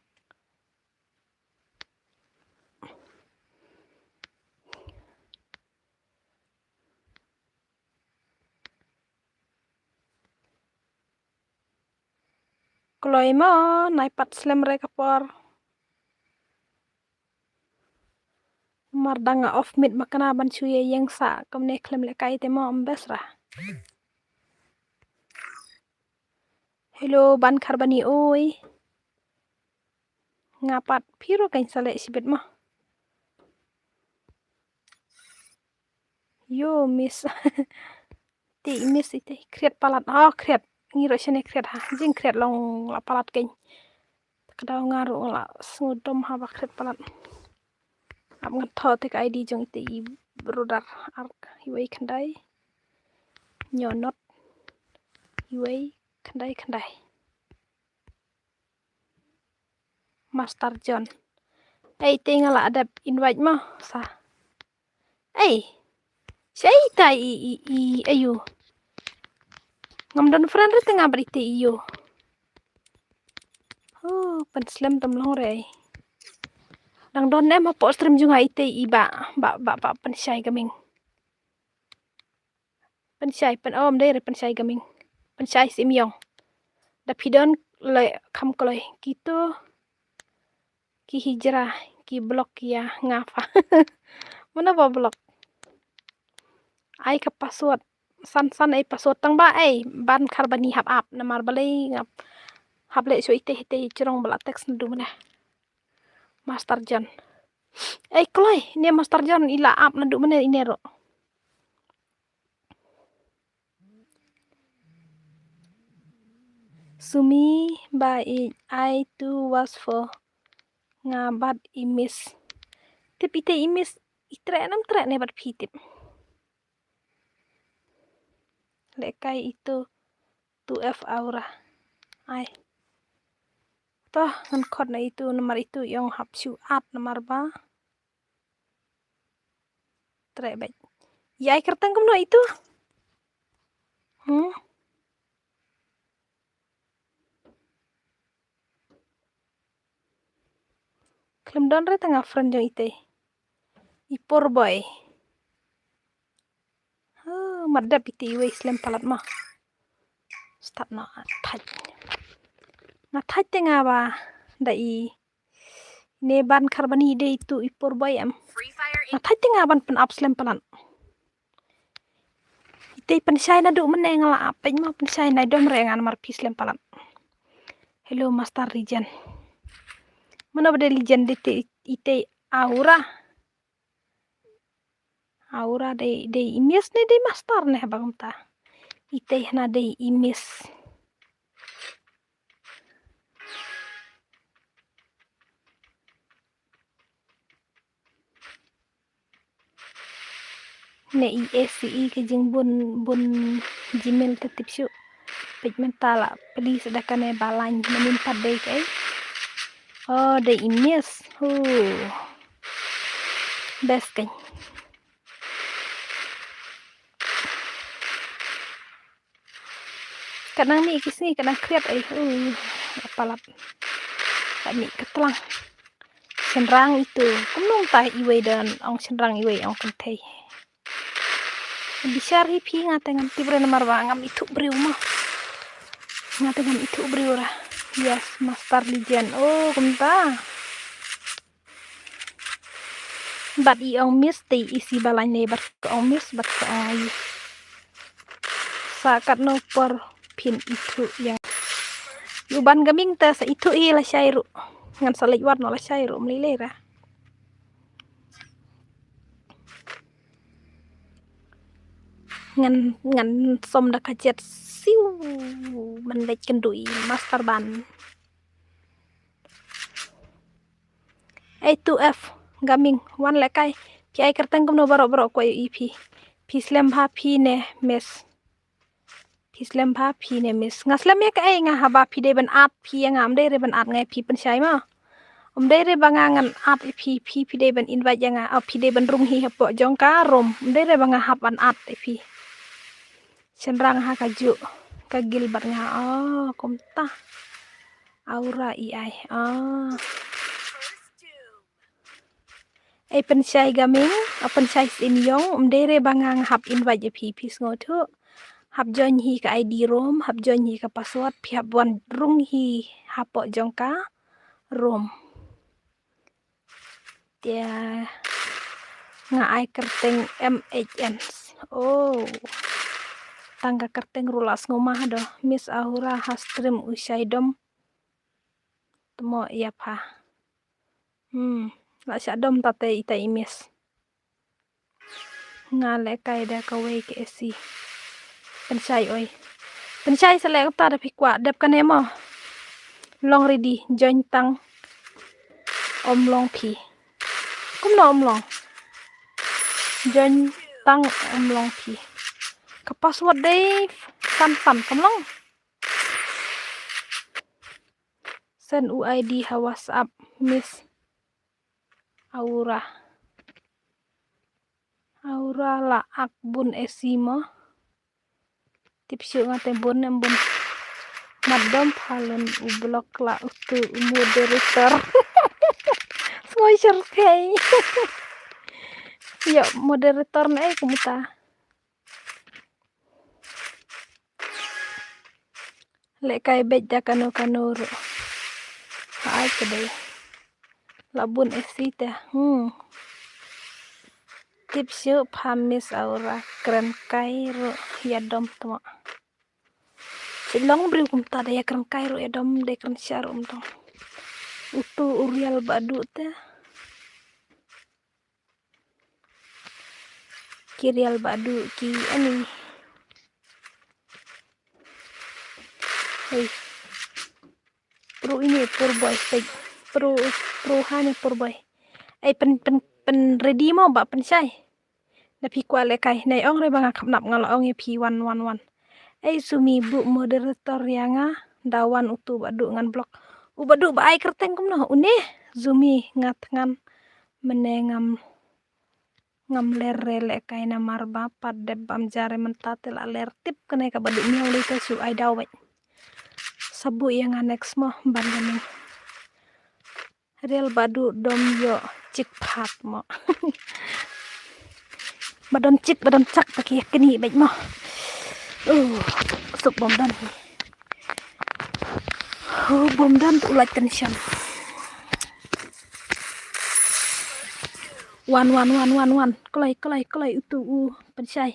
Kloi mo, nai pat slem re ka por. Mar dang nga off mid ma kane ban shu ïeng sa kumne khlem lehkai te mo ym best ra. Hello, ban khar bani oi. Nga pat phi ruh kan sa leh shibit mo. Yo, miss. Te i miss ite, khriat palat. Oh, khriat. Ngi ruh shane khriat ha. Jing khriat long la palat kein. Ka daw nga ruh la sngewdom ha ba khriat palat. Ap ngan thoh te ka I D jong ite i brother ar iwei khyndai. Nyo not. Iwei khyndai khyndai. Master John. Ei, te nga la dep invite mo sa. Ei. Shai ta i, i, i, ayu. Ngam don friend re te nga bad ite iyo. Oh, pynslem tam long re. Dang don em hapoh stream jong nga ite i ba, ba, ba, ba pynshai kaming. Pynshai, pyn, oh, ym dei re pynshai kaming. Pynshai sim yong. Da phi don le kham kloi. Kitu ki hijra, ki block ïa nga pha. Mano ba block? Ai ka password. San san ai password tang ba ai ban khar bani hap ap namar balei ngap hap leh shu ite ite jrong ba la text naduh mynne. Master John. Ai kloi, ne Master John i la ap naduh mynne ine ruh. Sumi ba i ai tu was for nga bad i miss. Tip ite i miss i treh nam treh ne bad phi tip. Lehkai itu tu F aura. Ai. Toh ngan khot na itu namar itu yong hap shu at namar ba. Treh bad. Ïa ai kyrteng kumno itu? Hmm. Khlem don re tang nga friend jong ite. I por boy. Ha, madap ite iwei slem palat ma. Start na thait. Nga thait te nga ba da i ne ban khar bani dei tu i por boy em. Nga thait te nga ban pyn ap slem palat. Ite pynshai naduh mynne nga la ap peit ma pynshai nai dom re ngan mar phi slem palat. Hello Master Legend. Mano ba dei Legend dei te ite aura. Aura dei dei i miss ne dei Master ne ba kumta. Ite hna dei i miss. Ne i A C E ka jingbun bun Gmail te tip shuh. Peit mynta la please da kane ba lain mynnin pat dei kaei. Oh dei i miss. Hu. Best kan. Ka nang mih ki sngi ka nang khriat ai. Uh, palat. Ka mih ka tlang. Shynrang itu. Kumno mynta iwei don ong shynrang iwei ong kynthei. Bishar hi phi nga te ngam tip re namar ba ngam ithuh briew ma. Nga te ngam ithuh briew ra. Yes, Master Legend. Oh, kumta. Bad i ong miss te i si ba lain ne bad ka ong miss bad ka ong ai. Sa katno por phin ithuh ïa. Ïa u ban gaming te sa ithuh hi lashai ruh. Ngan sa leit wad noh lashai ruh, ym lei lei re. Ngan, ngan som da ka jet siu. Ban leit kynduh ïa i master ban. A two F gaming, wan lehkai. Phi ai kyrteng kumno baroh baroh, kwah ïohi phi. Phi slem bha phi ne miss? Phi slem bha phi ne miss? Nga slem ïa kaei nga, haba phi dei ban add phi ïa nga, ym dei re ban add nga ïa phi, pynshai mo. Ym dei re ba nga ngan add ïa phi, phi, phi dei ban invite ïa nga, oh, phi dei ban rung hi hapoh jong ka room. Ym dei re ba nga hap ban add ïa phi. Shynrang ha kajuh ka guild bad nga, oh, kumta. Aura A I, oh. Ei pynshai gaming, a pynshai Shin Yong, ym dei re ba nga hap invite ïa phi, phi sngewthuh. Hap join hi ka I D room, hap join hi ka password, phi hap wan rung hi hapoh jong ka room. Te nga ai kyrteng M H N. Oh. Tang ka kyrteng ruh la sngewma ha do. Miss Ahura ha stream u shai dom. Te mo ïa pha. Hmm, la shah dom ta te ita i miss. Nga lehkai da kawei ka A C. Pynshai oi. Pynshai sa leh kata da phi kwah dep kane mo. Long ready, join tang. Ym long phi. Kumno ym long? Join tang ym long phi. Ka password dei san san, kam long. Send u I D ha WhatsApp, Miss Aura. Aura la ak bun A C mo. Tip shuh nga te bun em bun. Mat dom phalun u block la utu u moderator. Sngewsih kei. Ïoh moderator na ei kumta. Lehkai beit da kano kano ruh. Ai ka dei. La bun A C te. Hmm. Tip shuh pha Miss Aura kren kai ruh ïa dom tmo. Chi long briew kumta da ïa kren kai ruh ïa dom, da kren sha ruh ym dong. Utu u Rial Badu te. Ki Rial Badu ki ani. Hei. Pro ini pur boy, hei. Pro, pro hani pur boy. Ei pyn, pyn, pyn ready mo ba pynshai. Da phi kwah lehkai, nai ong re ba nga khamnap, nga la ong ïa phi wan, wan, wan. Ei Sumi, buh moderator ïa nga, da wan utu Badu ngan block. U Badu ba ai kyrteng kumno? Une Sumi, nga thngan mynne ngam, ngam ler re lehkai namar ba pat dep bam ja re, mynta te la ler. Tip kane ka Badu miaw lei te shu ai daw beit. Sa buh ïa nga next mo ban ganing. Rial Badu dom ïoh chik phat mo. Ba don chik, ba don chak, ba ki kni beit mo. Uh, suk bom don hi. Uh, bom don tu lait tension. Wan, wan, wan, wan, wan. Kloi, kloi, kloi utu u pynshai.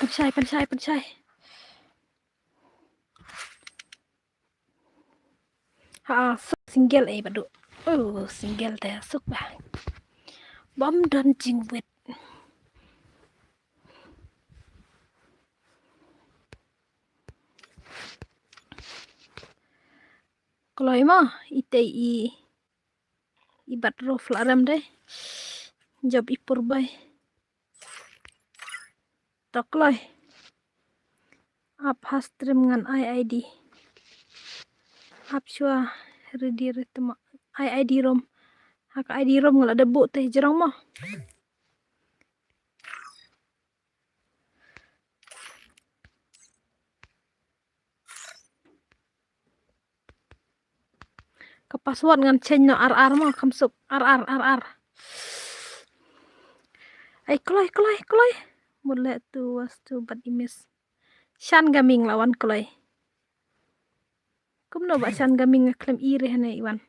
Pynshai, pynshai, pynshai. Ha, suk single ei Badu. Oh, single te suk ba. Bom don jingwit. Kloi mo, ite i, i bat rof la rem de. Job i pur bai. To kloi. Ap ha stream ngan ai I D. Ap shuwa ready re tma. Ai I D rom. Ha ka I D rom nga la da buh te jrong mo. Ka password ngan change noh, ar ar mo, kham suk, ar ar, ar ar. Ai kloi, kloi, kloi. Mut leh tu was tu bad i miss. Shan Gaming la wan kloi. Kumno ba Shan Gaming nga khlem i re hane i wan.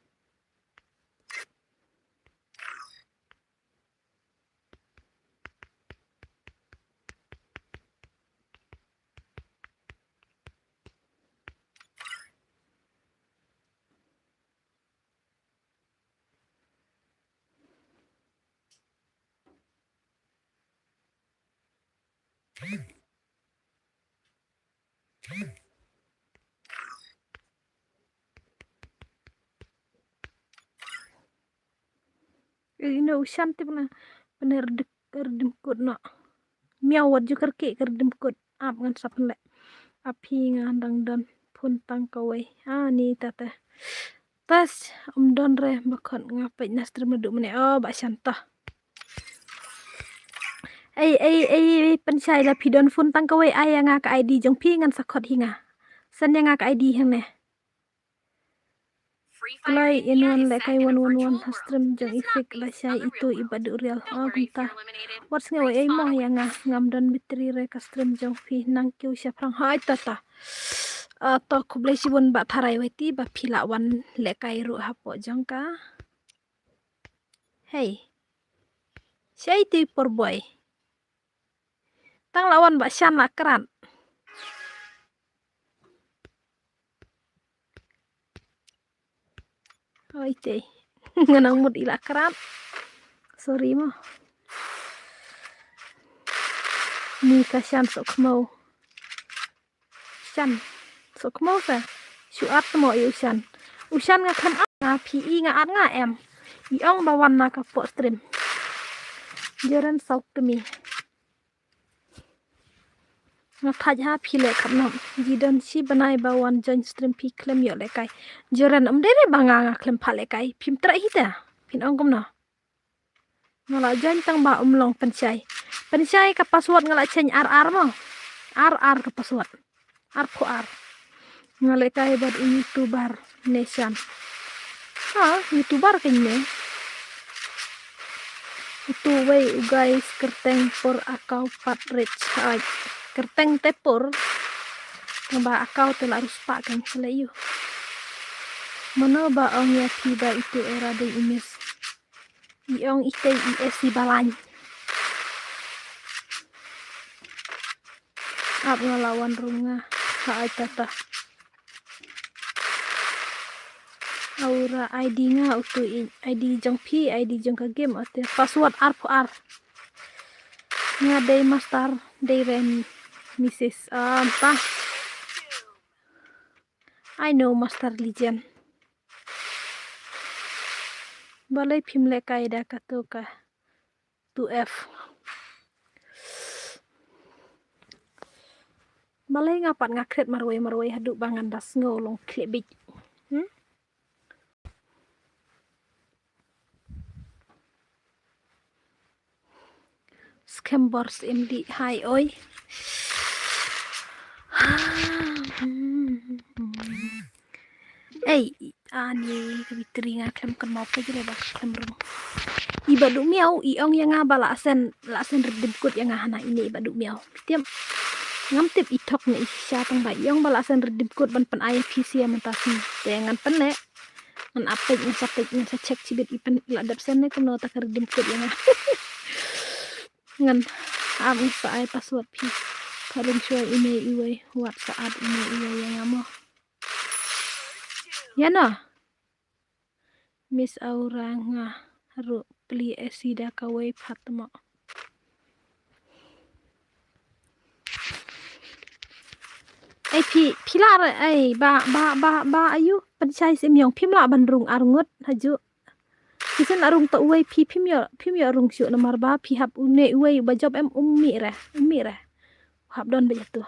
Ino u shan tip na. Pynner dik, rdem kut no. Miaw wat ju kyrkieh ka rdem kut. Ap ngan sa pynleh. Ap hi nga dang don phone tang kawei. Ah, ni ta te. Tas, um don re, ba khot nga peit na stream naduh mynne. Oh, ba shan ta. Ei, ei, ei, ei, pynshai la phi don phone tang kawei, ai ïa nga ka I D jong phi ngan sa khot hi nga. Send ïa nga ka I D hangne. Kloi in wan lehkai one one one ha stream jong i fake lashai ito i Bah Durial. Oh, kumta. Wat sngew ei mo ïa nga, ngam don battery re ka stream jong phi nang kiew shaphrang. Hai ta ta. Ah, to khublei shibun Bah Tharai Waiti ba phi la wan lehkai ruh hapoh jong ka. Hei. Shai ti por boy. Tang la wan ba shan la krat. Oi te. Nga nang mut i la krat. Sorry mo. Ni ka shan sok mo. Shan. Sok mo sa. Shu at mo i u shan. U shan nga khlem at nga phi i nga at nga em. I ong ba wan na ka pok stream. Joran sok to me. Nga thaj ha phi leh khap nam. Ji don shi bnai ba wan join stream phi khlem ïoh lehkai. Joran um dei re ba nga nga khlem pha lehkai. Phim treh hi ta. Phin ong kumno. Nga la join tang ba um long pynshai. Pynshai ka password nga la change ar ar mo. Ar ar ka password. Arphew ar. Nga lehkai bad u YouTuber Nation. Ha, YouTuber kein ne. Utu wei u guys kyrteng por account pat rich. Hai. Kyrteng te por. Ba account te la ruh spah kein sele yu. Mano ba ong ïa phi ba itu era dei i miss. I ong i tei i esi balain. Ap nga la wan rung nga. Ha ai tata. Aura I D nga utu i I D jong phi, I D jong ka game ate. Password arphew ar. Nga dei master, dei ren missus. Ah, ta. I know master legend. Balei phim lehkai da kato ka two F. Balei nga pat nga kret marwei marwei haduh ba ngan da sngew long khleh bit. Hmm? Skhem bor sim di hai oi. Ei, ani ka bitri nga khlem kan mau ka jere ba khlem rung. I Bah Duh Miaw, i ong ïa nga ba la send, la send redeem code ïa nga hana ine i Bah Duh Miaw. Tiam. Ngam tip i thok ne i shisha tang ba i ong ba la send redeem code ban pyn ai phi sia mynta sngi. Te ngan pynleh. Ngan ap peit, ngan sa peit, ngan sa check shibit i pyn la dep send ne kumno ta ka redeem code ïa nga. Ngan ap ngan sa ai password phi. Ka rum shuwa ine iwei, wat sa at ine iwei ïa nga mo. Ïa no. Miss Aura nga ruh pli esi da kawei phat mo. Ei phi, phi lah re, ei, ba, ba, ba, ba, ayu, pynshai sim ïong, phim lah ban rung ar ngut, haju. Phi sien la rung to uwei, phi, phim ïoh, phim ïoh rung shuh namar ba, phi hap une uwei, ba jop em um mih re, um mih re. Hap don ba jatuh.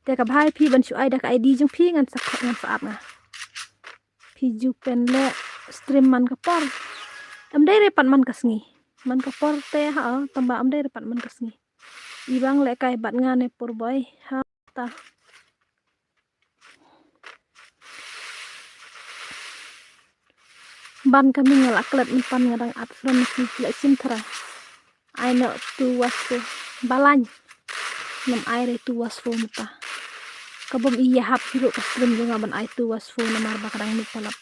Te ka bhai phi ban shu ai da ka I D jong phi ngan sa, ngan sa ap nga. Phi ju pynleh stream man ka por. Em dei re pat man ka sngi. Man ka por te ha, tang ba em dei re pat man ka sngi. I bang lehkai bad nga ne por boy. Ha ta. Ban ka ming la klet ni pan nga dang at friend ni leh sim thara. Ai no tu was tu balain. Nam ai re tu was fo mata. Ka bom i ya hap hiru ka stream jong nga ban ai tu was fo namar ba ka dang mik palap.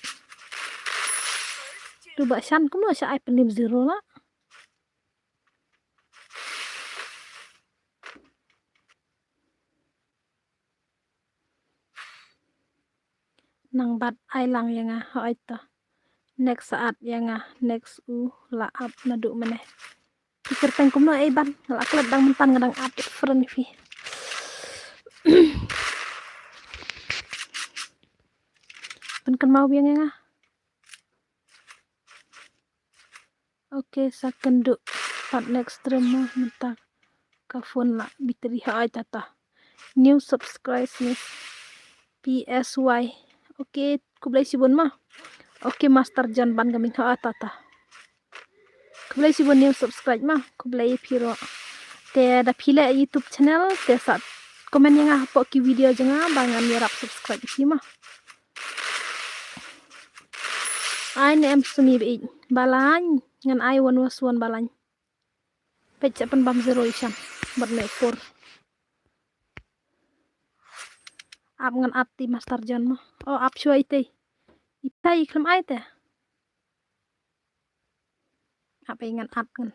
Tu ba shan kumno sha ai pelim zero la. Nang bat ai lang ïa nga, hooid to. Next sa at ïa nga, next u la ap naduh mynne. Phi kyrteng kumno ei ban? Nga la klet dang mynta, nga dang add friend ïa phi. Pynkyndit biang ïa nga. Okay, sa kynduh pat next stream mo, mynta ka phone la battery ha ai tata. New subscribe, Miss P S Y. Okay, khublei shibun mo. Okay, Master John Ban Gaming ha ai tata. Khublei shibun new subscribe mo. Khublei phi ruh. Te da phi leh YouTube channel te sa comment ïa nga hapoh ki video jong nga ba ngan ïarap subscribe ïa phi mo. Ai ne em sumi ba ïeit. Ba lain ngan ai one was one ba lain. Peit sa pynbam zero ïa shan. Bad ne four. Ap ngan add te Master John mo. Oh, ap shuwa ite. Ite i khlem ai te. Ap ei ngan add ngan.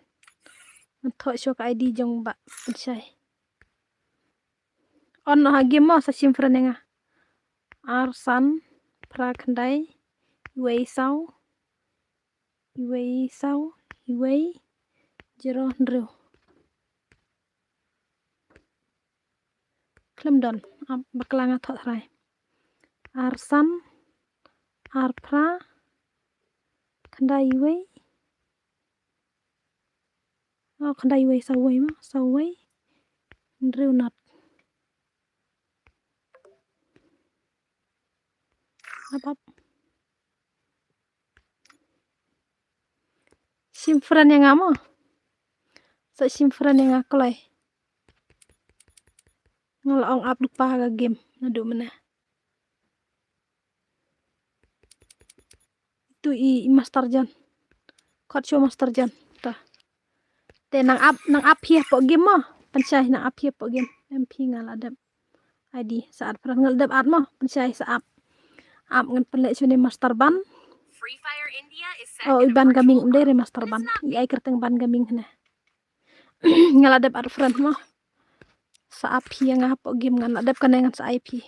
Ngan thoh shuwa ka I D jong ba pynshai. On noh ha game mo, sa shim friend ïa nga. Ar san phra khyndai iwei saw iwei saw iwei zero hynriew. Khlem don, ap bakla nga thoh tharai. Ar san ar phra khyndai iwei. Oh, khyndai iwei saw iwei mo, saw iwei hynriew nat. Ap ap. Shim friend ïa nga mo. Sa shim friend ïa nga kloi. Nga la ong ap lypa ha ka game naduh mynne. Tu i, i Master John. Khot shuwa Master John. Ta. Te nang ap, nang ap hi hapoh game mo. Pynshai nang ap hi hapoh game. Em phi nga la dep. I D sa add friend, nga la dep add mo. Pynshai sa ap. Ap ngan pynleh shuwa ne Master Ban. Oh, i Ban Gaming, ym dei re Master Ban. I ai kyrteng Ban Gaming hne. Nga la dep add friend mo. Sa ap hi ïa nga hapoh game, ngan la dep kane ngan sa ap hi.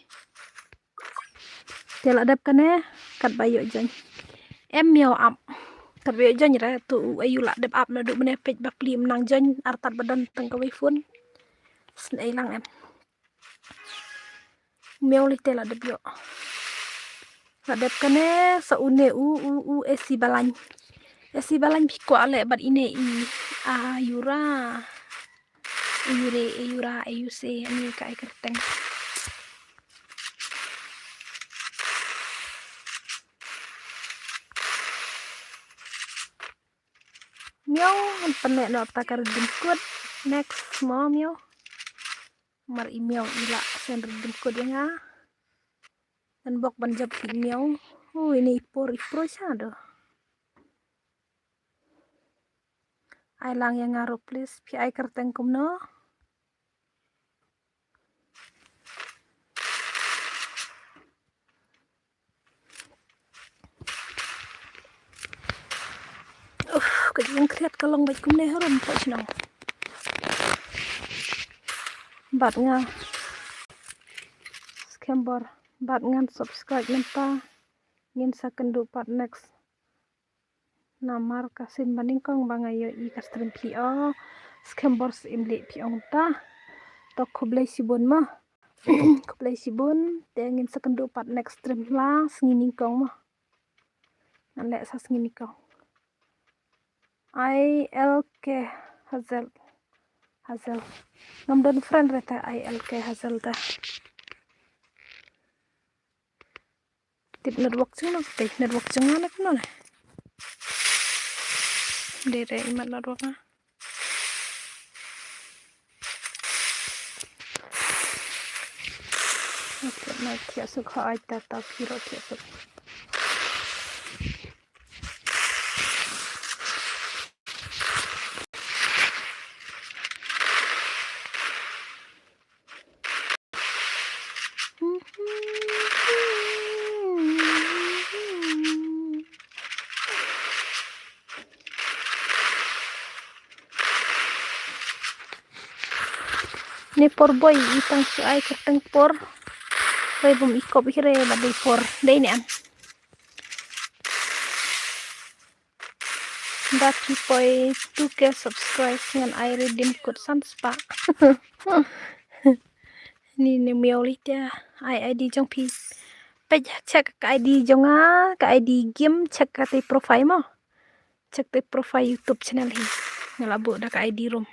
Te la dep kane katba ïoh join. Em miaw ap. Katba ïoh join re tu u ayu la dep ap naduh mynne, peit ba pli ym nang join, artat ba don tang kawei phone. Sngewlang em. Miaw lei te la dep ïoh. La dep kane sa une u, u, u, Esi Balain. Esi Balain phi kwah leh bad ine i, a, Yura. Yure, e Yura, e Yuse, ani ka ai kyrteng. Miaw, ngan pynleh noh ta ka redeem code. Next mo miaw. Mar i miaw i la send redeem code ïa nga. Ngan bok ban jop i miaw. Oh, ine i por i por sha do. Ai lang ïa nga ruh please, phi ai kyrteng kumno? Uf, ka jingkhriat ka long bad kumne harum pha shnong. Bad nga skhem bor, bad ngan subscribe mynta, ngin sa kynduh pat next. Namar ka sien ba nyngkong ba nga ïohi ka stream phi o. Skhem bor, sngewbha phi ong ta. To khublei shibun ma. Khublei shibun, te ngin sa kynduh pat next stream la sngi nyngkong ma. Ngan leh sa sngi nyngkong. I L K Hazel. Hazel. Ngam don friend re ta I L K Hazel ta. Tip network jong nga, tip network jong nga na kumno ne. Dei re imat network nga. Okay, na thiah suk ha ai ta ta phi ruh thiah suk. Ne por boi, i tang shu ai kyrteng por. Boi bum i kop hi re ba dei por. Dei ne em. Da phi poi two K subscribe ngan ai redeem code san spah. Ni ne miaw li te ai I D jong phi. Peit check ka I D jong nga, ka I D game, check ka te profile mo. Check te profile YouTube channel hi. Nga la buh da ka I D rum.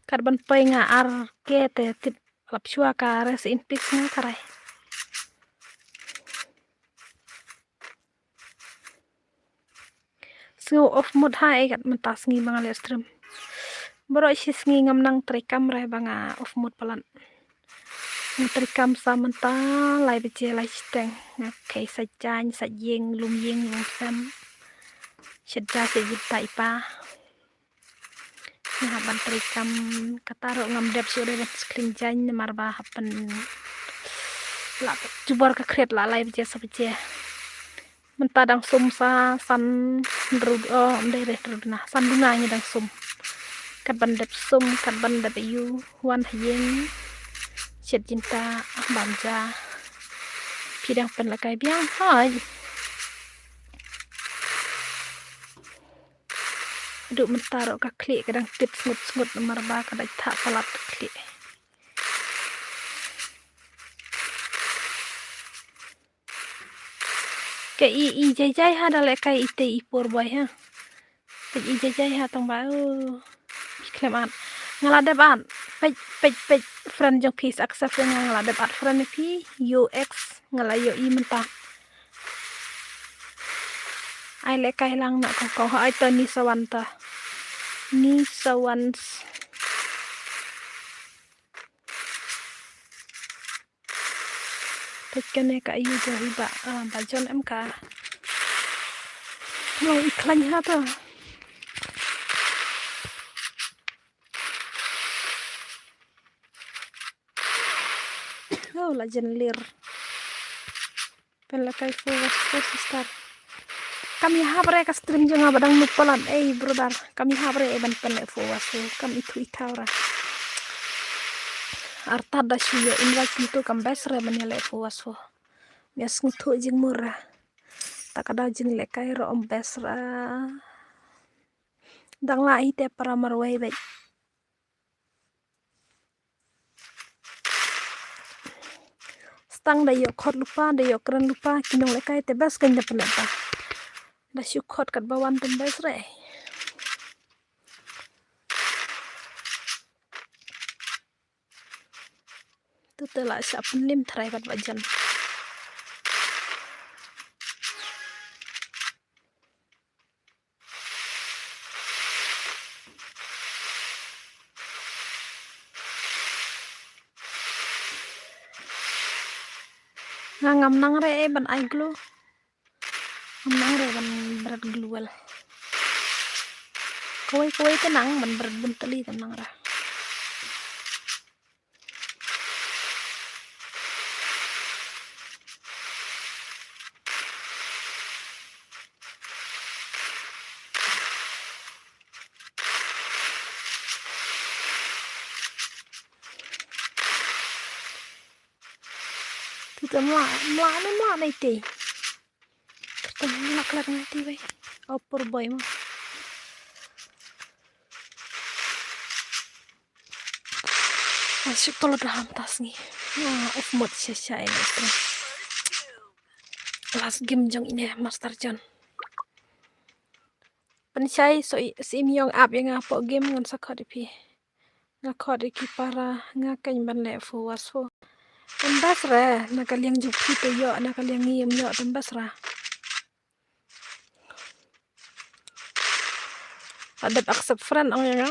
Kat ban poi nga ar K te tip lap shwa ka rest in peace nga ka rai. Sngew off mood ha, eh, kat mynta sngi ba nga leh stream. Baroh shi sngi ngam nang trei kam re ba nga off mood palat. Nga trei kam sa mynta lai baje lai shiteng. Nga khei sa jaiñ, sa ïing, lum ïing, lum sem. Shet ja shet jit ta i pa. Nga hap ban trei kam, kata ruh ngam dep shuh re ban skling jaiñ namar ba hap ban la jubor ka khriat la lai baje sa baje. Mynta dang sum sa san rud, oh, ndai re rud na, san duna ngi dang sum. Kat ban dep sum, kat ban dep ïu, wan ha ïing. Shet jin ta bam ja. Phi dang pynlehkai biang hoi. Duk mynta ruh ka khlieh ka dang tit sngut sngut namar ba ka dait thah palat ka khlieh. Ka i i jai jai ha da lehkai ite i por boi ha. Peit i jai jai ha tang ba, oh. Khlem at. Nga la dep at. Peit, peit, peit. Friend jong phi accept nga, nga la dep at friend phi. U X nga la ïoh i mynta. Ai lehkai lang na kong kong ha ai ta ni sawan ta. Ni sawan. Peit kane ka ayu jong i ba, ah, ba John em ka. Long i khlaiñ ha ta. Oh, la jen lir. Pynlehkai followers four sister. Kam ïahap re ka stream jong nga ba dang nup palat, ei brother. Kam ïahap re ban pynleh followers four. Kam ithuh ithaw ra. Artat da shu ïoh invite kumtu kam best re ban ïaleh followers four. Ïa sngewthuh jingmur ra. Ta ka daw jinglehkai ruh ym best ra. Dang lah hi te para marwei beit. Stang da ïoh khot lypa, da ïoh kren lypa, ki nonglehkai te best kein da pynleh ba. Da shu khot kat ba wan tang best re. Tu te la shah pynlim tharai bad ba jan. Nga ngam nang re, eh, ban ai glue. Ngam nang re ban bret glue wall. Kawei kawei te nang ban bret bun tylli te nang re. Tu te mla, mla ne mla ne te. Kata mla klat ngai te bai. Au por boi ma. Asyik tolo dah ham tas ngi. Ah, off mode sha sha ini. Last game jong ine Master John. Pynshai so i, si im yong ap ïa nga hapoh game ngan sa khot ïa phi. Nga khot ïa ki para nga keiñ ban leh followers four. Em best re, na ka liang jong phi te ïoh, na ka liang ngi ym ïoh te em best re. La dep accept friend ong ïa nga.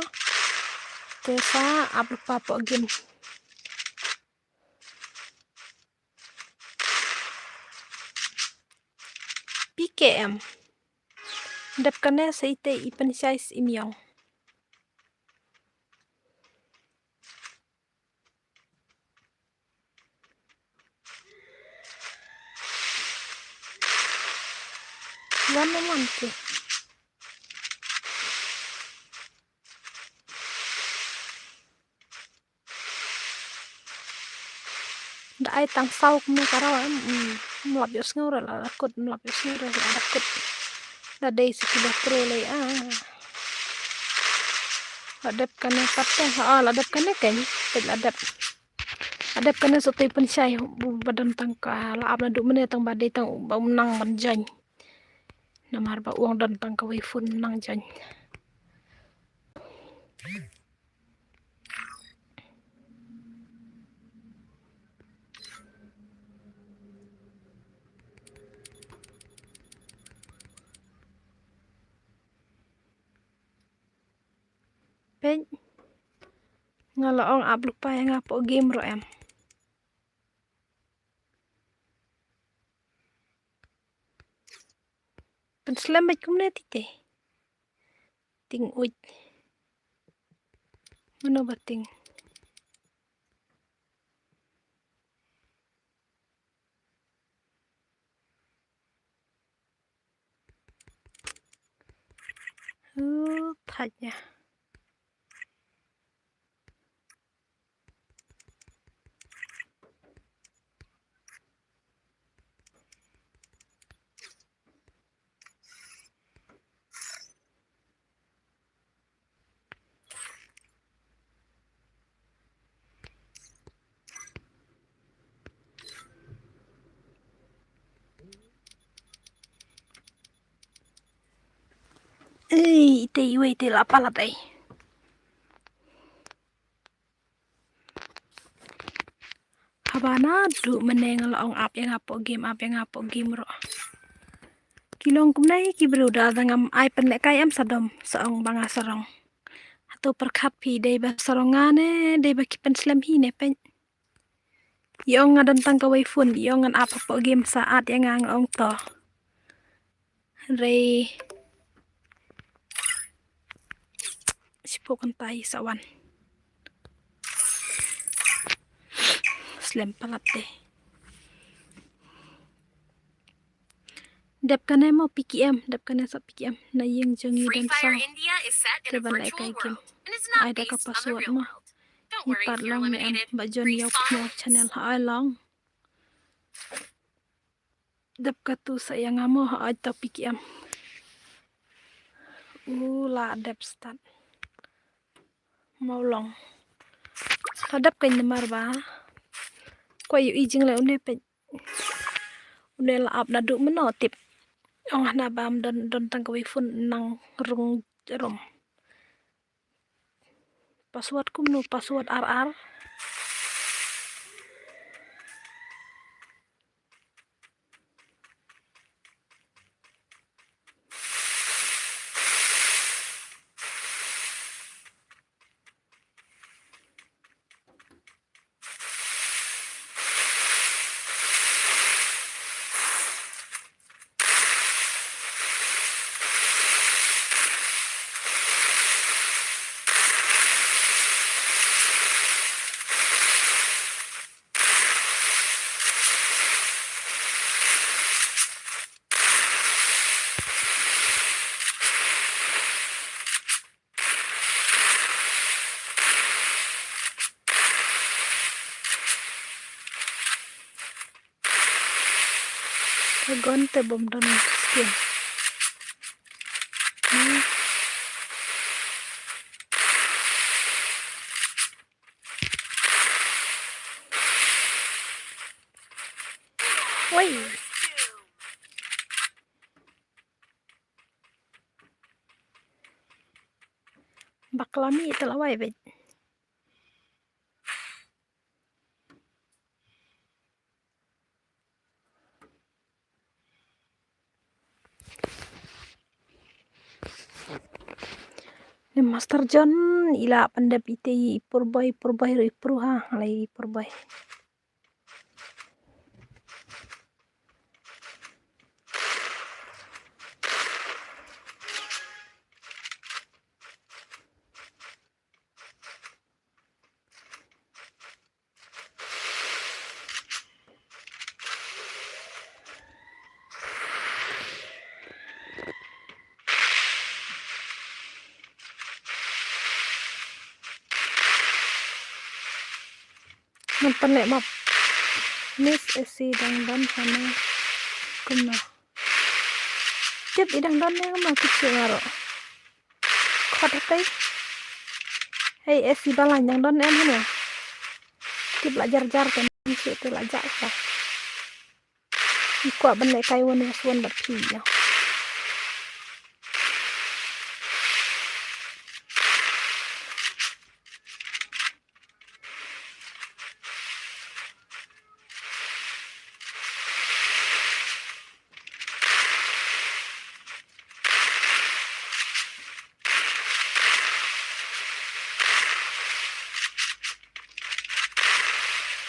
Te sa ap lypa hapoh game. P K M. Dep kane sa ite i pynshai si im yong. Wan na man ke. Da ai tang saw kumne ka raw em. Mm. Mlap ïohsngew re la da kut, mlap ïohsngew re la da kut. Da dei sa kiba pro lei ah. La dep kane pat te, ha, la dep kane kane, peit la dep. La dep kane sa tei pynshai, ba don tang ka, la ap naduh mynne tang ba dei tang ba um nang ban join. Namar ba u ong don tang kawei phone nang join. Peit. Nga la ong ap lypa ïa nga hapoh game ruh em. Pynslem beit kumne ti te. Ting uit. Mano ba ting? Hu, thait ïa. Ei, ite iwei te la palat ei. Haba naduh mynne nga la ong ap ïa nga hapoh game, ap ïa nga hapoh game ruh. Ki long kumne ki briew, da da ngam ai pynlehkai em sa dom, sa ong ba nga sarong. Hato pyrkhat phi dei ba sarong nga ne dei ba ki pynslem hi ne peit. Ïa ong nga don tang kawei phone, ïa ong ngan ap hapoh game sa at ïa nga, nga ong to. Hynrei shiphew kynta sa wan. Slem palat te. Dep kane mo P K M, dep kane sa P K M. Na ïing jong ngi don sa. Te ban lehkai game. Ai da ka password mo. Ngi pat long ne em ba jon ïa u channel ha ai long. Dep katu sa ïa nga mo ha ai ta P K M. U la dep start. Mo long. Ta dep kein namar ba. Kwai ïohi jingleh une peit. Une la ap naduh mynno tip. Ong hana bam don, don tang kawei phone nang rung jarum. Password kumno, password ar ar. Ka gun te bym don skin. Hmm. Wei. Bakla mih te la wai beit. Ni Master John i la pyndep ite i purbai, purbai, i purha, lai i purbai. Ngan pynleh map. Miss Esi dang don hana. kumno. Tip i dang don ne kumno ki shu ngaro. Khot hapei. Hei, esi balai dang don em hane. Tip la jar jar kan shu te la jar ka. I kwah ban lehkai wan was wan bad phi ïa.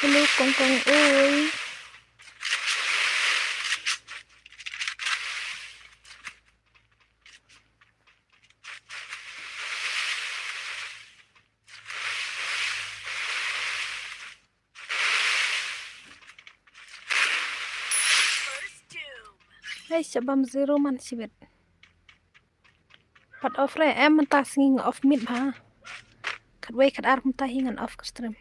Hello, Kong Kong ơi. Hei, shabam zero man shibit. Pat off re, em mynta sngi nga off miet bha. Khatwei khatar mynta hi ngan off ka stream.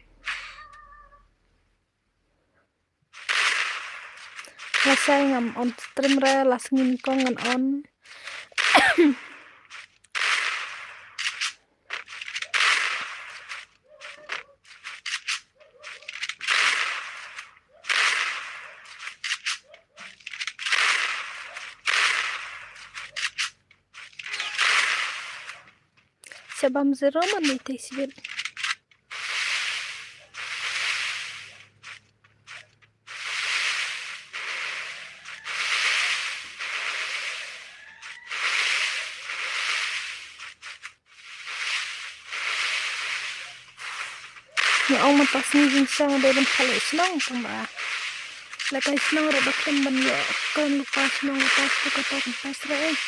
Lashai ngam on stream re, la sngi nyngkong ngan on. Shabam zero man ni te sibit. Nga ong mynta sngi jingshisha nga dei ban pynleh shnong tang ba lehkai shnong ruh ba khlem ban ïoh kren lypa shnong lypa shu ka tok mynta shreh.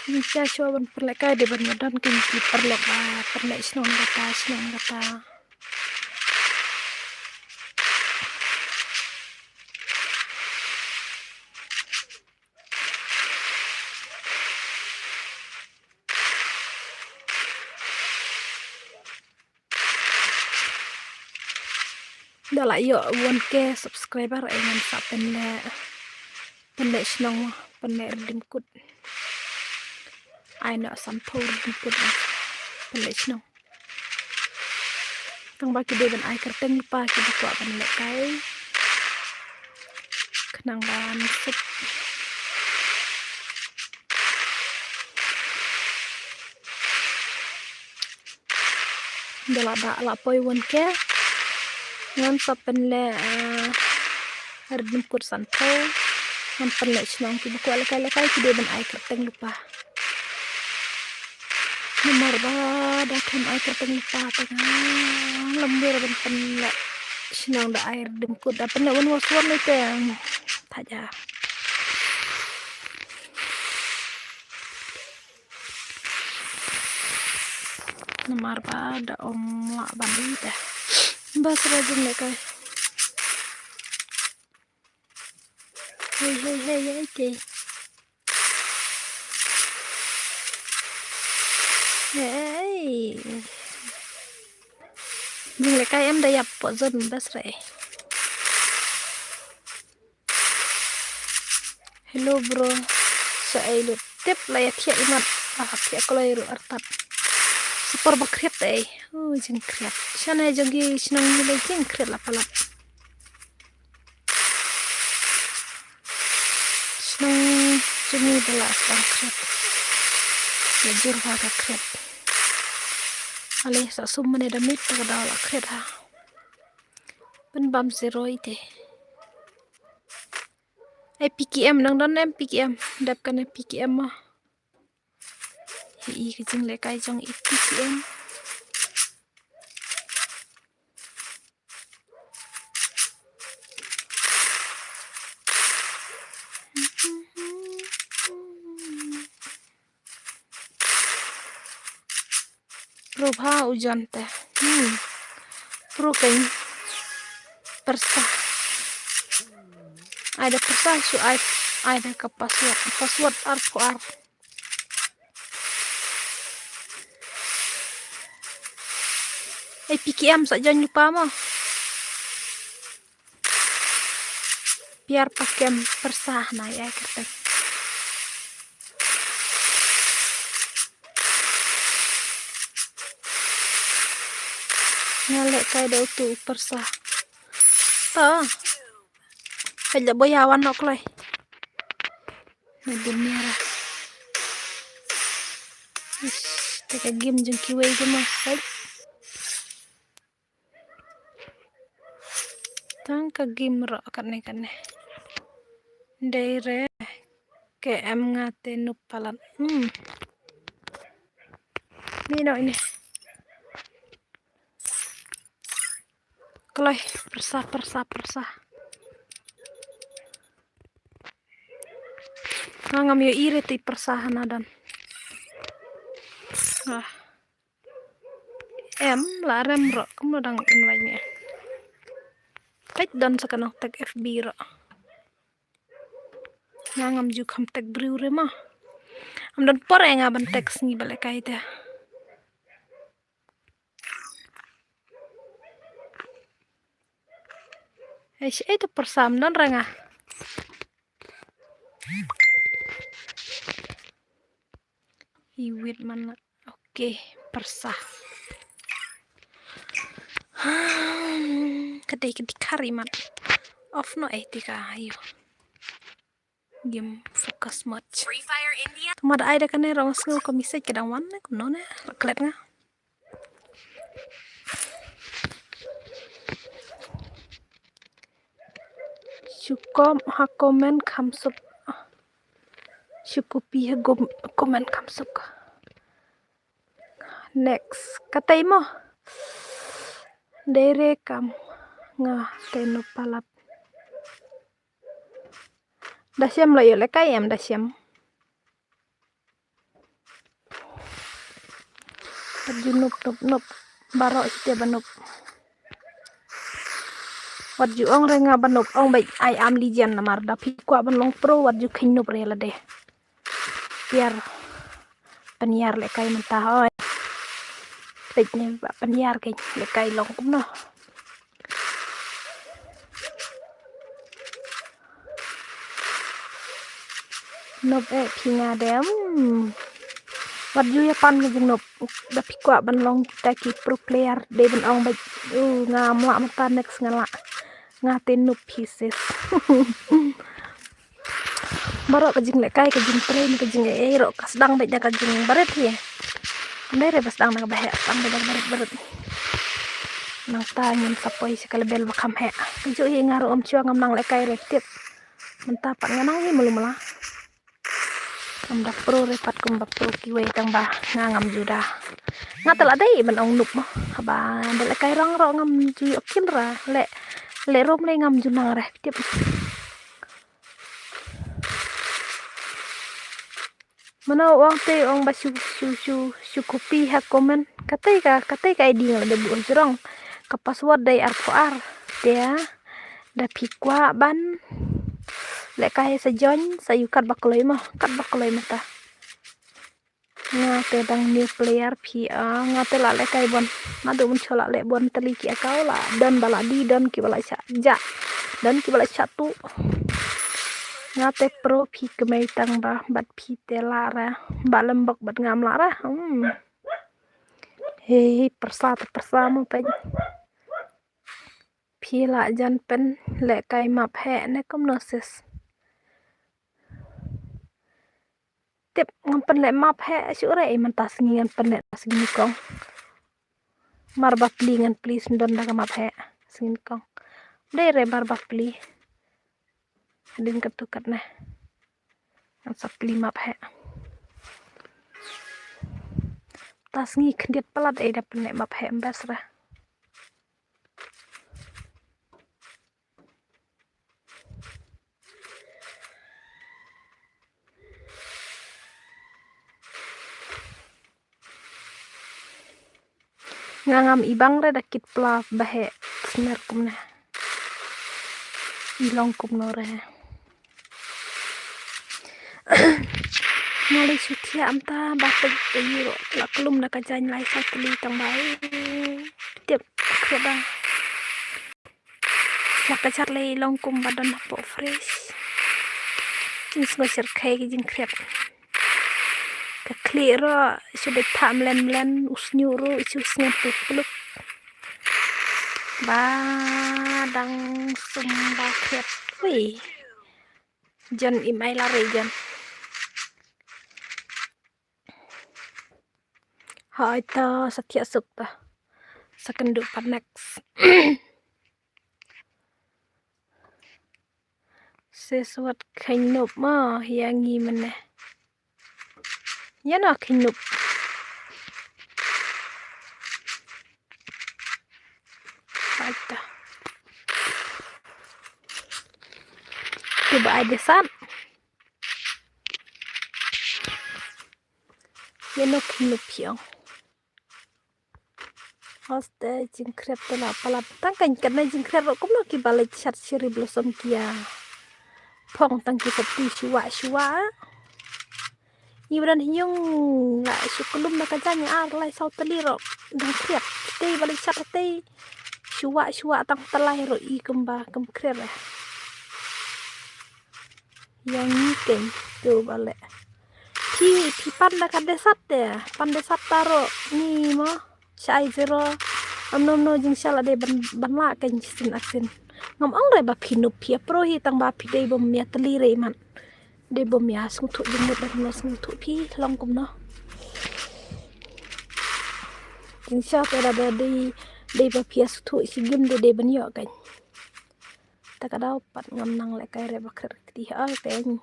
Jingshisha shuwa ban pynlehkai dei ban ïadon kin ki paralok ba pynleh shnong kata shnong kata. Da la ïoh one K subscriber ai ngan sa pynleh, pynleh shnong, pynleh rdimkut. Ai noh sanphew rdimkut pynleh shnong. Tang ba ki dei ban ai kyrteng lypa kiba kwah ban lehkai. Khnang ban suk. Da la da la poi one K. Ngan sa pynleh, eh, rdimkut sanphew. Ngan pynleh shnong kiba kwah lehkai lehkai ki dei ban ai kyrteng lypa. Namar ba da khlem ai kyrteng lypa te nga lem wir ban pynleh shnong da ai rdimkut da pynleh wan was wan te. Thaja. Namar ba da ym lah ban ïa te. Bas ra jinglehkai. Hei hei hei hei te. Hei. Jinglehkai em da ïap pok zon bas re. Hello bro. Sa ai lut tip la ïa thiah imat. Ah, thiah kloi ruh artat. Super ba khriat ai. Oh, jingkhriat. Shane jong ki shnong ni lai jingkhriat la palat. Shnong jong ni ba la sdang khriat. La jur ba ka khriat. Ale sa sum mane da mit ka da la khriat ha. Pynbam zero ite. Ai P K M nang don em P K M. Dep kane P K M ma. Hi i ka jinglehkai jong i P K M. Probha u jan te. Hmm. Pro kein. Pyrsa. Ai da pyrsa shu ai, ai da ka password. Password arphew ar. Ai P K M sa jan lypa mo. P Yar pakem pyrsa na ya kertek. Nga leh kai da utu u pyrsa. To. Peit la boya wan nok lai. Na dunia ra. Ish, te ka game jong kiwei jong ma. Peit. Tang ka game ro katne katne. Dei re ke em nga te nup palat. Hmm. Ni no ini. Kloi, pyrsa, pyrsa, pyrsa. Nga ngam ïohi re te pyrsa hana don. Ah. Em, la rem ro, kumno dang invite ne. Peit don sa ka nongtek F B ro. Nga ngam ju kham tek briew re ma. Am don por e nga ban tek sngi ba leh kai te. Eish, ei tu pyrsa am don re nga. Iwit man. Okay, pyrsa. Ka dei ka dei kari mat. Off no eh tika ayo. Game focus match. Free Fire India. Tuma da ai da kane rong sngew ka message ka dang wan ne kumno ne. Klet nga. Shu kom ha comment kham suk. Shu copy ha gom-, comment kham suk. Next. Katai mo. Dei re kam. Nga te nup palat. Da shem la ïoh leh kai em da shem. Wat ju nup, nup, nup. Baroh site ba nup. Wat ju ong re nga ba nup, ong beit I am legend namar da phi kwah ban long pro, wat ju kheiñ nup re lade. Pyrshah pynïar leh kai mynta hoi. Peit ne ba pynïar kheiñ leh kai long kumno. Nup eh phi nga dem. Wat ju ïa pan ka jingnup. Da phi kwah ban long kita ki pro player dei ban ong beit. U nga mlah mynta next nga lah. Nga te nup phi sis. Baroh ka jinglehkai, ka jingtrain, ka jingaiei ruh ka sdang beit da ka jingbarit hi. Ym dei re ba sdang da kaba heh, sdang beit da ka barit barit. Nangta ngin sa poi sha ka level ba kham heh. Kajuh hi nga ruh ym shuwa ngam nang lehkai re tip. Mynta pat nga nang hi malu mala. Ngam da pro re pat kumba pro kiwei tang ba nga ngam ju da. Nga te la dei ban ong nup mo. Haba da lehkai rong ruh ngam ju ïoh kill ra. Leh, leh rom leh ngam ju nang re tip. Mano ong te ong ba shu, shu, shu, shu copy ha comment. Katei ka, katei ka I D nga la dep buh jrong. Ka password dei arphew ar. Te da phi kwah ban lehkai sa join, sa ïoh kat ba kloi mo, kat ba kloi mo ta. Nga te dang new player phi a, nga te la lehkai bun. Naduh mynshuwa la leh bun tylli ki account la don ba la die, don kiba la shah jah, don kiba la shah tuh. Nga te pro phi kmie tang ba, bad phi te la ra, ba lem bok bad ngam la ra. Hmm. Hei, pyrsa te pyrsa mo peit. Phi la jan pynlehkai map heh ne kumno sis. Tip ngam pynleh map heh shuh re, ei mynta sngi ngan pynleh ta sngi kong. Mar ba pli ngan pli sngewdon da ka map heh sngi kong. Dei re mar ba pli. Hadien katto katne ngan sa pli map heh. Ta sngi khyndiat palat ei da pynleh map heh ym best re. Nga ngam i bang re da kit pla ba heh sner kumne. I long kumno re. Nga lei shu thiah mynta ba peit ïa ro la klum da ka jaiñ lai sa tylli tang ba. Tip thiah ba. La ka jar lei long kum ba don hapoh fridge. Jingsngew shyrkhei ki jingkhriat. Ka khlieh ruh shu dei thah mlen mlen, u snieh ruh shu sngew pluk pluk. Ba dang sum ba khriat. Ui. Jon im ai la rei jon. Hai ta sa thiah suk ta. Sa kynduh pat next. Sis wat kheiñ nup ma ïa ngi mynne. Ïa na kheiñ nup. Hai ta. Te ba ai de san. Ïa no kheiñ nup ïa. Hos te jingkhriat te la palat tang kan kan na jingkhriat ruh kumno ki ba leit shat cherry blossom ki ïa phong tang ki sati shuwa shuwa. Ngi ba don hynñiew la shu kulum na ka jaiñ ar lai saw tylli ruh dang khriat. Te ba leit shat te shuwa shuwa tang tylli ruh i kumba kum khriat eh. Ïa ngi keiñ tu ba leh. Phi, phi pan da ka desat te, pan desat ta ruh ngi mo. Shai zero. Amno amno jingshai la dei ban, ban lah keiñ shisien arsien. Ngam ong re ba phi nup phi apro hi tang ba phi dei bym ïa tylli re man. Dei bym ïa sngewthuh jingmut da kumno sngewthuh phi long kumno. Jingshai te da dei, dei ba phi ïa sngewthuh shi gim dei, dei ban ïoh keiñ. Ta ka daw pat ngam nang lehkai re ba khriat kti ha keiñ.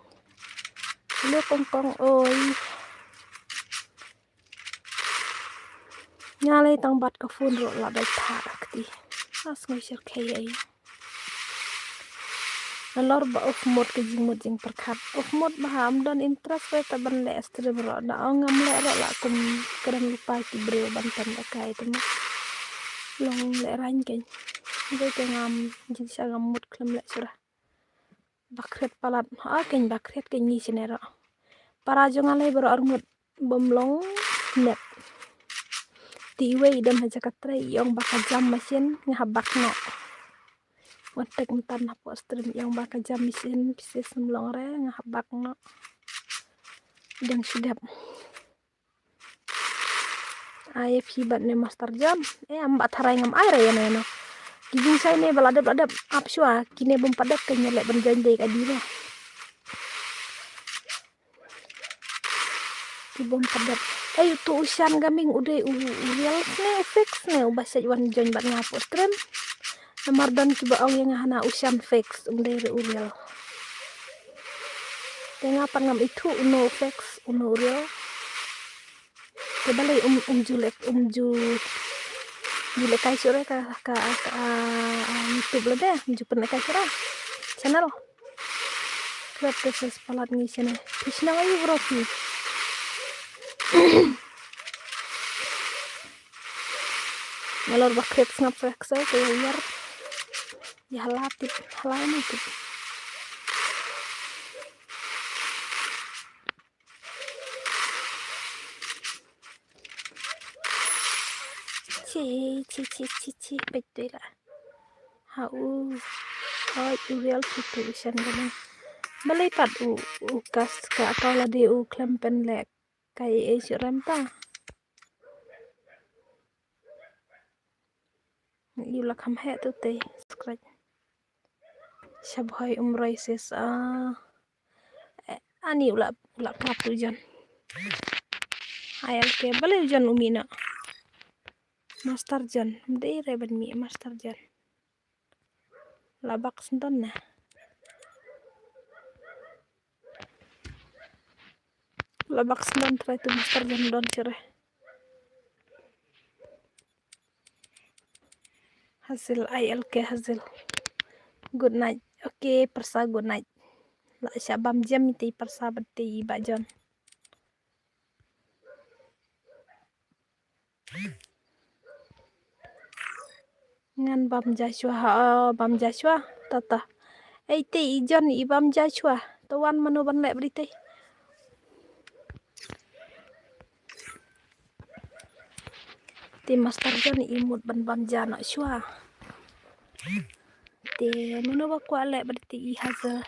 Leh kong kong oi. Nga lei tang bat ka phone ruh la dei thah kti. As ngai shyrkhei ei. Nalor ba off mode ka jingmut jingpyrkhat. Off mode ba ha am don interest re ta ban leh stream ruh. Da ong ngam leh ruh la kum kren lypa ki briew ban tan lehkai te mo. Long leh rang keiñ. Dei te ngam jingshai ngam mut khlem leh shuh. Ba khriat palat. Ha keiñ ba khriat keiñ ngi shane ruh. Para jong nga lei baroh arngut bym long net. Te iwei i don ha jaka trei i ong ba ka jam machine nga hap bak noh. Wat tek mynta hapoh stream i ong ba ka jam machine phi shem long re nga hap bak noh. Dang shu dep. Ai phi bad ne Master John. Eh, am ba tharai ngam ai ra ïa ne no. Ki jingshai ne ba la dep la dep ap shuwa kine bym pat dep keiñ leh ban join dei ka dei ba. Ki bym pat dep. Ai utu u Shan Gaming u dei u, u real ne u fake ne u ba shait wan join bad nga hapoh stream. Namar don kiba ong ïa nga hana u Shan fake um dei re u real. Te nga pat ngam ithuh uno u fake uno u real. Te balei um, um ju leh, um ju, ju lehkai shuh re ka, ka, ka, ah, YouTube lade, um ju pynlehkai shuh re channel. Khlem te sa palat ngi shane. Phi shnong aïu bro phi? Nalor ba khriat sngap sa ksew ka ïar. Ïa hala tip, hala ni tip. Chi, chi, chi, chi, chi, peit tu la. Ha u, ha u real photo u Shan Gaming. Balei pat u, u kas ka account lade u khlem pynlehkai ei shuh rem ta. Ïu la kham heh tu te scratch. Shabhoi um roi sis ah. Eh, ani u la, u la kap tu John. Ai al ke balei u John u mih noh. Master John, um dei re ban mih Master John. La bak sndon na. La bak sndon trai tu Master John don chere. Hasil I L K Hasil. Good night. Okay, pyrsa good night. La sha bam jem te pyrsa bad te i ba John. Ngan bam Joshua ha, oh, bam Joshua. Tata. Ei te i John i bam Joshua. Tawan mano ban leh bri te. Te Master John i mut ban bam ja na shwa. te mano ba kwah leh bad te i hazel.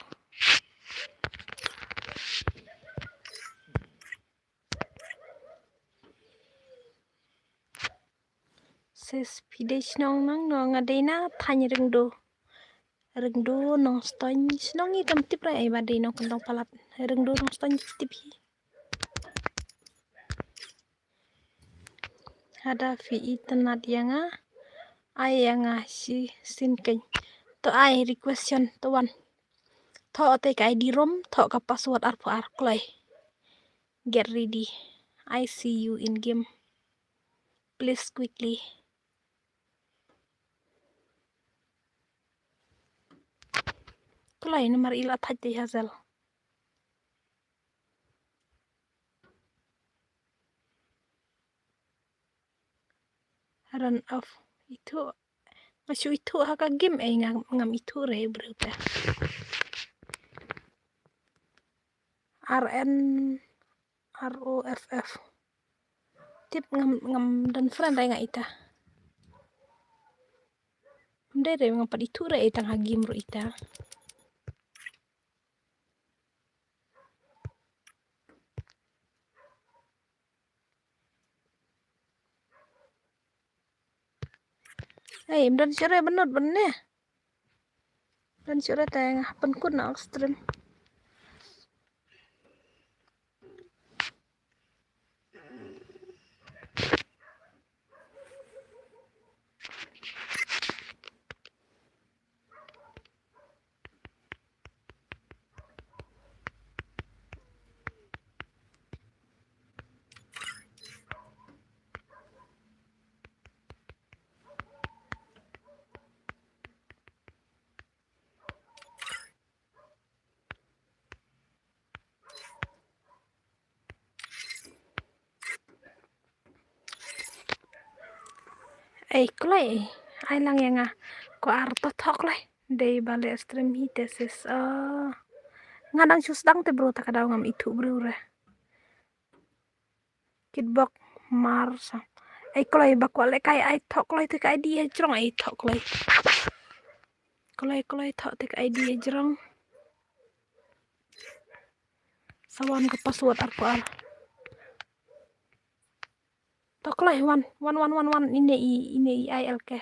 Sis phi dei shnong nangno? Nga dei na thaiñ Ringdo. Ringdo Nongstoiñ shnong i kam tip re ai ba dei Nongkyndong palat. Ringdo Nongstoiñ tip hi. Hada phi itynnad ïa nga, ai ïa nga shisien keiñ. To ai request shen to wan. Thoh te ka I D ROM, thoh ka password arphew ar kloi. Get ready. I see you in game. Please quickly. Kloi namar i la thait te hazel. Run off. Ithuh. Nga shu ithuh ha ka game ei nga, ngam ithuh re briew te. R N R O F F. Tip ngam, ngam don friend re nga ita. Ngam dei re ngam pat ithuh re ei tang ha game ruh ita. Ei, ym don shuh re ban nud ban ne. Ym don shuh re te nga pynkut na ok stream. Ei kloi, ai lang ïa nga. Ko ar to thok kloi. Dei ba leh stream hi te sis. Oh. Nga dang shu sdang te bro, ta ka daw ngam ithuh bro re. Kitbok mar sa. Ei kloi ba kwah leh kai ai thok kloi te ka I D hajrong ei thok kloi. Kloi kloi thok te ka I D hajrong. Sa wan ka password arphew ar. To kloi wan, wan, wan, wan, wan, ine i, ine i I L K.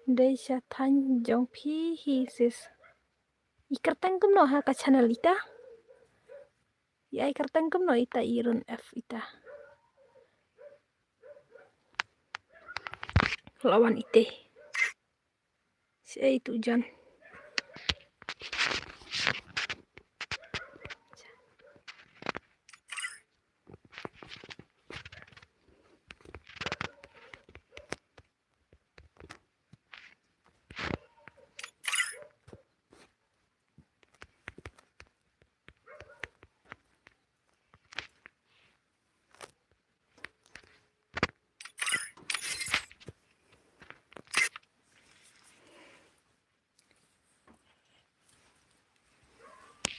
Dei sha thaiñ jong phi hi sis. I kyrteng kumno ha ka channel ita? I ai kyrteng kumno ita i run F ita? La wan ite. Sei tu jan.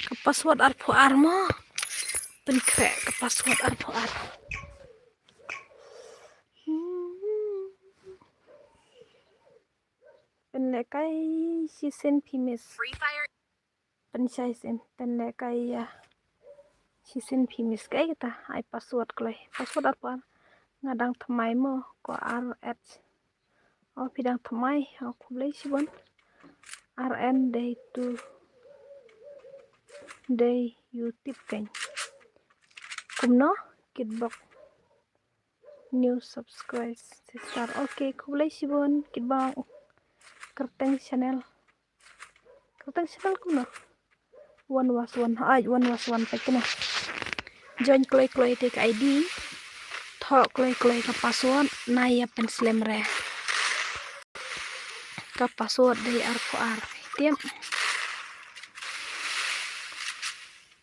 Ka password arphew ar mo. Pynkhreh ka password arphew ar. Pynlehkai shisien phi miss. Free Fire. Pynshai sien, pynlehkai ïa. Shisien phi miss kai kata, ai password kloi. Password arphew ar. Nga dang thymmai mo, ko R H. O phi dang thymmai, o khublei shibun. R N dei tu. Dei YouTube keiñ. Kumno, kitbok. New subscribe sister. Okay, khublei shibun, kitbok. Kyrteng channel. Kyrteng channel kumno? One was one. Ai, one was one peit kane. Join kloi kloi te ka I D. Thoh kloi kloi ka password. Nai ïa pynslem re. Ka password dei arphew ar. Tiap.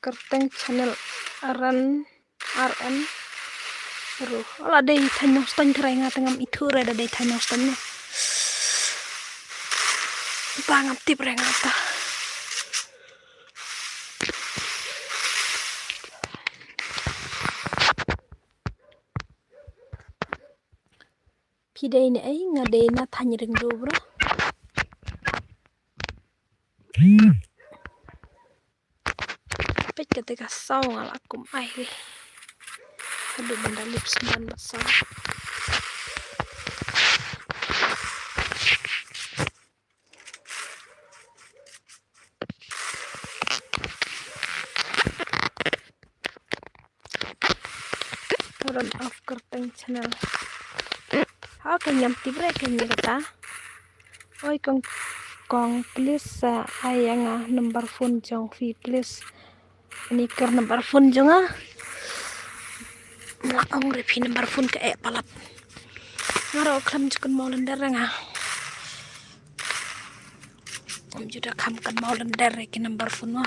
Kyrteng channel R N R N. Ruh. Ala dei thaiñ Nongstoiñ tharai nga te ngam ithuh re da dei thaiñ Nongstoiñ ne. Ta ngam tip re nga ta. P Ki dei ne ei, nga dei na Thaiñ Ring Doh bro. Peit kata ka saw nga la kum ai hi. Haduh ban da lip symban bad saw. Run off Kyrteng channel. Ha ka ñiam tip re ka ñiam kata. Oi kong, kong please, ah, ai ïa nga number phone jong phi please. Ani kyrpad number phone jong nga. Nga ong re phi number phone ka eh palat. Nga ruh khlem ju kynmaw lynter re nga. Ngam ju da kham kynmaw lynter re ki number phone mo.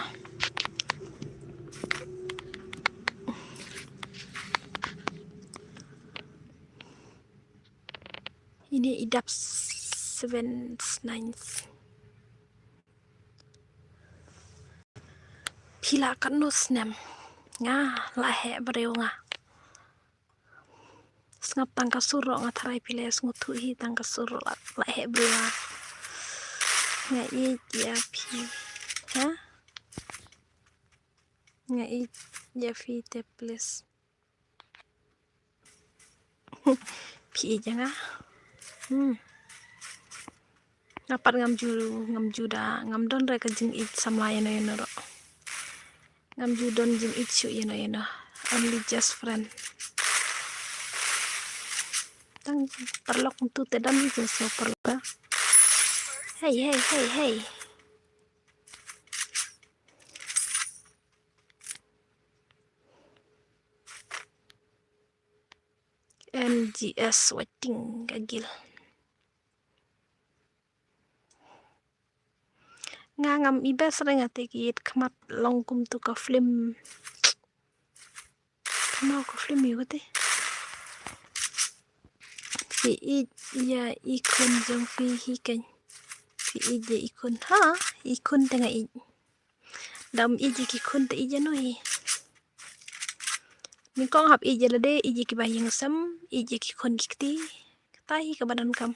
Ini i dap seven nine. Phi lah katno snem? Nga lah heh briew nga. Sngap tang ka sur ruh nga tharai phi la sngewthuh hi, tang ka sur ruh lah, lah heh briew nga. Nga ïeit ïa phi. Ha? Nga ïeit ïa phi te please. Phi ïeit ïa nga. Hmm. Nga pat ngam ju, ngam ju da, ngam don re ka jingïeit samla ïano ïano ruh. Ngam ju don jingïeit shuh ïano ïano. Only just friend. Tang paralok kumtu te dang ïeit shuh paralok. Hey, hey, hey, hey. N G S waiting ka gil. Nga ngam i best re nga te ki ïit khmat long kumtu ka film. Kumno ka film ïa kate. Phi ïeit ïa i khun jong phi hi keiñ. Phi ïeit ïa i khun ha, i khun te nga ïeit. Da ym ïeit ïa ki khun te ïeit ïano hi. Nyngkong hap ïeit ïa lade, ïeit ïa ki bahaïing sem, ïeit ïa ki khun ki kti. Kata hi kaba donkam.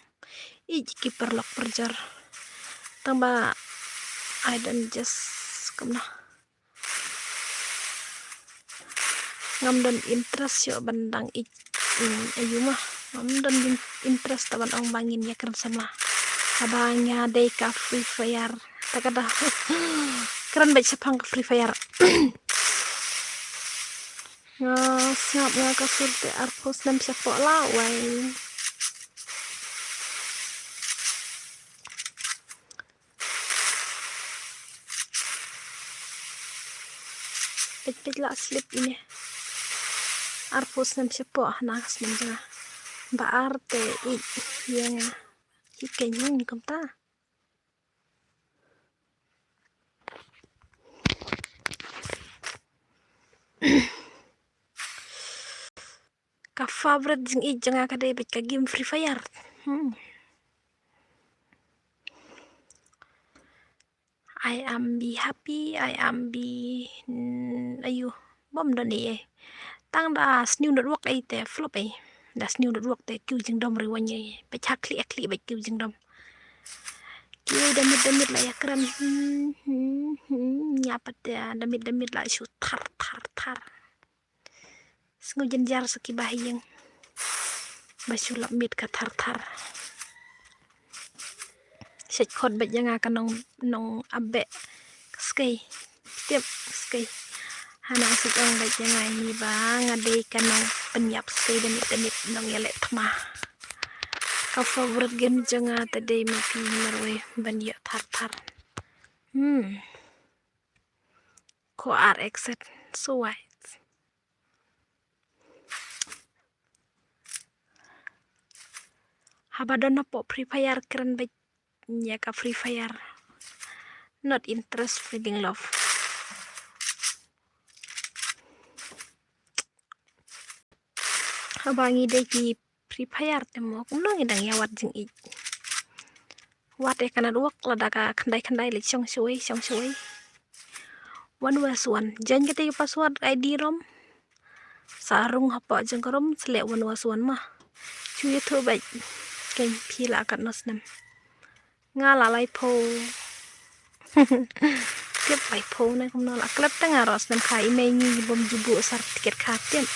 Ïeit ïa ki paralok parajor. Tang ba I don't just kumno. Ngam don interest shuh ban dang ïeit, mm, aïu ma. Ngam don interest ta ban ong ba ngin ïakren samla. Haba nga dei ka Free Fire. Ta ka da. Kren beit shaphang ka Free Fire. Nga sngap nga ka sur te arphew snem shapoh la wai. Peit peit la slip ine. Arphew snem shapoh hana ka snem jong nga. Ba ar te ïeit ïa nga. Hi keiñ kumta. Ka favorite jingïeit jong nga ka dei beit ka game Free Fire. Hmm. I am be happy, I am be, mm, aïu, bym don ei ei. Tang da sniew network ei te flop ei. Da sniew network te kiew jingdom riwaiñ ei. Beit ha khlieh ha khlieh beit kiew jingdom. Kiew da miet da miet la ïakren. Hmm, hmm, hmm. Ïa pat da, da miet da miet la shu thar thar thar. Sngew jynjar sa ki bahaïing. Ba shu lap miet ka thar thar. Shet khot beit ïa nga ka nong, nong ap beh ka skei. Tip skei. Hana shet ong beit ïa nga ïa ni ba nga dei ka nong pynïap skei da miet da miet nong ïaleh thma. Ka favorite game jong nga te dei ma phi marwei ban ïoh thar thar. Hmm. Ko ar exit. So wise. Haba don hapoh Free Fire kren beit ïa ka Free Fire. Not interest feeling love. Haba ngi dei ki Free Fire te mo kumno ngi dang ïa wad jingïeit. Wat ïa ka network lada ka khyndai khyndai leit shong shawei shong shawei. One versus one. Join kata ka password I D rom. Sa rung hapoh jong ka rom select one versus one ma. Shu ïathuh beit. Phi la katno snem? Nga la laiphew. Tip laiphew ne kumno la klep te nga ruh snem kha, i mei ngi bym ju buh certificate kha tip.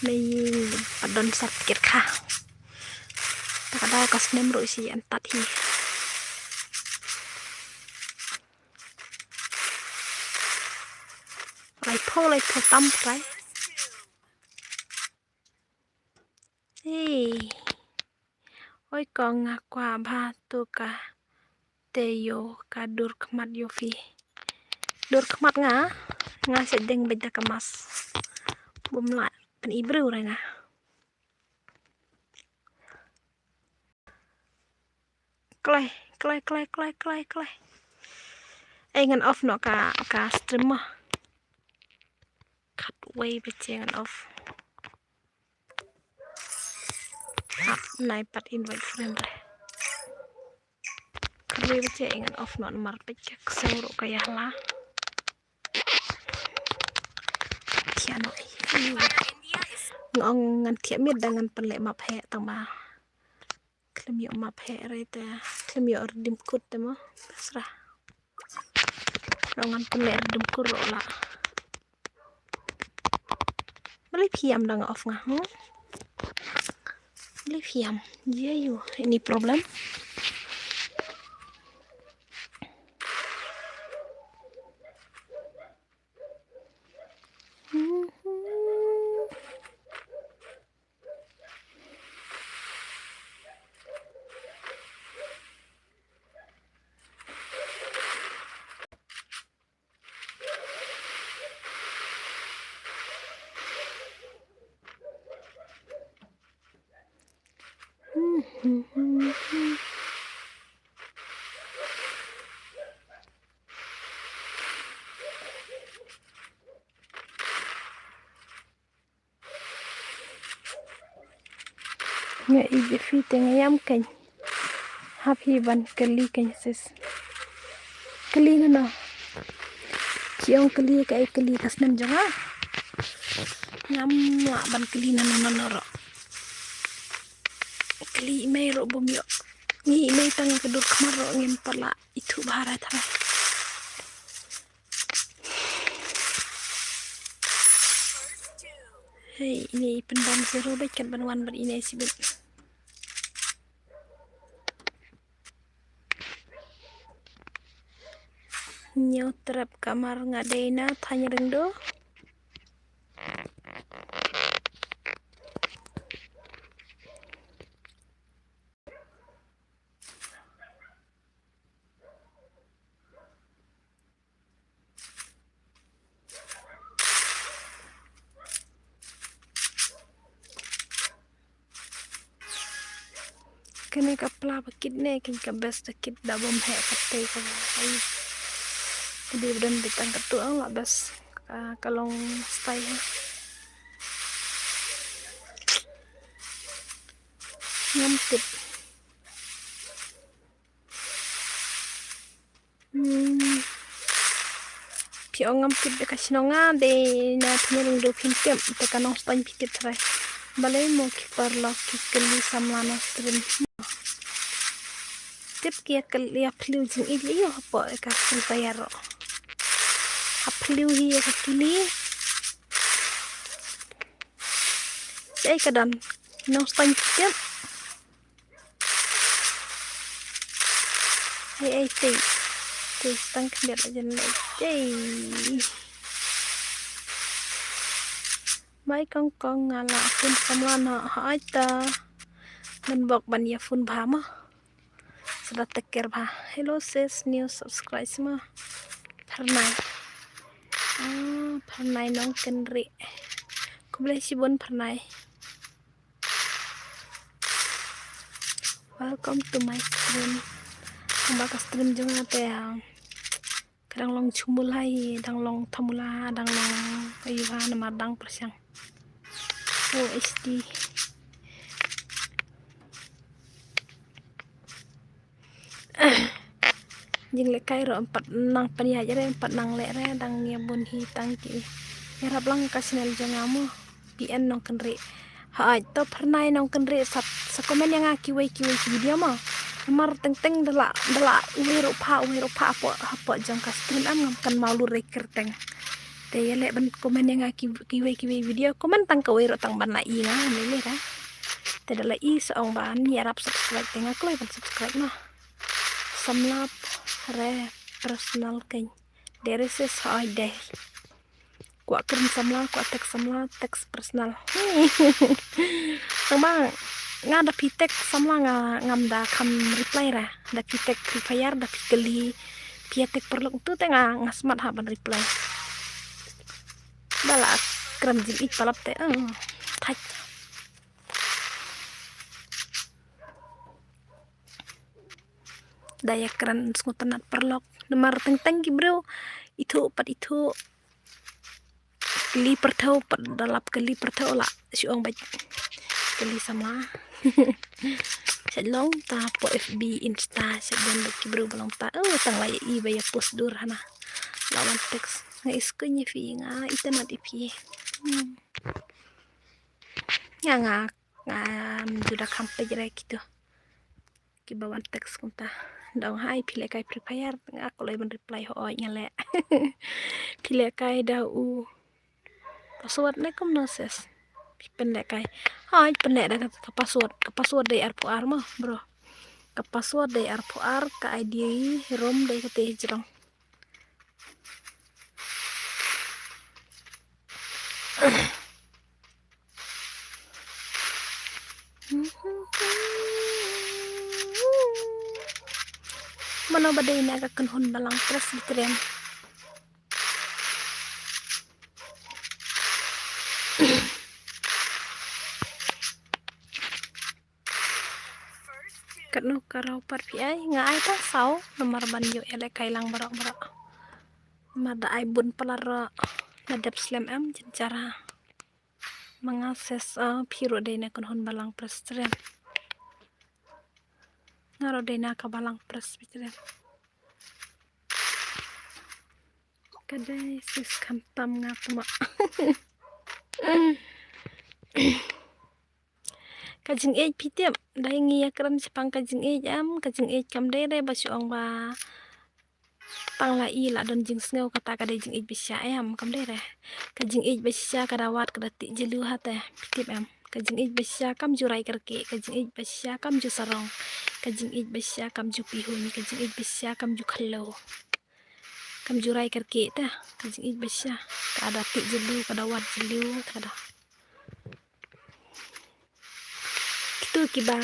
Mei ngi pat don certificate kha. Ta ka da ka snem ruh shi an tat hi. Laiphew, laiphew tam trai. Hey. Oi kong nga kwah bha tu ka te ïoh ka dur khmat ïoh phi. Dur khmat nga, nga shet deng beit da ka mask. Bym lah pyn-i briew re nga. Kloi, kloi, kloi, kloi, kloi, kloi. Ei ngan off noh ka, ka stream mo. Khatwei baje ngan off. Hap nai pat invite friend re. Khatwei baje ngan off noh namar peit ka ksew ruh ka ïa la. Thiah noh ei. Nga ong ngan thiah miet da ngan pynleh map heh tang ba khlem ïoh map heh re te khlem ïoh redeem code te mo. Bes ra. Ruh ngan pynleh redeem code ruh la. Balei phi ïam da nga off nga, hmm? Balei phi ïam? Jia ïoh, any problem? Nga ïeit ïa phi te nga ïam kein. Hap hi ban kylli kein sis. Kylli nano? Ki ong kylli kaei, kylli ka snem jong nga. Ngam lah ban kylli nano nano ruh. Kylli i mei ruh bym ïoh. Ngi i mei tang ka dur khmat ruh ngim pat lah ithuh bha ra tharai. Hei, ine i pynbam zero bad kat ban wan bad ine sibit. Ñiew trep kamar nga dei na thaiñ Ringdo. Kane ka pla ba kit ne, kane ka best da kit da bom he ka te ka ba ai. Ka di bdan bitang ka tu ang la best ka, ka long style ha. Ngam tip. Hmm. Phi ong ngam tip da ka shnong nga, dei na thaiñ Ringdo phin tip, te ka Nongstoiñ phi tip trai. Balei mo ki paralok ki kylli samla na stream. Tip ki ïa kylli ïa phylliew jingïeit ïa hapoh ka Free Fire ruh. Ha phylliew hi ïa ka kylli. Shaei ka don. Nongstoiñ phi tip. Ei, ei, tei. Tei, tang khyndiat la jan lei. Tei. Bye kong kong, nga la phone samla noh, hooid ta. Ngan bok ban ïa phone bha mo. Sa da take care bha. Hello sis, new subscribe mo. Phyrnai. Ah, Phyrnai Nongkynrih. Khublei shibun Phyrnai. Welcome to my stream. Kumba ka stream jong nga te, ah, ka dang long chumul hai, dang long thamula, dang long ayu ha namar dang pyrshang. O H D. Jinglehkai ruh em pat nang pynïaid re, em pat nang leh re, dang ïa bun hi tang ki. Ïarap lang ka channel jong nga mo, P N Nongkynrih. Hooid, to phyrnai nongkynrih sa, sa comment ïa nga kiwei kiwei ki video mo. Namar teng teng da la, da la uwei ruh pha, uwei ruh pha hapoh, hapoh jong ka stream em, ngam kynmaw lut re kyrteng. Te ïa leh ban comment ïa nga ki, kiwei kiwei video, comment tang kawei ruh tang ban la i nga, ne leh ra. Te da la i sa ong ban ïarap subscribe te nga kloi ban subscribe mo. Samla re personal keiñ. Dei re sis, hooid dei. Kwah kren samla, kwah text samla, text personal. Tang ba nga da phi text samla nga ngam da kham reply ra. Da phi text Free Fire, da phi kylli, phi ïa text paralok tu te nga, nga smat ha ban reply. Da la kren jingïeit palat te, eh, thait. Da ïa kren sngewtynnat paralok. Namar teng teng ki briew ithuh pat ithuh. Kylli pyrthew pat da lap kylli pyrthew la shu ong bad kylli samla. Sha long ta hapoh F B, Insta, sha don bad ki briew ba long ta. Oh, tang la ïa i ba ïa post dur hana. La wan text. Nga iskuin ïa phi, nga itynnat ïa phi. Hmm. Nga, nga, ngam ju da kham peit re kitu. Kiba wan text kumta. Da ong hai phi lehkai Free Fire, nga kloi ban reply hooid nga leh. Phi lehkai da u password ne kumno sis? Phi pynlehkai. Hooid pynleh da ka, ka password, ka password dei arphew ar mo, bro. Ka password dei arphew ar, ka I D rom dei kata hijrong. Mano ba dei na ka kynhun Balang Presbyterian? Katno ka raw pat phi ai, nga ai tang saw, namar ban ïoh ïalehkai lang baroh baroh. Namar da ai bun palat ruh, la dep slem em, jynjar ha. Ma nga sis, ah, phi ruh dei na kynhun Balang Presbyterian. Nga ruh dei na ka Balang Presbyterian. Ka dei sis khamtam nga tma. Ka jingïeit phi tip, dei ngi ïa kren shaphang ka jingïeit em, ka jingïeit kam dei re ba shu ong ba tang la i la don jingsngew kata ka dei jingïeit ba shisha em, kam dei re. Ka jingïeit ba shisha ka da wad ka da tih jylliew ha te, phi tip em. Ka jingïeit ba shisha kam ju rai kyrkieh, ka jingïeit ba shisha kam ju sarong, ka jingïeit ba shisha kam ju pihuiñ, ka jingïeit ba shisha kam ju khloo. Kam ju rai kyrkieh te, ka jingïeit ba shisha ka da tih jylliew, ka da wad jylliew, ka da. Kitu kiba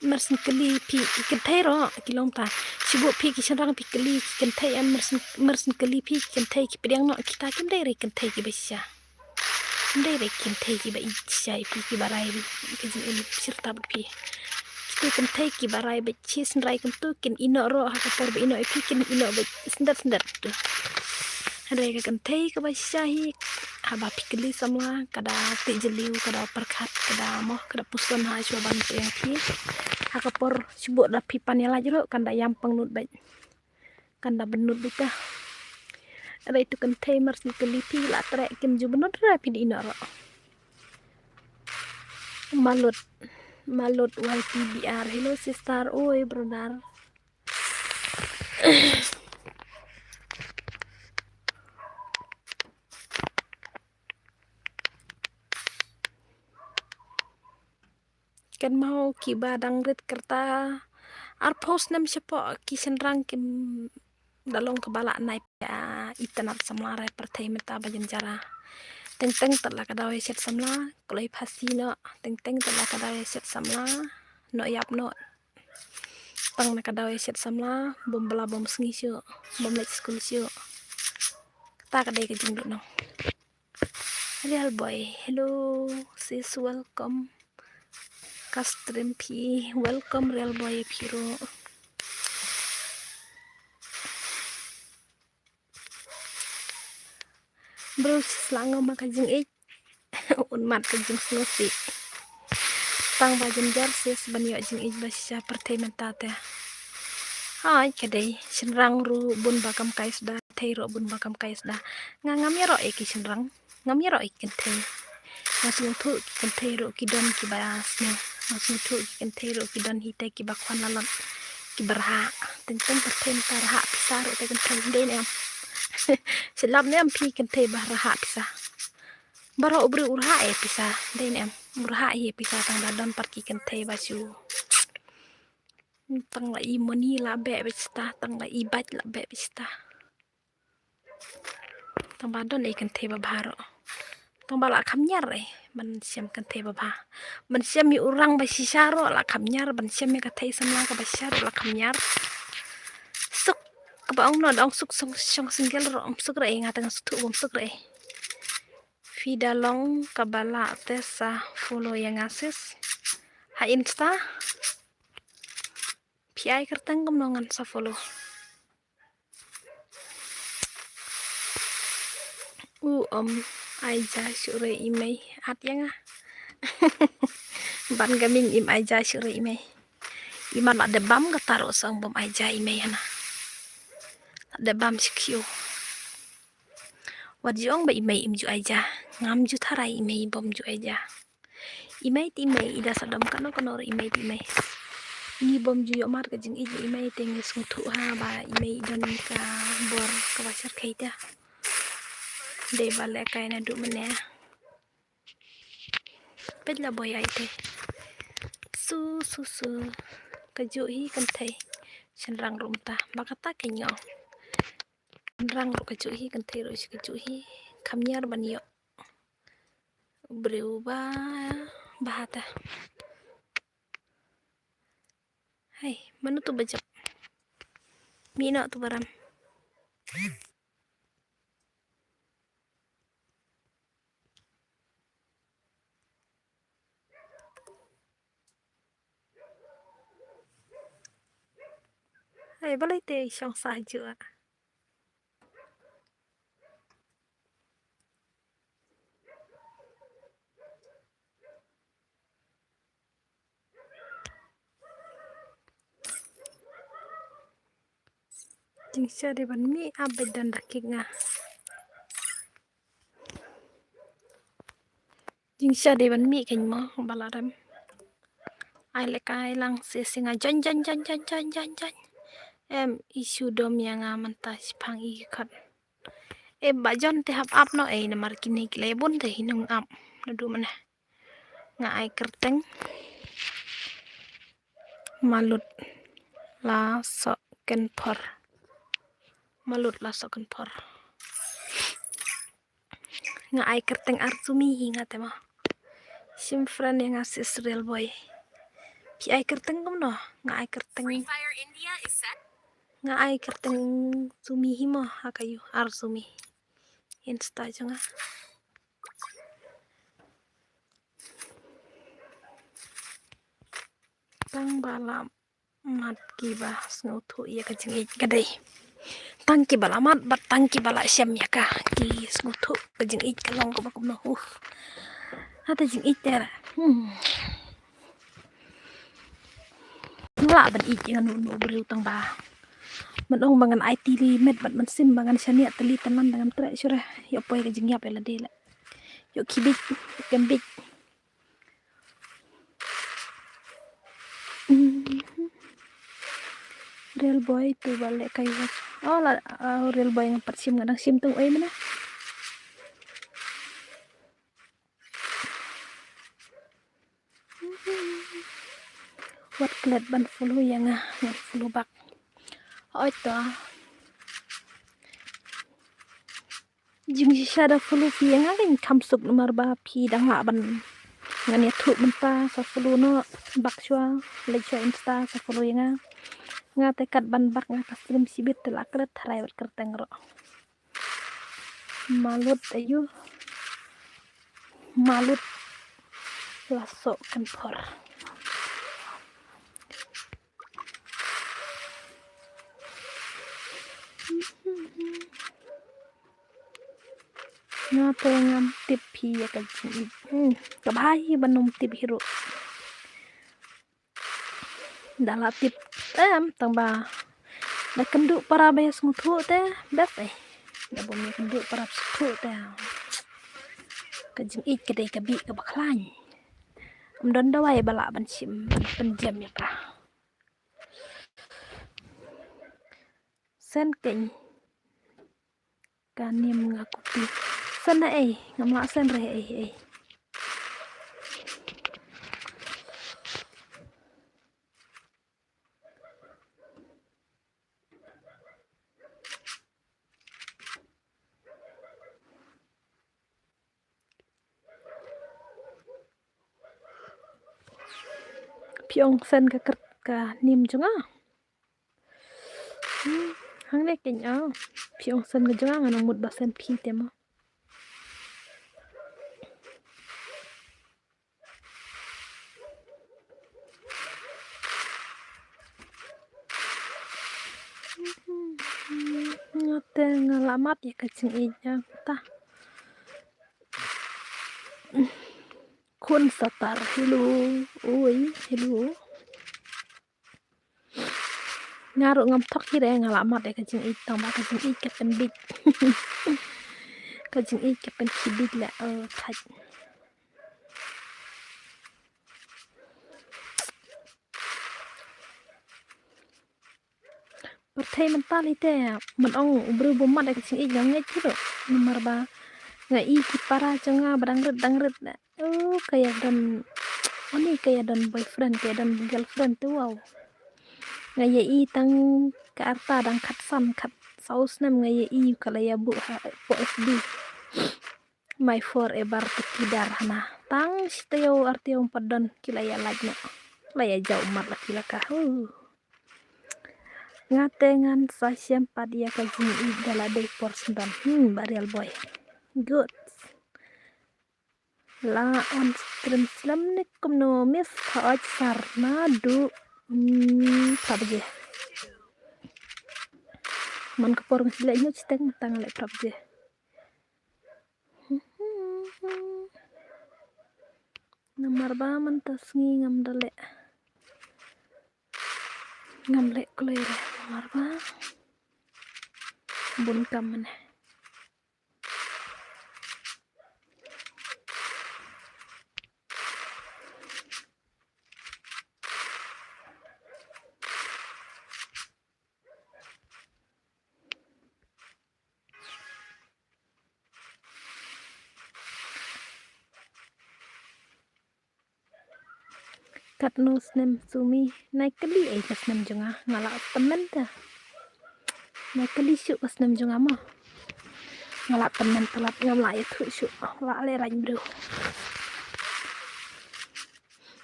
myrsyn kylli phi ki kynthei ruh ki long ta. Shibun phi ki shynrang phi kylli ki kynthei em, myrsyn, myrsyn kylli phi ki kynthei ki pdiang noh, kita kim dei re kynthei kiba shisha. Kim dei re kynthei kiba ïeit shisha ïa phi, kiba rai bad ka jingim shirta bad phi. Kitu kynthei kiba rai bad shi shynrai kumtu kin ïeh noh ruh ha ka por ba ïeh noh ïa phi kin ïeh noh bad syndet syndet tu. Hynrei ka kynthei kaba shisha hi, haba phi kylli samla, ka da tih jylliew, ka da pyrkhat, ka da mo, ka da puson ha shuwa ban pdiang phi. Ha ka por shibun da phi pan ïalait ruh kan da ïam pangnud bad kan da bynnud beit ta. Hynrei tu kynthei myrsyn kylli phi la treh kim ju bynnud re phi dei noh ruh. Malut, Malut Y T B R. Hello sister, oi brother. Kynmaw kiba dang rit kyrta arphew snem shapoh ki shynrang kim da long kaba lah nai pia itynnat samla re pyrthei mynta ba jynjar. Teng teng tat la ka daw ïa shet samla, kloi phasi noh, teng teng tat la ka daw ïa shet samla, noh ïap noh. Tang na ka daw ïa shet samla, bym bla bym sngi shuh, bym leit skul shuh. Kata ka dei ka jingduh nong. Real boy, hello, sis, welcome. Ka stream phi, welcome real boy phi ruh. Bro, sis la ngam ka jingïeit. Un mat ka jingsngewsih. Tang ba jynjar sis ban ïoh jingïeit ba shisha pyrthei mynta te. Hai ka dei, shynrang ruh bun ba kam kai sda, kynthei ruh bun ba kam kai sda. Nga ngam ïaroh ïa ki shynrang, ngam ïaroh ïa ki kynthei. Nga sngewthuh ki kynthei ruh ki don kiba sniew. Nga sngewthuh ki kynthei ruh ki don hi te kiba khwan lalot, kiba rhah. Teng teng kynthei mynta rhah pisa ruh te kynthei, dei ne em? Sngewlap ne em phi kynthei ba rhah pisa? Baroh u briew u rhah ïa pisa, dei ne em? U rhah ïa pisa, tang ba don pat ki kynthei ba shu, tang la i moni la beh beh sita, tang la i bait la beh beh sita. Tang ba don i kynthei ba bha ruh. Tang ba la kham ñiar eh ban shem kynthei ba bha. Ban shem ïa u rang ba shisha ruh la kham ñiar, ban shem ïa ka thei samla kaba shisha ruh la kham ñiar. Suk, kaba ong noh da ong suk song, shong single ruh ym suk re, nga tang suk tu ym suk re. Phi da long kaba lah te sa follow ïa nga sis ha Insta. Phi ai kyrteng kumno ngan sa follow. U ym ai ja shuh re i mei, at ïa nga. Ban ka ming im ai ja shuh re i mei. I man la dep bam kata ruh sa ong bym ai ja i mei hana. La dep bam shi kyiu. Wat ju ong ba i mei im ju ai ja. Ngam ju tharai i mei bym ju ai ja. I mei te i mei, i da sa dom kano kano ruh i mei te i mei. Ngi bym ju ïoh mar ka jingïeit ïa i mei te ngi sngewthuh ha ba i mei i don ka bor kaba shyrkhei te. Dei ba lehkai naduh mynne. Peit la boi ai te. Su su su. Kajuh hi kynthei. Shynrang ruh mynta. Ba kata kein nga ong. Shynrang ruh kajuh hi, kynthei ruh shi kajuh hi. Kham ñiar ban ïoh briew ba bha te. Hai, mano tu ba jop? Mih noh tu ba ram. Hai, balei te i shong sah juh ah? Jingshisha dei ban mih ap bad don rakik nga. Jingshisha dei ban mih kein mo ba la rem. Ai lehkai lang se singa jan jan jan jan jan jan jan. Em i shu dom ïa nga mynta shiphang i khot. Em ba jon te hap ap noh ei namar kine ki lei bun te hi nang ap. Naduh mynne. Nga ai kyrteng Malut Lasohkynphor. Malut Lasohkynphor. Nga ai kyrteng Arsumi hi nga te mo. Shim friend ïa nga sis Real Boy. Phi ai kyrteng kumno? Nga ai kyrteng. Nga ai kyrteng Sumi hi mo ha ka ïu Arsumi. Insta jong nga. Tang ba la mat kiba sngewthuh ïa ka jingïeit ka dei. Tang kiba la mat bad tang kiba la shem ïa ka ki sngewthuh ka jingïeit ka long kaba kumno, huh. Hata jingïeit te. Hmm. Lah ban ïeit ïa nga nu nu briew tang ba. Man ong ba ngan ai tylli met bad man sim ba ngan shaniah tylli tynnad da ngan treh shuh re. Ïoh poi ka jingïap ïa lade la. Ïoh khibit, kem bit. Real Boy tu ba leh kai was. Oh la, oh, Real Boy ngam pat shim, nga dang shim tang ei mynne. Wat klet ban follow ïa nga, ngan follow back. Oi to. Jingshisha da follow phi ïa nga kein kham suk namar ba phi dang lah ban ngan ïathuh mynta sa follow noh bak shuwa, leit shuwa Insta sa follow ïa nga. Nga te kat ban bak nga ka stream shibit te la klet tharai bad kyrteng ruh. Malut ayu. Malut Lasohkynphor. Nga te ngam tip phi ïa ka jingïeit. Hmm, ka bha hi ban ym tip hi ruh. Da la tip em tang ba da kynduh para ba ïa sngewthuh te best eh. Da bym ïa kynduh para sngewthuh te. Ka jingïeit ka dei ka bih kaba khlaiñ. Ym don dawai ba lah ban shim ban pynjem ïa ka. Send kein. Ka nim nga copy. Send na ei, ngam lah send re ei ei. Phi ong send ka kyrteng ka nim jong nga. Hmm, hangne kein ah. Phi ong send ka jong nga, nga nang mut ba send phi te mo. Nga te nga la mad ïa ka jingïeit jong ta. Khun satar, hello. Oi, hello. Nga ruh ngam thok hi re, nga la mad ïa ka jingïeit tang ba ka jingïeit ka pynbit. Ka jingïeit ka pynkhih bit la, eh, thait. Pyrthei mynta lei te, man ong u briew bym mad ïa ka jingïeit nga ngeit hi ruh. Namar ba nga i ki para jong nga ba dang rit dang rit. Oh, ka ïa don, oni ka ïa don boyfriend, ka ïa don girlfriend te wow. Nga ïa i tang ka arta dang khatsan khatsaw snem nga ïa i ka la ïa buh ha po F B. My forever to kidar hana. Tang shi taïew ar taïew ym pat don ki la ïa like noh. La ïa jaw mat la ki la ka. Huh. Nga te ngan sa shem pat ïa ka jingïeit da la dei por sngewdon. Hmm, ba real boy. Good. La on stream slem ne kumno miss hooid sar naduh, hmm, phra baje. Man ka por nga shu leh ñiuh shiteng mynta nga leh phra baje. Namar ba mynta sngi ngam da leh. Ngam leh kloi re namar ba bun kam mynne. Katno snem Sumi? Nai kylli ei ka snem jong nga, nga la tymmen te. Nai kylli shuh ka snem jong nga mo. Nga la tymmen palat, ngam la ïathuh shuh, la lehrain briew.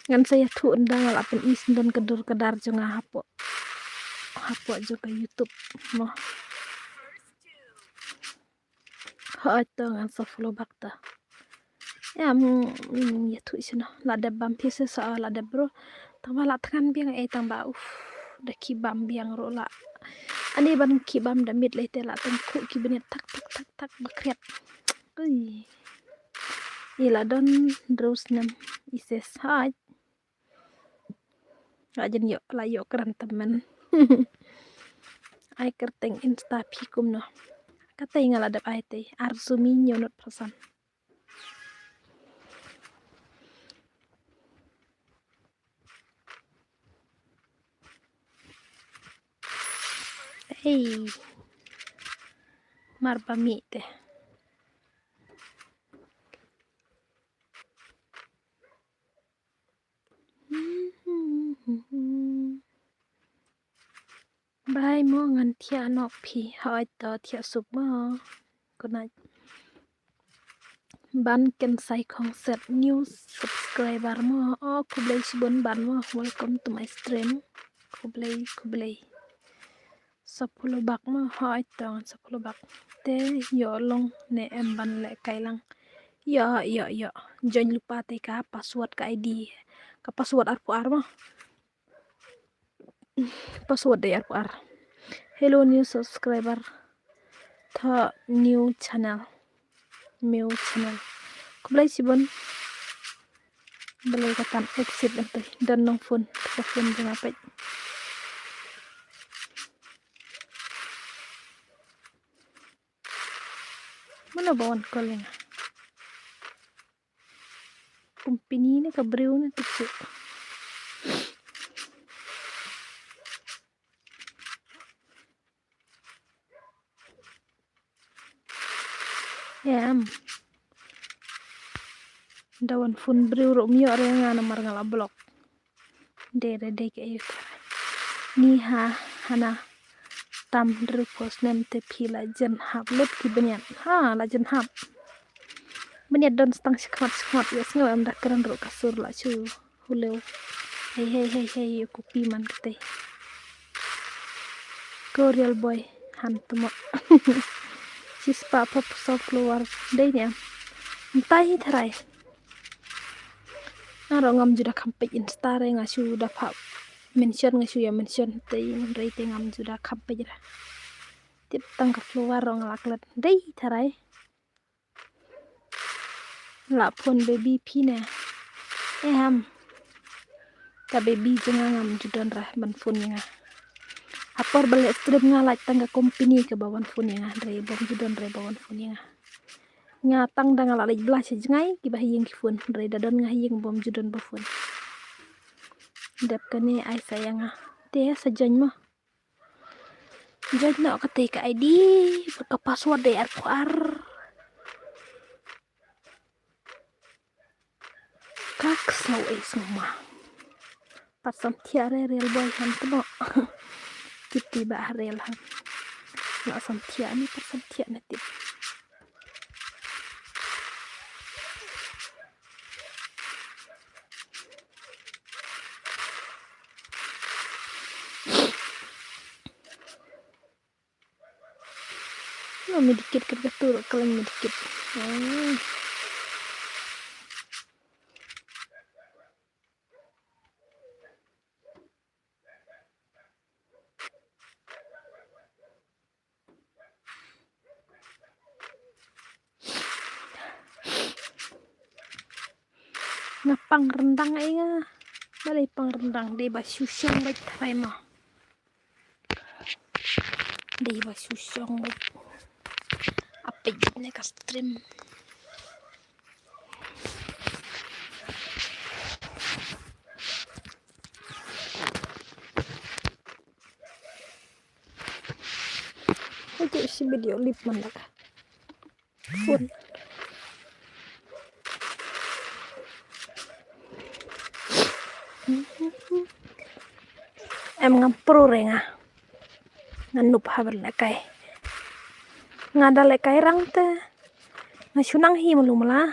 Ngan sa ïathuh ynda nga la pyni sngewdon ka dur ka dar jong nga hapoh, hapoh jong ka YouTube mo. Hooid to ngan sa follow back ta. Em, mm, ïathuh shano la dep bam phi se sa la dep bro. Tangba la thngan biang ei tangba uf. Da ki bam biang ruh la. Ani ban ki bam da miet lei te la tang khuh ki bniat thak thak thak thak ba khriat. Ui. I la don hynriew snem i se sait. La jan ïoh, la ïoh kren tymmen. Ai kyrteng Insta phi kumno? Katei nga la dep ai tei, Arsumi Ñiewnud Pyrsan. Hei. Mar ba mih te. Bye mo, ngan thiah noh phi. Hooid to, thiah suk mo. Good night. Ban Kynsai Khongset, new subscriber mo. Oh, khublei shibun Ban mo. Welcome to my stream. Khublei, khublei. Sa follow back mo, hooid to ngan sa follow back. Te ïoh long ne em ban leh kai lang. Ïoh, ïoh, ïoh. Join lypa te ka password ka I D. Ka password arphew ar mo. Password dei arphew ar. Hello new subscriber. To new channel. New channel. Khublei shibun. Balei kata exit em te. Don nong phone. Ka phone jong nga peit. Mano ba wan call ïa nga? company ne ka briew ne te shu. Em. Da wan phone briew ruh ym ïoh re nga namar nga la block. Dei re dei ka ïoh. Ni ha hana tam dru post nem te phi la jen hap lut ki bniat. Ha la jen hap. Bniat don stang shikmat shikmat ïa sngew em da kren ruh ka sur la shu. Huleu. Hei hei hei hei ïa kupi man kata. Ko real boy han tmo. Shispah pop soft flower dei ne em. Mtai hi tharai. Nga ruh ngam ju da kham peit Insta re nga shu da phah mention nga shu ïa mention te hynrei te ngam ju da kham peit re. Tip tang ka flower ruh nga la klet dei tharai. La phone baby phi ne. Eh ham. Ka baby jong nga ngam ju don re ban phone ïa nga. Ha por ba leh stream nga lait tang ka company kaba wan phone ïa nga hynrei bym ju don re ba wan phone ïa nga. Nga tang da nga la leit bla sha jngai kiba ha ïing ki phone hynrei da don nga ha ïing bym ju don ba phone. Dep kane ai sa ïa nga. Te sa join mo. Join noh kata ka I D bad ka password dei arphew ar. Ka ksew ei sngewma. Pat samthiah re real boy han tmo. Kiti ba ha real han. Noh samthiah ni pat samthiah na tip. Lo medikit kat ka tu ro kelen medikit. Hmm. Nga pang rendang ai nga. Balei pang rendang dei ba shu shong bad tharai mo. Dei ba shu shong bad. Apik ne ka stream. Oke, si video lip mandak. Phone. Em ngam pro re nga. Nga nup ha ban lehkai. Nga da lehkai rang te. Nga shu nang hi malu mala.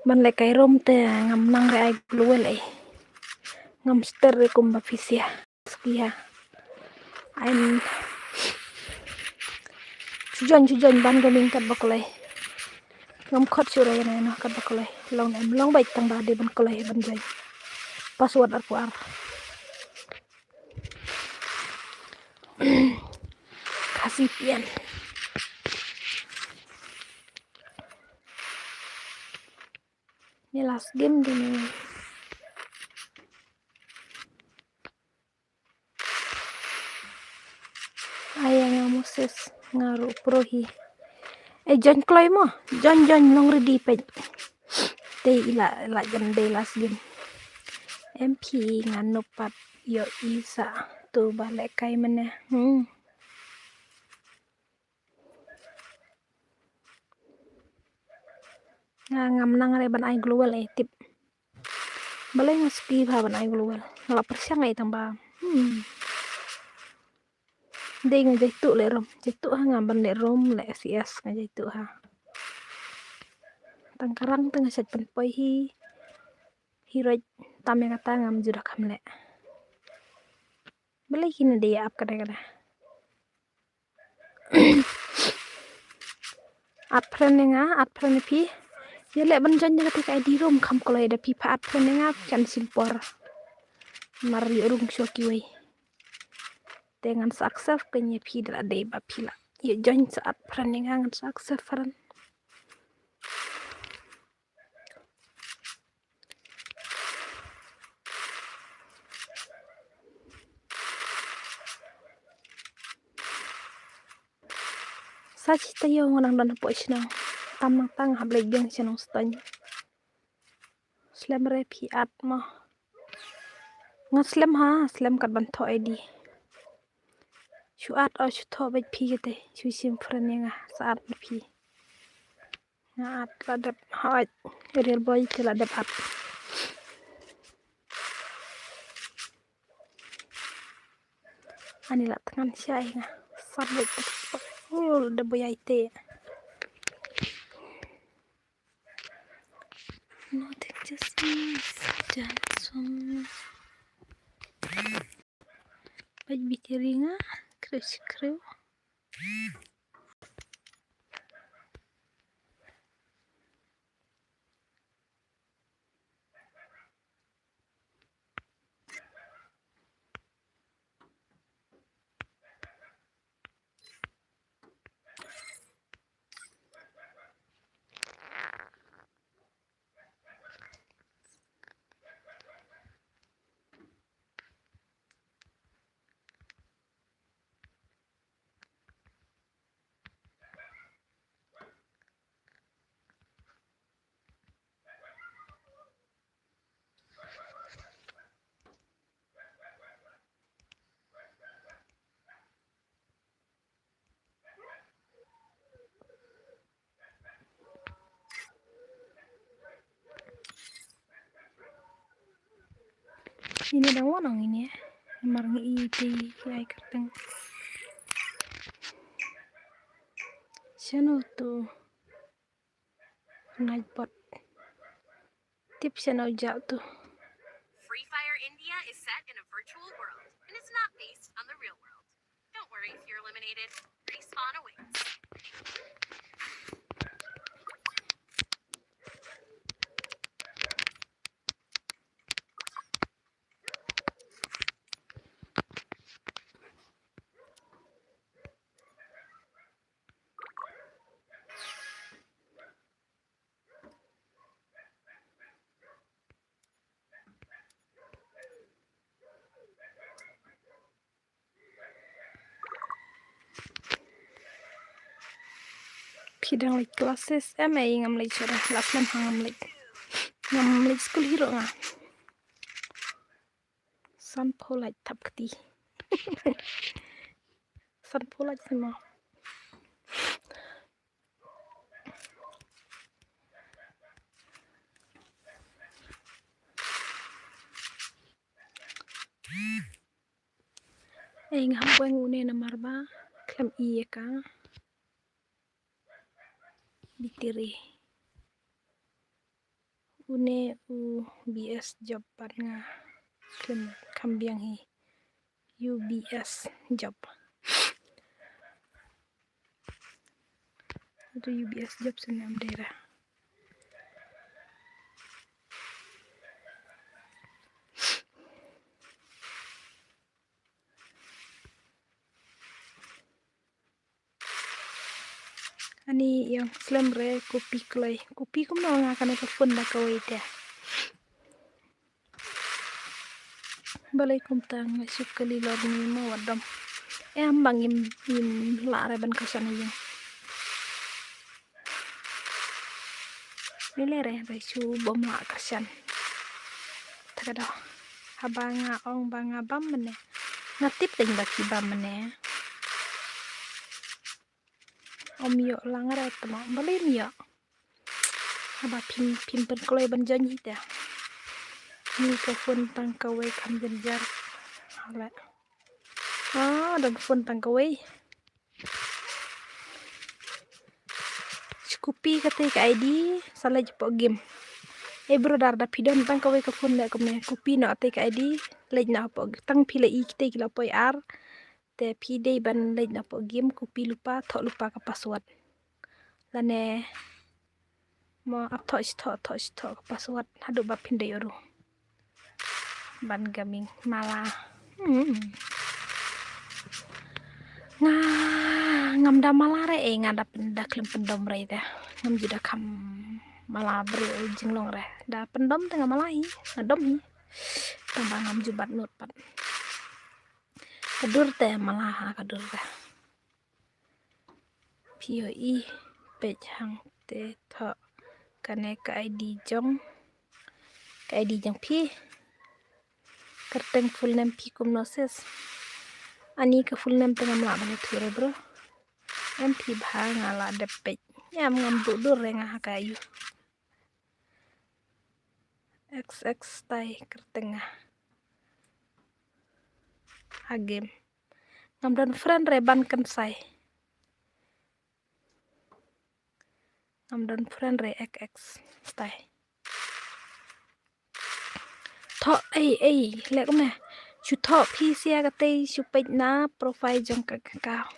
Ban lehkai rom te ngam nang re ai glowel eh. Ngam ster re kum ba pisia. Skia. Ain. Chujon chujon ban gaming kat ba kulai. Ngam khot shu rai na na kat ba kulai. Long em long bai tang ba de ban kulai ban jai. Password arphew ar. Khasi pian. Ni last game dini. Aya nga Moses nga ruh pro hi. Eh, join kloi mo. Join, join, long ready peit. Te ila, ila jan dei last game. M P nga nup pat ïoh i sa tu ba lehkai mane. Hmm. Nga ngam nang re ban ai glowel eh tip. Balei nga suki bha ban ai glowel. Nga la pyrshang ai tang ba. Hmm. Dei nga jai tu leh rom. Jai tu ha nga ban leh rom leh S E S nga jai tu ha. Tang karang tang nga shat pynpoi hi. Hi roi tam ïa kata ngam ju da kham leh. Balei kine dei ap kada kada. Add friend ïa nga, add friend ïa phi. Ïa leh ban join ïa kata ka I D rom kham kloi da phi pha add friend ïa nga kan sim por. Mar ïa rung shuh kiwei. Te ngan sa accept ka ïa phi da la dei ba phi la. Ïa join sa add friend ïa nga ngan sa accept friend. Sa chi taïew nga dang don hapoh shnong. Tam nangta nga hap leit biang sha Nongstoiñ. Slem re phi at mo. Nga slem ha, slem kat ban thoh I D. Shu at o shu thoh bad phi kate. Shu shim friend ïa nga sa at ma phi. Nga at la dep hoi. Real boy te la dep at. Ani la tngan shai nga. Sat bad. Oh, la dep boy ai te. Nothing just seems done so. Bad bitiri nga. Kriu shi kriu. Ine dang wan ong ine. Mar ngi iti ai kyrteng. Shano tu. Nightbot. Tip shano ja tu. Free Fire India is set in a virtual world and it's not based on the real world. Don't worry if you're eliminated. Respawn awaits. Phi dang leit classes em? Ei, ngam leit shuh, la slem ha ngam leit. Ngam leit skul hi ruh nga. Sanphew lait thap kti. Sanphew lait sima. Ei, nga hap buaid une namar ba khlem ïa ka. Bitiri. Une u B S job pat nga khlem kham biang hi. U B S job. Utu U B S job sini am dera. Ani ïong slem re kopi kloi. Kopi kumno nga kane ka phone da kawei te. Balei kumta nga shu kali lor ni ma wadom. Em bang im im la re ban ka sana ïong. Ni le re re shu bom la ka san. Tagado. Haba nga ong ba nga bam mane. Nga tip teng ba ki bam mane. Om ïoh lang re tama balei ym ïoh. Haba phim phim pynkloi ban join hi te. Ni ka phone tang kawei kham jynjar. Ale. Ah, don phone tang kawei. Copy kata ka I D sa leit hapoh game. Eh brother, da phi don tang kawei ka phone leh kumne, copy noh kata ka I D, leit noh hapoh, tang phi la i kita ki la poi ar. Te phi dei ban leit noh hapoh game, copy lypa, thoh lypa ka password. Lane mo ap thoh shi thoh, thoh shi thoh ka password haduh ba phin dei uru. Ban gaming mala. Hmm. Nga ngam da mala re, eh, nga da pyn, da khlem pyndom re te. Ngam ju da kham mala briew jinglong re. Da pyndom te nga mala hi, nga dom hi. Tang ba ngam ju bat nud pat. Ka dur te mala ha ka dur te. Phi ïohi peit hangte thoh kane ka I D jong I D jong phi. Kyrteng full name phi kumno sis? Ani ka full name te ngam lah ban ïathuh re bro. Em phi bha nga lah dep peit. Ngam ngam duh dur re nga ha ka ayu. X X tai kyrteng nga. Ha game. Ngam don friend re ban kynsai. Ngam don friend re X X tai. Thoh ei ei lek me. Shu thoh phi sia katei shu peit na profile jong ka ka.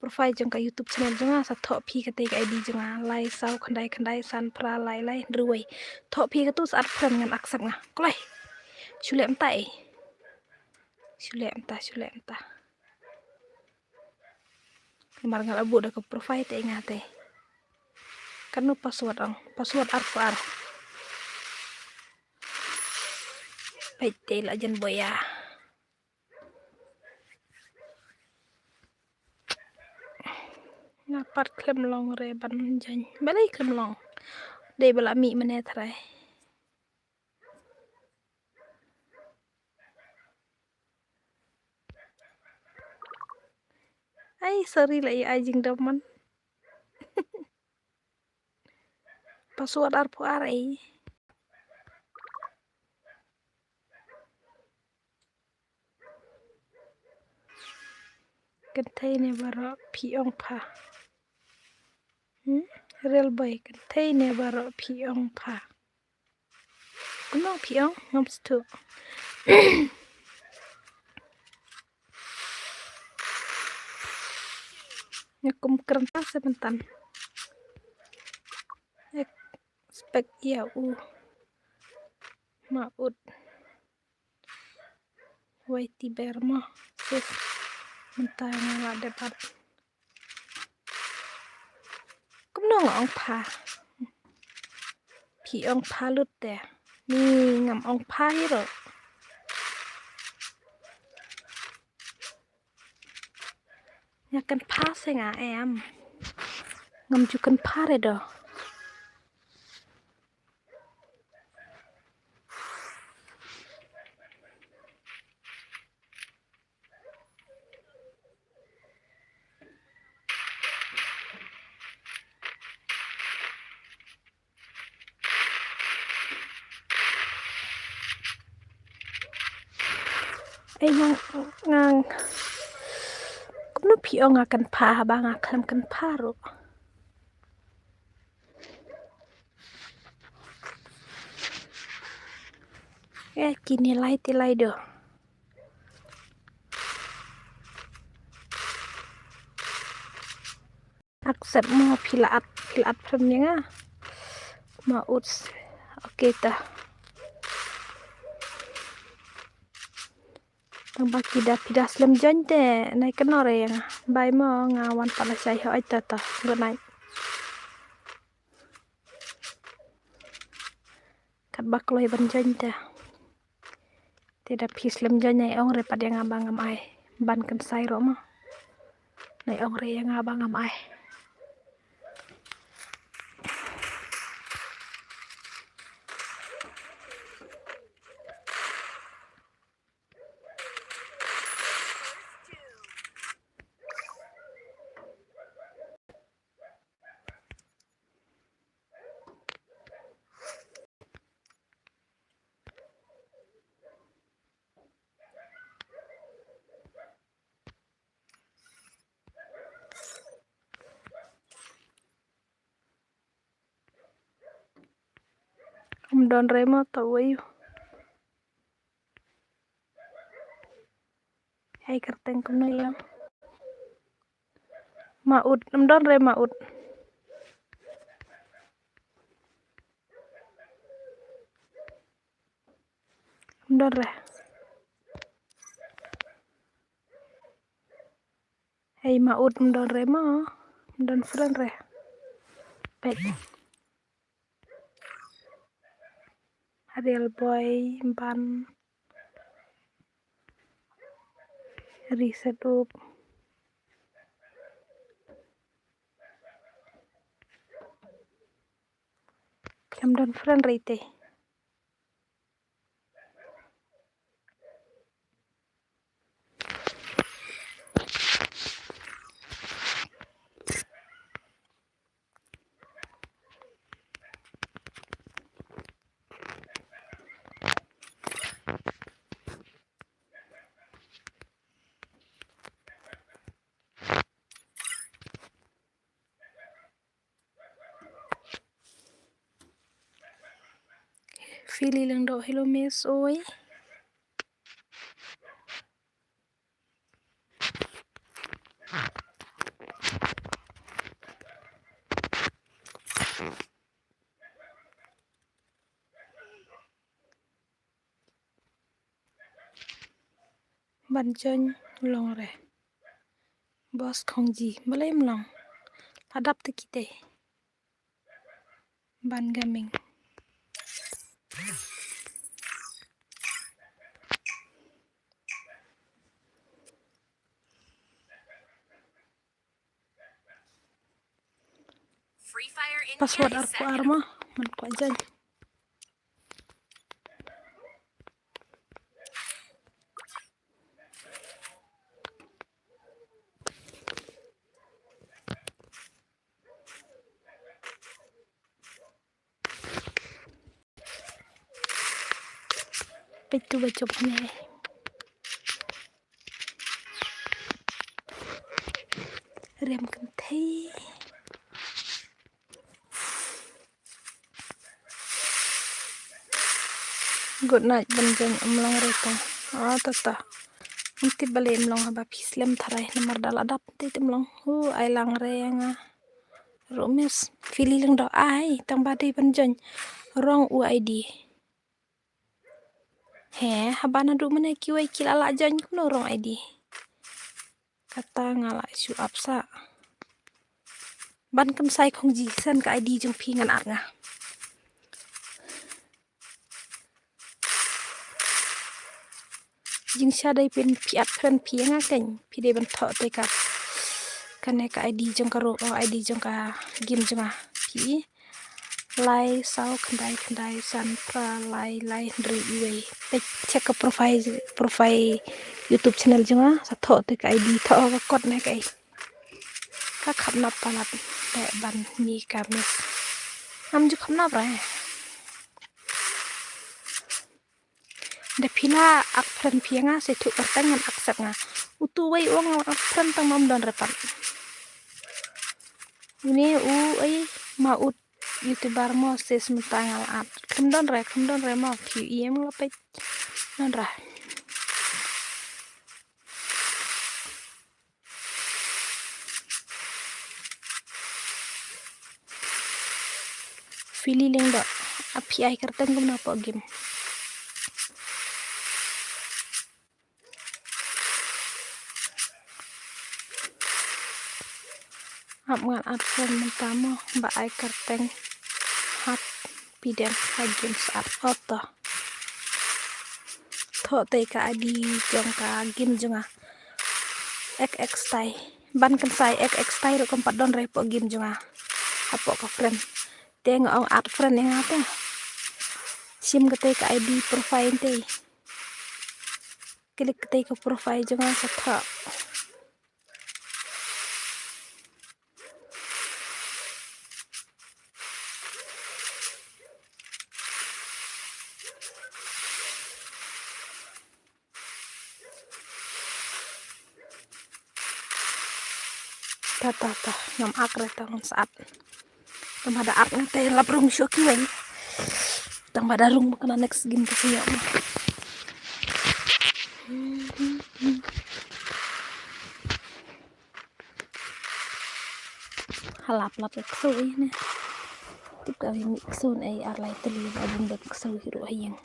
Profile jong ka YouTube channel jong nga sa thoh phi katei ka I D jong nga lai saw khyndai khyndai san phra lai lai hynriew wei. Thoh phi katu sa add friend ngan accept nga. Kloi. Shu leh mynta ei. Shu leh mynta shu leh mynta. Namar nga la buh da ka profile te nga te. Kano password ong? Password arphew ar. Peit te la jan boya. Nga pat khlem long re ban join. Balei khlem long? Dei ba la mih mane trai. Ai sorry la i ai jingdom man. Password arphew ar ei. Kynthei ne baroh phi ong pha. Hmm? Real boy kynthei ne baroh phi ong pha. Kumno phi ong ngam sngewthuh. Nga kum kren ta se bentan. Expect ïa u. Ma ut. Wei ti ber mo. Sis. Mynta nga la dep pat. Kumno nga ong pha. Phi ong pha lut te. Ni ngam ong pha hi ro. Nga kan pha se nga em. Ngam ju kan pha re do. Ei ngang ngang. Kumno phi ong nga kan pha haba nga khlem kan pha ruh. Eh kine lai te lai do. Accept mo phi la at phi la at friend ïa nga. Ma ut. Okay ta. Tang ba ki da phi da slem join te nai kynnoh re ïa nga. Bye mo nga wan pat lashai ho ai ta ta. Good night. Katba kloi ban join te. Te da phi slem join nai ong re pat ïa nga ba ngam ai. Ban kynsai ruh mo. Nai ong re ïa nga ba ngam ai. Ym don re mo to wei u. Hei kyrteng kumno ïa. Ma ut, ym don re ma ut. Ym don re. Hei ma ut ym don re mo. Ym don friend re. Peit. Real boy ban reset up. Khlem don friend re te. Fili Lyngdoh, hello miss, oi. Ban join long re. Boss Khongji, balei ym long? La dap te kitei. Ban Gaming. Password arphew ar mo, man kwah join. Peit tu ba jop ne. Rem kynthei. Good night, ban join ym long re tang. Ah, ta ta. Ym tip balei ym long haba phi slem tharai namar da la dap te ym long. Hu ai lang re nga. Ruh miss, Fili Lyngdoh ai, tang ba dei ban join. Wrong U I D. He, haba naduh mynne kiwei ki la lah join kumno wrong I D. Kata nga lah shu ap sa. Ban Kynsai Khongji, send ka I D jong phi ngan add nga. Jingshisha dei phin phi add friend phi ïa nga keiñ, phi dei ban thoh te ka, kane ka I D jong ka ro, oh, I D jong ka game jong nga. Phi lai saw khyndai khyndai san phra lai lai hynriew iwei. Peit, check ka profile, profile YouTube channel jong nga, sa thoh te ka I D, thoh ka code ne kaei. Ka khapnap palat te ban ni ka miss. Ngam ju khapnap re. Da phi la add friend phi ïa nga, sa ïathuh kyrteng ngan accept nga. Utu wei u ong add friend tang ma um don re pat. Une u ei ma ut YouTuber mo, sis mynta nga la add. Kham don re, kham don re mo, phi ïa nga la peit. Don re. Fili Lyngdoh, a phi ai kyrteng kumno hapoh game? Ap ngan add friend mynta mo, ba ai kyrteng hap phi dem ha game sa add. Oto. Thoh te ka I D jong ka game jong nga. X X tai. Ban Kynsai X X tai ruh kam pat don re hapoh game jong nga. Hapoh ka friend. Te nga ong add friend ïa nga te. Shim kata ka I D profile te. Klik kata ka profile jong nga sa thoh. Ta, ta, ta, ngam ak re ta, ngam sa add. Tang ba da add nga te lap rung shuh kiwei. Tang ba da rung ba kane next game te sa ïoh ma. Halap lap ka ksew ei ne. Tip ka wi mih ksew ne ei ar lai tylli ba bun ba ksew hi ruh ha ïing.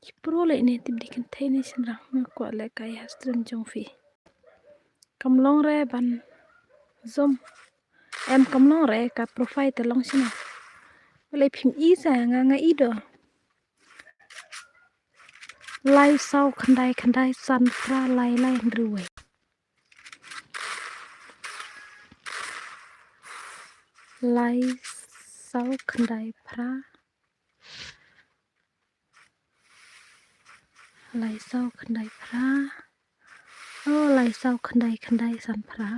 Ki pro leh ne tip di kynthei ne shynrang, nga kwah leh kai ha stream jong phi. Kam long re ban zoom. Em kam long re ka profile te long shano. Balei phim i sa nga nga i do. Lai saw khyndai khyndai san phra lai lai hynriew wei. Lai saw khyndai phra. Lai saw khyndai phra. Oh, lai saw khyndai khyndai san phra.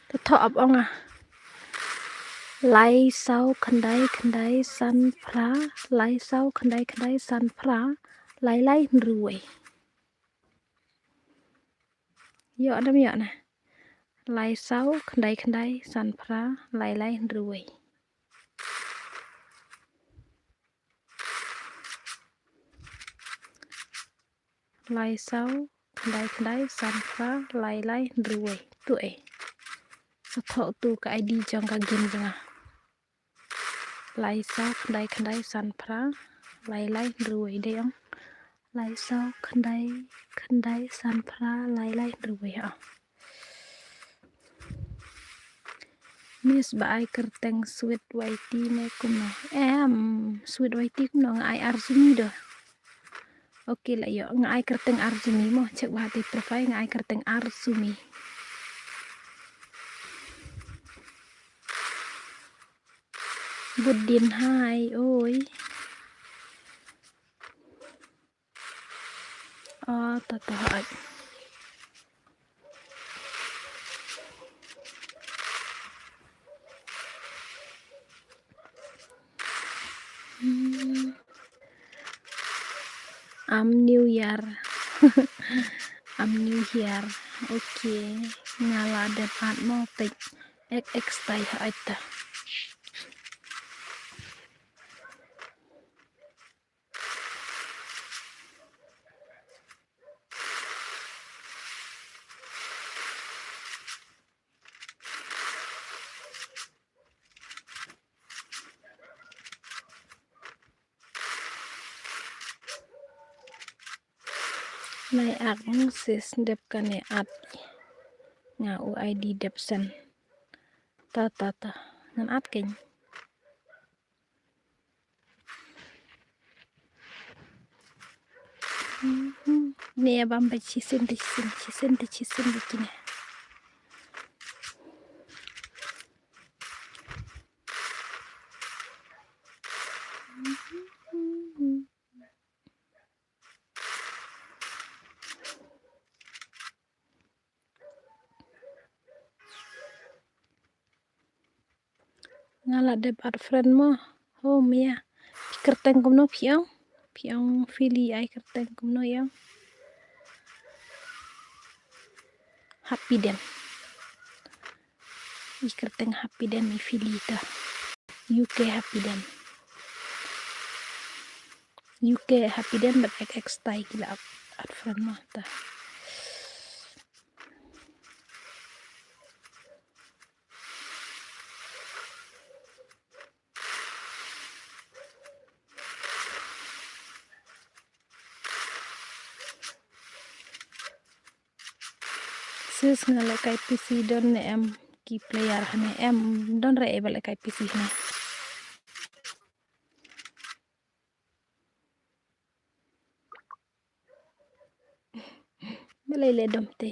Te thoh ap ong ah. Lai saw khyndai khyndai san phra, lai saw khyndai khyndai san phra, lai lai hynriew wei. Ïoh ne em ïoh ne. Lai saw khyndai khyndai san phra, lai lai hynriew wei. Lai saw khyndai khyndai san phra, lai lai hynriew wei. Tu eh. Sa thoh tu ka I D jong ka game jong nga. Lai saw khyndai khyndai san phra, lai lai hynriew wei dei ong. Lai saw khyndai khyndai san phra, lai lai hynriew wei ha. Miss ba ai kyrteng Sweet Y T ne kumno? Em, Sweet Y T kumno, nga ai Arzumi do. Okay, la ïoh, nga ai kyrteng Arzumi mo, check ba ha te profile nga ai kyrteng Arzumi. Bud dien hai, oi. Oh, ta ta hai. Hmm. Am New Year. Am New Year. Okay. Nga la dep add mo peit. Ek ek style ha ita. Nai ak sis dep kane add. Nga u I D dep send. Ta ta ta. Ngan add kein. Ne bam ba shisien te shisien, shisien te shisien te kine. Nga la dep add friend mo. Ho mia. Phi kyrteng kumno phi ong? Phi ong Phili ai kyrteng kumno ïa? Happy Den. I kyrteng Happy Den i Phili ta. U K Happy Den. U K Happy Den bad X X tai ki la add friend mo ta. Sis nga lehkai P C don ne em ki player hane em don re e ba lehkai P C hane. Balei le dom te.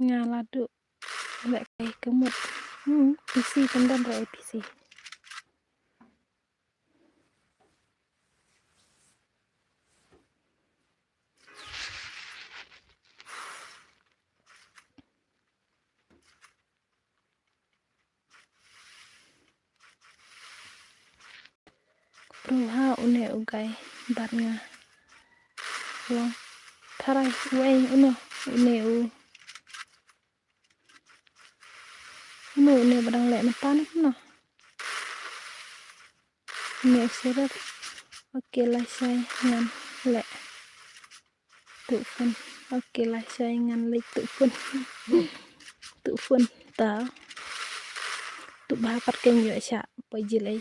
Nga la duh lehkai ka mut. Hmm, P C kan don re P C. Pruha une u guy bad nga. Long. Tharai uei uno une u. Uno une ba dang leh mynta ne kumno. Une u Sirif. Okay, lashai ngan leh. Tuh phone. Okay, lashai ngan leh tuh phone. Tuh phone ta. Tuh bha pat kein ïoh sha poi jilei.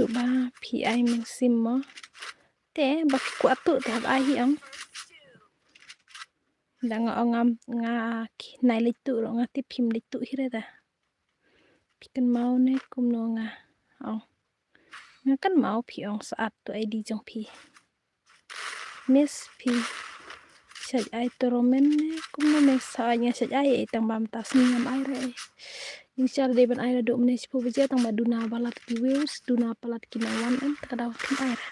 Ba phi ai mynsiem mo. Te ba phi kwah tuh te hap ai hi ong. Da nga ong ngam, nga ki nai leit tuh ruh, nga tip phim leit tuh hi re da. Phi kynmaw ne kumno nga ong. Nga kynmaw phi ong sa at tuh I D jong phi. Miss phi shait ai tournament ne kumno, miss sa ai, nga shait ai, ai tang ba mynta sngi ngam ai re. Ïng shar dei ban ai naduh mynne shiphew baje tang ba duna palat ki views, duna palat ki nang wan, em, te ka daw kim ai re.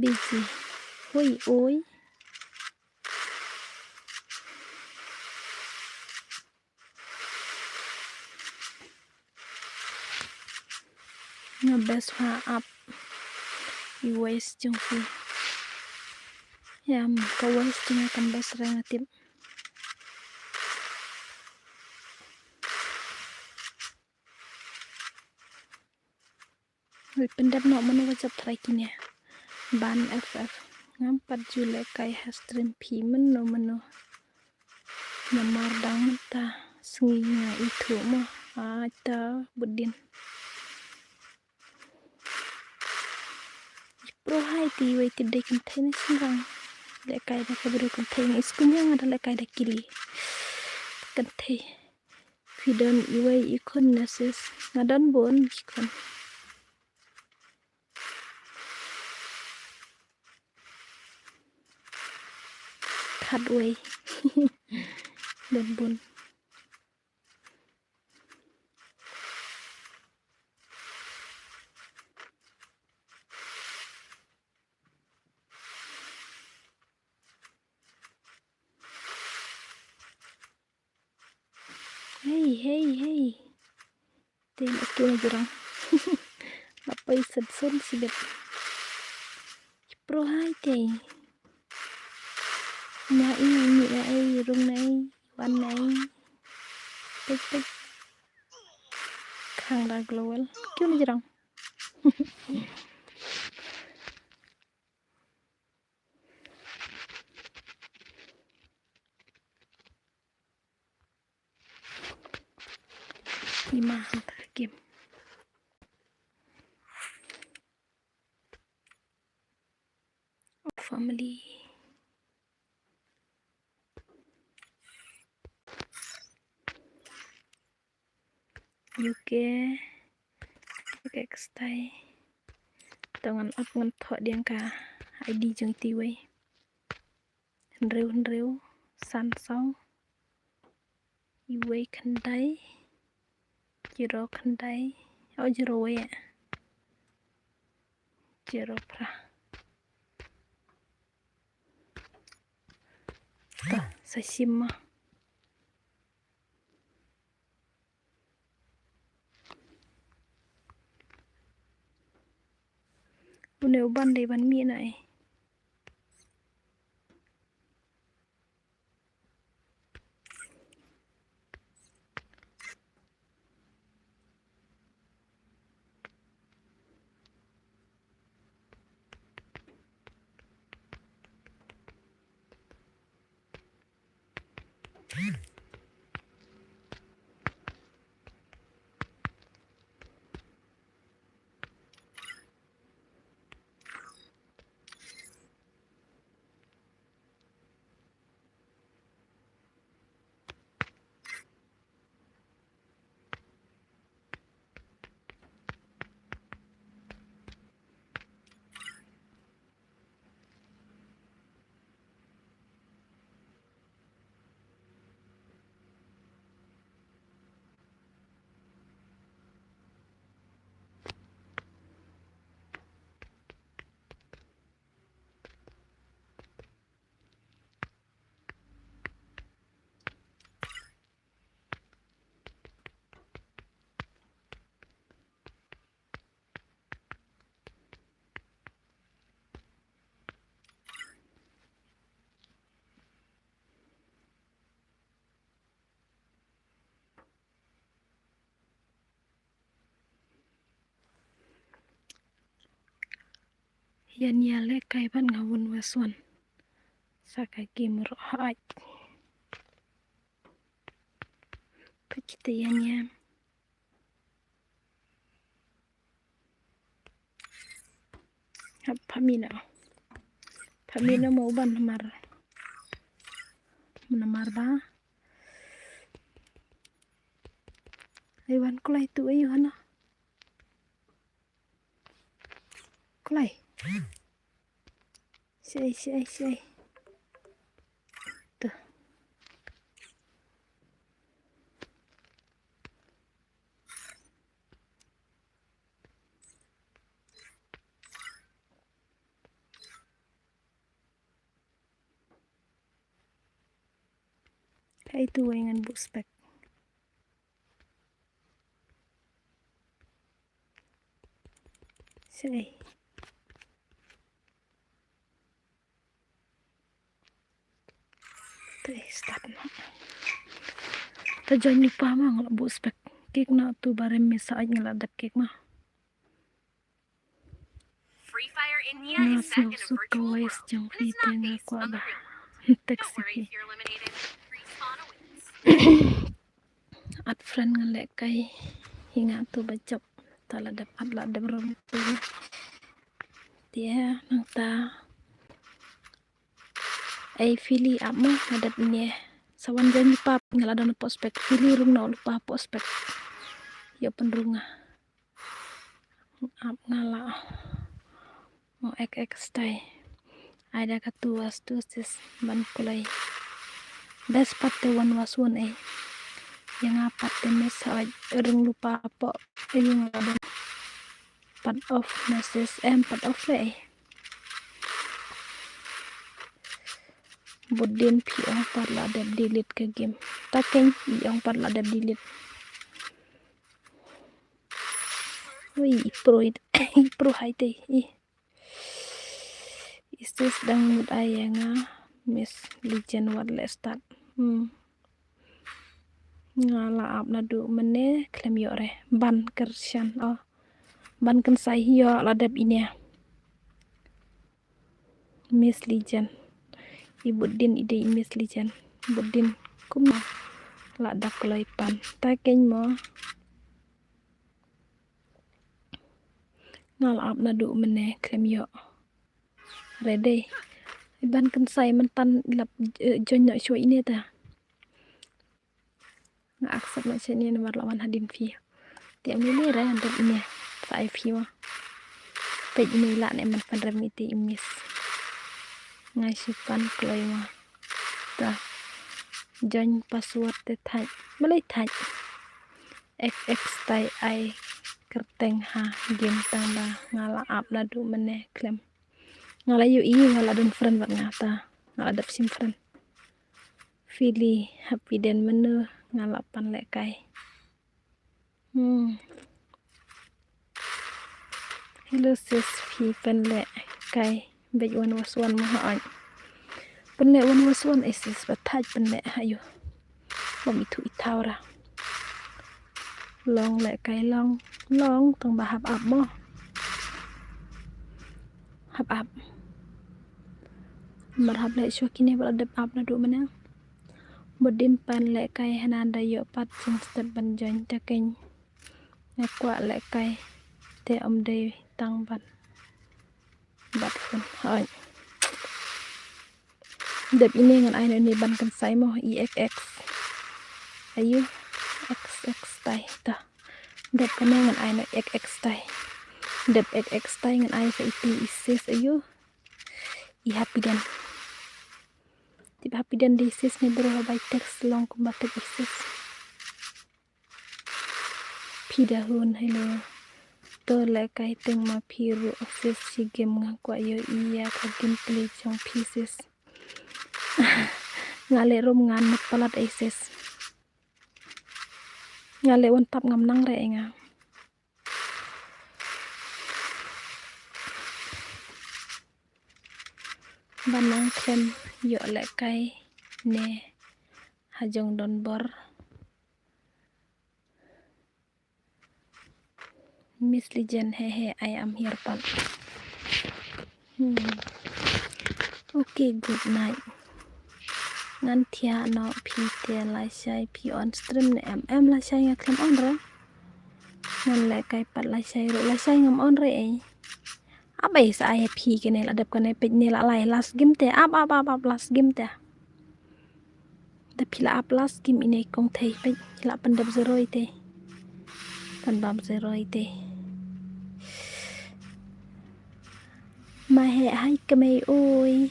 Busy. Oi, oi. Nga best ha ap. I voice jong phi. Ïa, ka voice jong nga kam best re nga tip. Wi pyndep noh mano ba jop trai kine. Ban F F. Ngam pat ju lehkai ha stream phi mano mano. Namar dang mynta sngi nga ithuh mo. Ai ta budin. Pro hai te wei te dei kynthei ne shynrang. Lehkai da ka briew kynthei, nga iskuñ ïa nga da lehkai da kili. Kynthei. Phi don iwei i khun ne sis? Nga don bun i khun. Khatwei. Don bun. Hei, hei, hei. Te la kiew na jrong. La poi sat sun sibit. Pro hai te. Na i, ni na i, rung na i, wan na i. Pik, pik. Khang da global. Kiew na jrong. Ima hangta game. Family. U K. U K ka style. To ngan ap ngan thoh diang ka I D jong iti wei. Hynriew hynriew san saw. Iwei khyndai. Zero khyndai. Oh, zero wei. Zero phra. To, sa shim ma. Une u ban dei ban mih na i. Ïa nia lehkai bad nga wan wa suan. Sa ka game ruh hait. Peit kita ïa nia. Hap pamina. Pamina mo ban mar. Mana mar ba. Ai wan kulai tu ayu hana. Kulai. Sei, sei, sei. Tuh. Kai tu wai ngan buh spek. Sei. Te start na. Ta join lypa ma nga la buh spek. Kek na tu barem me sa nga la dep kek ma. Nga sngewsuk ka voice jong phi te nga kwah ba text phi. Add friend ngan lehkai hi nga tu ba jop. Ta la dep add la dep rom tu. Te nangta. Ai Fili ap mo la dep ne. Sa wan join lypa nga la don post spek. Fili rung na lypa post spek. Ïa pynrung nga. Ap nga la. Mo ek ek stai. Ai da ka tu was tu sis ban kulai. Best pat te wan was wan eh. Ïa nga pat te miss hoi rung lypa po. Ïa nga la don. Pat off message em pat off le eh. Budin phi ong pat la dep delete ka game. Ta keng i ong pat la dep delete. Ui, i pro i, i pro hai te i. I sis dang mut ai ïa nga. Miss Legend wat le start. Hmm. Nga la ap naduh mynne khlem ïoh re ban kyrshan oh. Ban kynsai ïoh la dep ine. Miss Legend. I budin i dei i Miss Legend. Budin kum la dak loi pan. Ta keng mo. Nga la ap naduh mynne khlem ïoh. Ready. Ban kynsai myntan lap eh, join noh shuwa ine ta. Nga accept noh shuwa ine namar la wan hadien phi. Te am ine re dep ine. Sa ai phi wa. Peit ine la ne man pan rem ite i miss. Nga shu pan kloi wa. Ta. Join password te thait. Malai thait. Ek ek stai ai kyrteng ha game tang ba nga la ap naduh mynne khlem. Nga la ïohi nga la don friend bad nga ta. Nga la dep sim friend. Fili happy den menu nga la pan lehkai. Hmm. Hello sis phi pan lehkai. Bej wan was wan mo ha ai. Pan leh wan was wan eh sis ba thait pan leh ha yu. Bam ithuh ithaw ra. Long lehkai long long tang ba hap ap mo. Hap ap. Mar hap leh shuwa kine ba la dep ap naduh mynne. Budin pan lehkai hana da ïoh pat jingstep ban join ta keng. Nga kwah lehkai te ym dei tang ban. Bat phone hoi. Dep ine ngan ai noh ine ban kynsai mo i ek ek. Ayu ek ek stai ta. Dep kane ngan ai noh ek ek stai. Dep ek ek stai ngan ai sa iti i sis ayu. I happy den. Tip happy den dei sis ne bro ha bai text long kumba tip i sis. Phi da hun hello. To lehkai teng ma phi ruh sis shi game nga kwah ïohi ïa ka gameplay jong phi sis. Nga leh rum ngan mut palat ei sis. Nga leh wan tap ngam nang re ei nga. Ba nang khlem ïoh lehkai ne ha jong don bor. Miss Legend he he I am here pat. Hmm. Okay, good night. Ngan thiah noh phi te lashai phi on stream ne em? Em lashai nga khlem on re. Ngan leh kai pat lashai ruh, lashai ngam on re ei. Ap ei sa ai phi kane la dep kane peit ne la lai last game te. Ap, ap, ap, ap last game te. Da phi la ap last game ine kong thei peit la pyndep zero ite. Pynbam zero ite. Ma he hai kemei oi.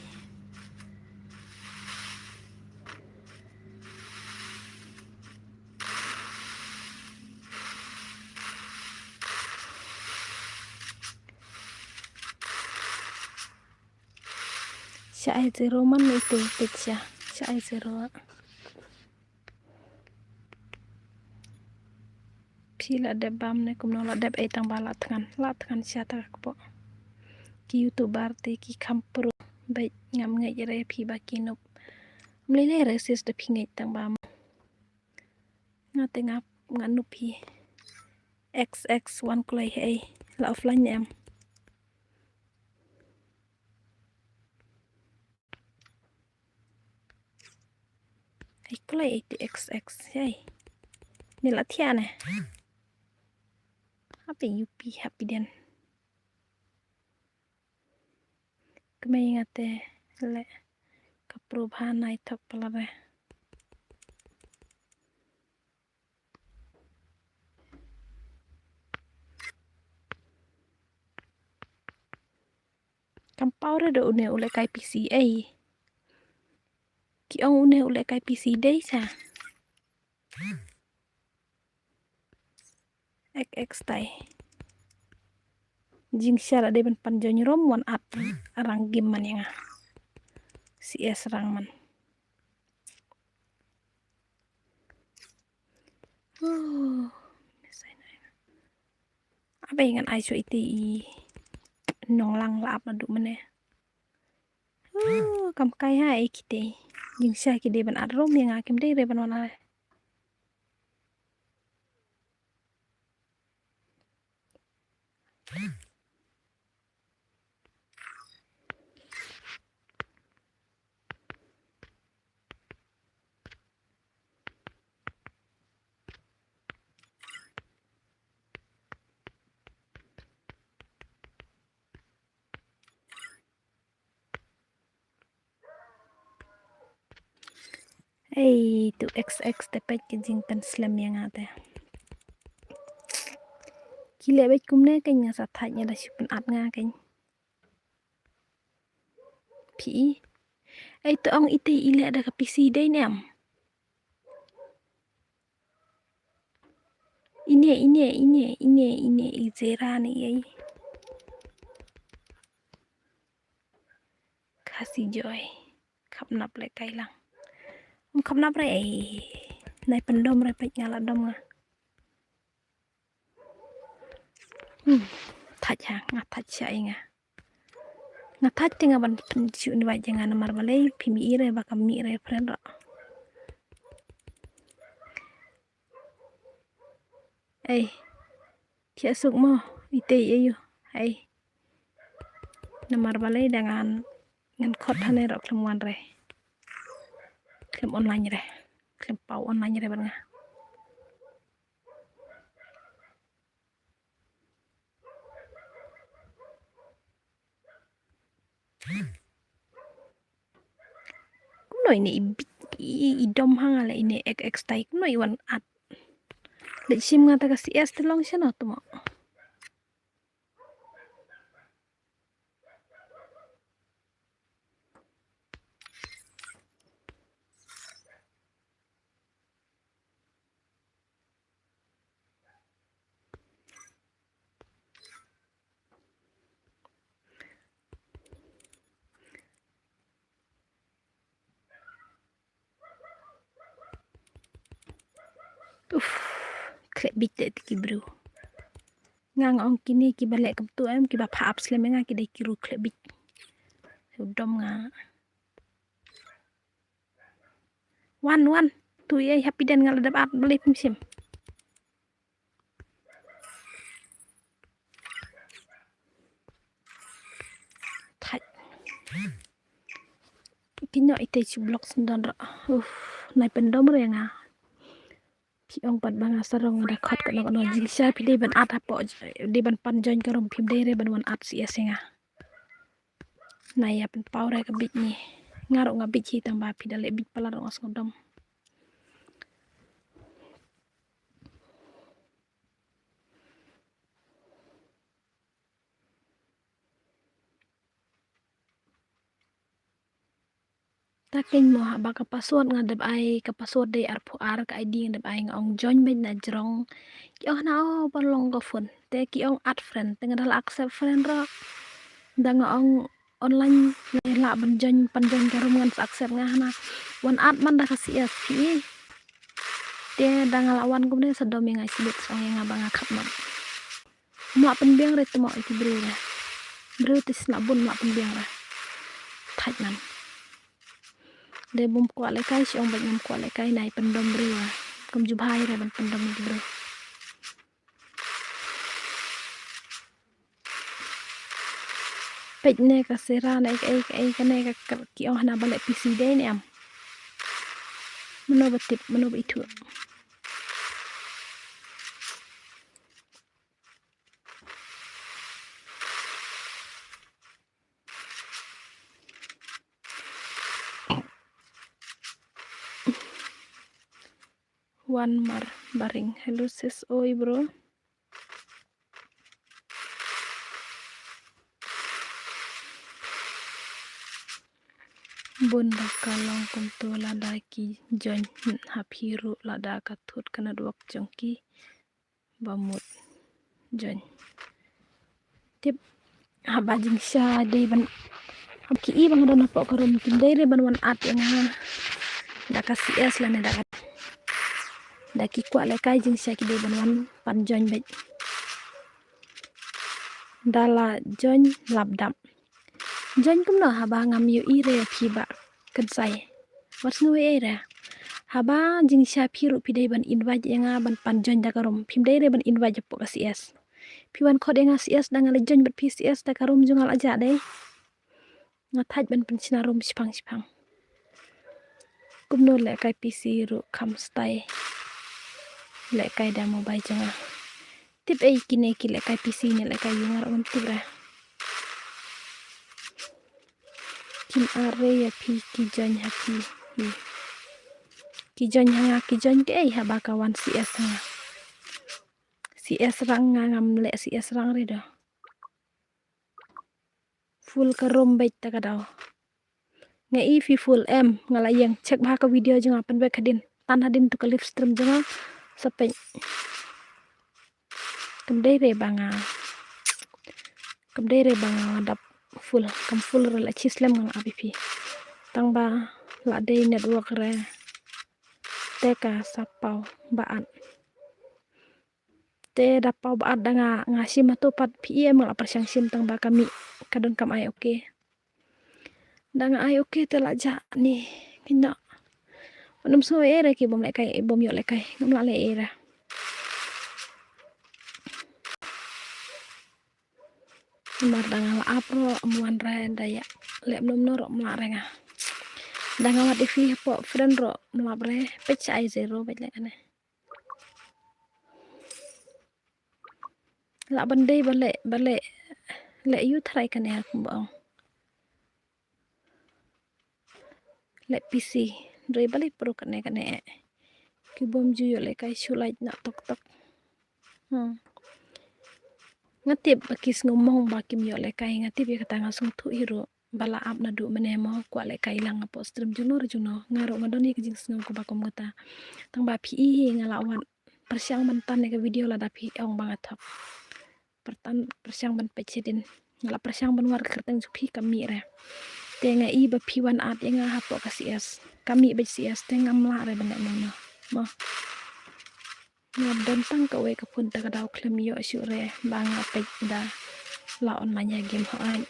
Sha ai zero man ite peit sha. Sha ai zero. Phi la dep bam ne kumno la dep ei tang ba la thngan, la thngan sha ta ka kpoh. Ki YouTuber te ki kham pro beit ngam ngeit re phi ba ki nup. Mlei le re sis da phi ngeit tang bam. Nga te nga, nga nup phi. X X wan kloi ei la offline ne em. Ai kloi ei te X X ei. Ni la thiah ne. Happy U P, happy den. Kmei nga te le ka pro bha nai thok pala re. Kam paw re da une u lehkai P C ei. Ki ong une u lehkai P C dei sa. X X tai. Jingsha la dei ban pan join rom wan at rang game man ïa nga. C S rang man. Oh, abai ngan ai shuwa ite i nonglang la ap naduh mynne. Oh, kam kai ha e kite. Jingsha ki dei ban at rom ïa nga, kim dei re ban wan ai. Ei, tu X X te peit ka jingpynslem ïa nga te. Ki leh beit kumne kein, nga sa thait, nga da shu pyn-at nga kein. Phi i. Ei, to ong ite i leh da ka P C dei ne em? Ine, ine, ine, ine, ine, i Zera ne ei. Khasi Joy. Khapnap leh kai lang. Um khapnap re ei. Nai pyndom re peit nga la dom nga. Hmm, thait ha, nga thait sha i nga. Nga thait te nga ban shu invite ïa nga namar balei phi mih re ba ka mih re friend ro. Ei. Ki asuk mo, ite ei yu. Ei. Namar balei da ngan ngan khot hane ro khlem wan re. Khlem online re. Khlem paw online re ban nga. Kumno ine i bit i, i dom hang ale ine X X tai kumno i wan at. Leit shim nga ta ka C S te long shano tmo. Uf, khlek bit te ki bru. Nga nga ong kine kiba leh kumtu em, kiba pha ap slem nga ki dei ki ru khlek bit. U dom nga. Wan, wan. Tu ïa happy den nga la dep at beli pim sim. Thait Ki noh ite chi block sendon ra. Uf, nai pyndom re nga. Phi ong pat ba nga sarong da khot kano kano jingshisha phi dei ban add hapoh, dei ban pan join ka room, phim dei re ban wan add C S ïa nga. Nai ïa pynpaw re ka bit ni. Nga ruh nga bit hi tang ba phi da leh bit palat ruh nga sngewdom. Ta keiñ mo haba ka password nga dep ai, ka password dei arphew ar, ka I D nga dep ai, nga ong join beit na jrong. Ki ong hana, oh, ban long ka phone. Te ki ong add friend, te nga da la accept friend ruh. Da nga ong online, nga lah ban join, pan join ka room ngan sa accept nga hana. Wan add man da ka C S ki. Te da nga la wan kumne sa dom ïa nga shibit, sa ong ïa nga ba nga khap man. Mlak pynbiang re tmo ïa ki briew re. Briew te sna bun mlak pynbiang re. Thait man. De bym kwah lehkai, shu ong bad ngam kwah lehkai, nai pyndom briew re. Kum ju bha ïa re ban pyndom ïa ki briew. Peit ne ka sera ne kaei kaei kane ka, ka ki ong hana ba leh P C dei ne em. Mano ba tip, mano ba ithuh. Wan mar baring. Hello sis, oi bro. Bun ba ka long kumto lada ki join ha phi ruh lada ka thut ka network jong ki. Ba mut join. Tip haba jingshisha dei ban, haba ki i ba nga don hapoh ka room kim dei re ban wan add ïa nga da ka C S lane da ka, da ki kwah lehkai jingshisha ki dei ban wan pan join beit. Da la join lap dap. Join kumno haba ngam ïohi re ïa phi ba kynsai. Wat sngew ei ei re. Haba jingshisha phi ruh phi dei ban invite ïa nga ban pan join da ka room. Phim dei re ban invite hapoh ka C S. Phi wan khot ïa nga C S da nga la join bad phi C S da ka room jong nga la jah dei. Nga thait ban pynshna room shipang shipang. Kumno lehkai P C ruh kham stai. Lehkai da mobile jong nga. Tip ei kine ki lehkai P C ne lehkai ïa nga ruh ngam tip re. Kim are ïa phi ki join ha phi. Ki join ha nga ki join kaei haba ka wan C S ha nga. C S rang nga ngam leh C S rang re do. Full ka room beit ta ka daw. Nga i phi full em, nga la ïeng check bha ka video jong nga pynbeit hadien. Tan hadien tu ka live stream jong nga. Sa peit. Kam dei re ba nga, kam dei re ba nga dap full, kam full re la chislem nga la ap ïa phi. Tang ba la dei network re. Te ka sa paw ba at. Te da paw ba at da nga, nga shim hato pat phi em nga la pyrshang shim tang ba ka mih ka don kam ai okay. Da nga ai okay te la jah ni kino. Ym sngew ei ei re ki bym lehkai, bym ïoh lehkai, ngam lah leh ei ei re. Namar da nga la ap ruh ym wan re, da ïa leh mno mno ruh ym lah re nga. Da nga wad ïa phi hapoh friend ruh ym lah re, peit sha ai zero beit leh kane. Lah ban dei ba leh, ba leh, leh ïu tharai kane ha kumba ong. Leh P C, dei ba leh pro kane kane. Ki bym ju ïoh lehkai shu lait na tok tok. Hmm. Nga tip ba ki sngew mong ba kim ïoh lehkai, nga tip ïa kata, nga sngewthuh hi ruh. Ba la ap naduh mynne mo, kwah lehkai lang hapoh stream jongno re jongno. Nga ruh nga don ïa ka jingsngew kaba kum kata. Tang ba phi i hi nga la wan pyrshang ban tan ïa ka video lada phi ong ba nga thok. Pyrtan pyrshang ban peit shadien. Nga la pyrshang ban wad ka kyrteng jong phi kam mih re. Te nga i ba phi wan add ïa nga hapoh ka C S. Kam mih beit C S te ngam lah re ban leh mano. Mo. Nga don tang kawei ka phone ta ka daw khlem ïoh shuh re ba nga peit da la online ha game hooid.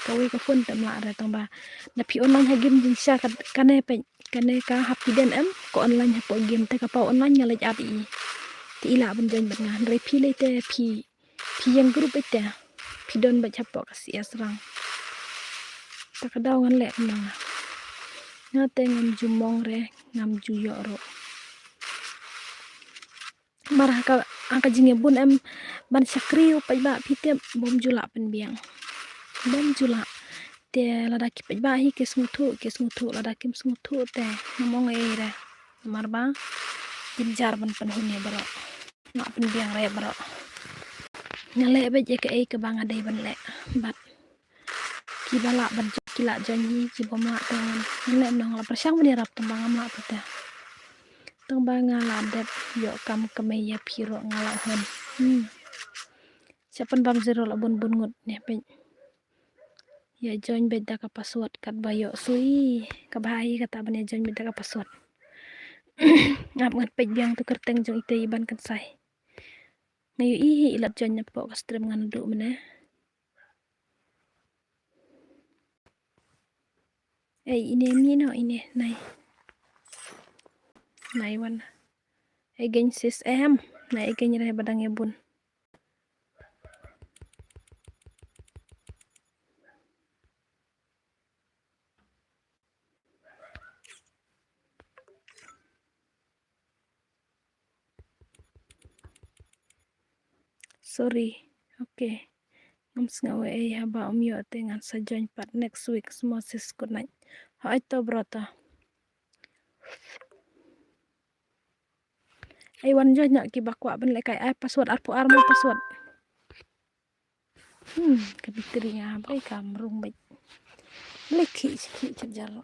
Kawei ka phone te ym lah re tang ba da phi online ha game jingshisha ka, kane peit kane ka hap phi den em ka online hapoh game te ka paw online nga leit add i. Te i lah ban join bad nga hynrei phi lei te phi, phi ïeng group beit te phi don beit hapoh ka C S rang. Ta ka daw ngan leh kumno nga. Nga te ngam ju mong re, ngam ju ïoh ruh. Mar ha ka, ha ka jingïabun em ban shakri u paidbah, phi tip, bym ju lah pynbiang. Bym ju lah. Te lada ki paidbah hi ki sngewthuh, ki sngewthuh, lada kim sngewthuh te ngam ong ei re. Namar ba jynjar ban pynhun ïa baroh. Ngam pynbiang re baroh. Nga leh beit ïa kaei kaba nga dei ban leh. Bad kiba lah ban join ki lah join hi, kiba ym lah te ngan, ngan leh noh, nga la pyrshang ban ïarap tang ba ngam lah te. Tang ba nga la dep ïoh kam kmie ïa phi ruh nga la hun. Hmm. Sha pynbam zero la bun bun ngut ne peit. Ïa join beit da ka password katba ïoh sui. Kaba hi kata ban ïa join beit da ka password. Ap ngat peit biang tu kyrteng jong ite i ban kynsai. Nga ïohi hi i la join napoh ka stream ngan duh mynne. Ei, ine mi no, ine, nai. Nai wan. Again sis em. Nai again re ba dang ïa bun. Sorry. Okay. Ngam sngew ei haba um ïoh te ngan sa join pat next week, small sis, good night. Hooid to bro to. Ei wan join noh kiba kwah ban lehkai, ai password arphew ar mo password. Hmm, ka battery nga bai kam rung bai. Leh ki ki ki jalo.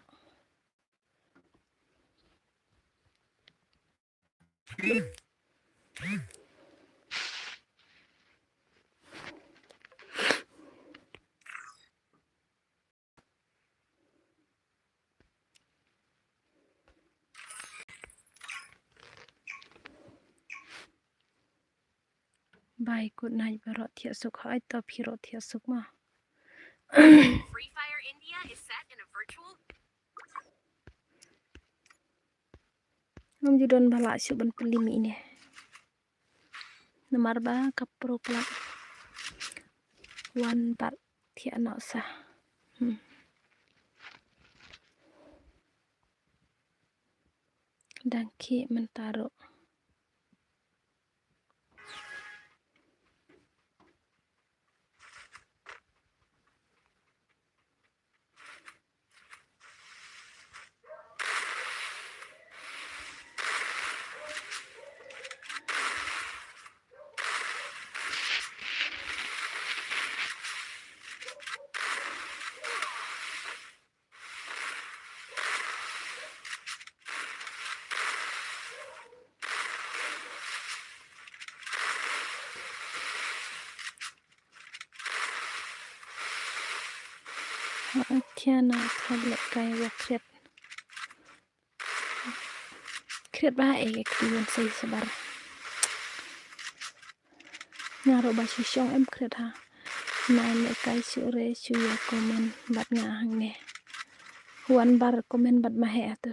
Bye, good night baroh, thiah suk, hooid to phi ruh thiah suk ma. Free Fire India is set in a virtual Ngam ju don ba lah shuh ban pynlip ine. Namar ba ka pro club wan bad thiah noh sa. Hmm. Dang khih mynta ruh. Ha, thiah na thad lehkai wa khriat. Khriat ba ha ei ka kti wan sei shabar. Nga ruh ba shu shong em khriat ha. Nai lehkai shu re shu ïa comment bad nga hangne. Wan bar comment bad ma heh ha tu.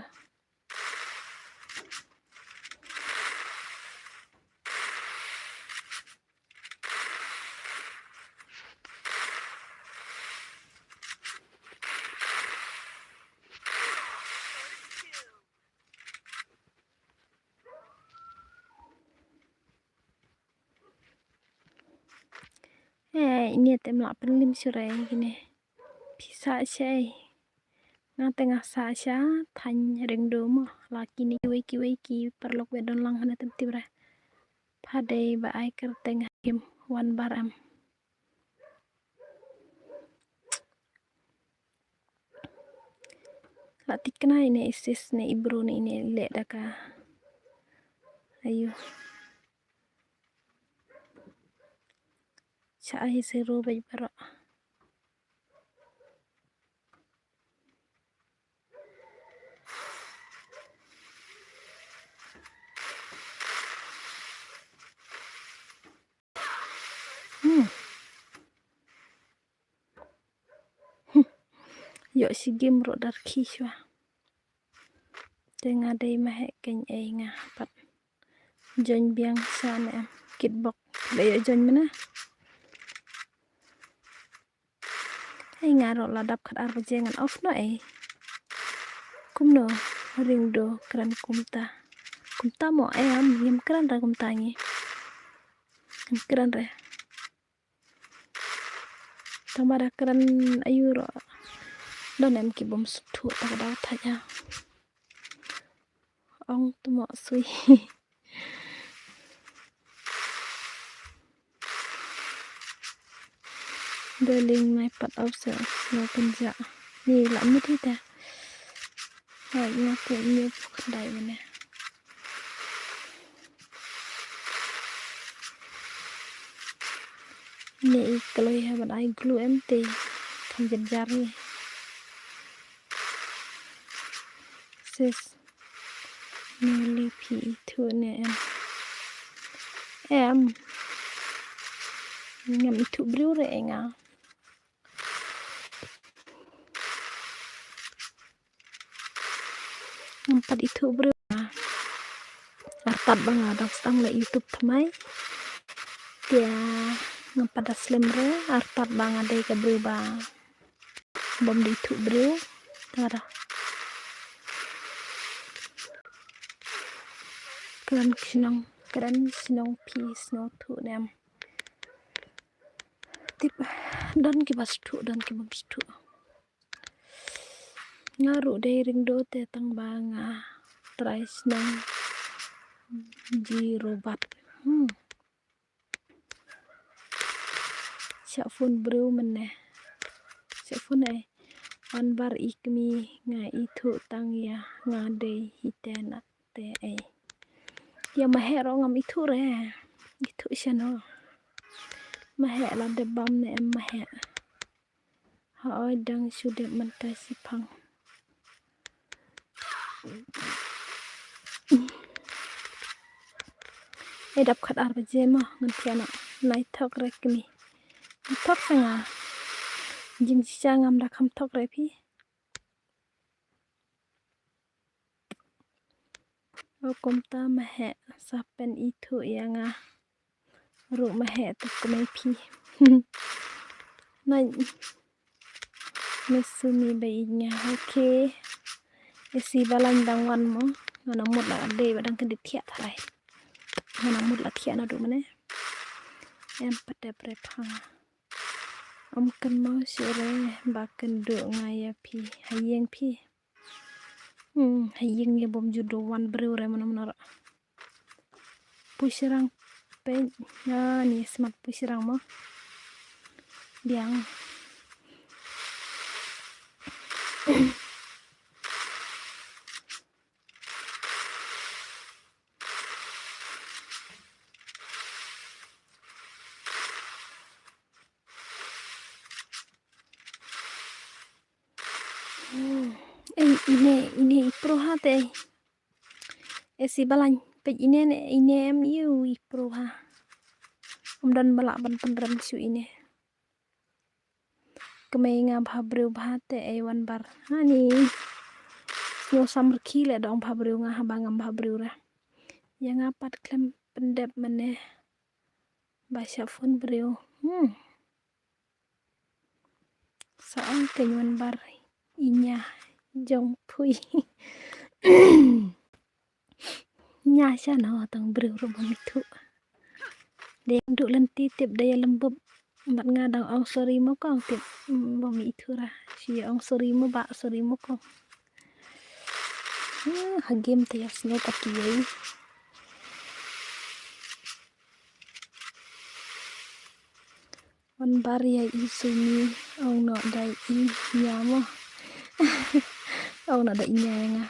Eh, ine te mlak pynlim shurai kine. Pisa shai. Nga te nga sa sha thain ring do mo. La kine kiwei kiwei ki paralok we don lang hana tem tibra. Phadei ba ai kyrteng ha kim wan bar am. La tikna ine isis ne ibru ne ine leh daka. Ayu. Cha ai zero bai baro. Hmm. Ïoh shi game ruh dar khi shwa. Te nga dei ma heh kein ei nga pat. Join biang sha ne em. Kitbok. Ba ïoh join mena. Ei nga ruh la dap khat ar baje ngan off noh ei. Kumno, Ringdo kren kumta. Kumta mo, em, ngim kren re kumta ngi. Ngim kren re. Tang ba da kren aïu ruh. Don em ki bym sngewthuh ta ka daw thait ha. Ong tu mo sui. Darling, my part of the snow pynjah. Ni la mut hi ta. Hai, nga pu ni pu khyndai mane. Ni i kloi ha ban ai glue em te. Kham jynjar ni. Sis. Nuli phi ithuh ne em? Em. Ngam ithuh briew re nga. Ngam pat ithuh briew. Artat ba nga dang sdang leh YouTube thymmai. Te ngam pat da slem re, artat ba nga dei ka briew ba bym da ithuh briew. Tara. Kren shnong, kren shnong phi sngewthuh ne em? Tip, don kiba sngewthuh, don kiba bym sngewthuh. Nga ruh dei Ringdo te tang ba nga trai shnong Jirobat. Hmm. Shah phone briew mynne. Shah phone ai. Wan bar i kmie nga ithuh tang ïa nga dei hi te na te ai. Ïa ma heh ruh ngam ithuh re. Ithuh shano. Ma heh la dep bam ne em ma heh. Hooid dang shu dep mynta shiphang. Ai dap khat ar baje mo ngan thiah noh. Nai thok re kmie. Nai thok sa nga. Jingshisha ngam da kham thok re phi. O kumta ma heh sa pynithuh ïa nga ruh ma heh te kmie phi. Nai. Miss Sumi ba ïeit nga. Okay. Isi ba lain dang wan mo. Nga nang mut la dei ba dang kyndit thiah tharai. Nga nang mut la thiah naduh mynne. Em pat dep re pha. Ym kynmaw shuh re ba kynduh nga ïa phi ha ïing phi. Hmm, ha ïing ïa bym ju duh wan briew re mano mano ruh. Pushyrang peit, ah, ni smat pushyrang mo. Biang. Hmm. Ei, ine, ine i pro ha te. Isi ba lain peit ine ne, ine em ïu i pro ha. Ym don ba lah ban pynrem shuh ine. Kmie nga bha briew bha te ei wan bar. Hani. Sngewsam rkhie leh dong bha briew nga haba ngam bha briew re. Ïa nga pat khlem pyndep mynne. Ba shah phone briew. Hmm. Sa ong kein wan bar i ñia jong phi. Ñia shano tang briew ruh bym ithuh. Dei duh lynti tip dei lem bup. Bad nga dang ong sorry mo kong tip bym ithuh ra. Shu ong sorry mo ba sorry mo kong. Hmm, ha game te ïa sngewthuh ki ei. Wan bar ïa i Sumi, ong noh da i ñia mo. Ong noh da i ñia ïa nga.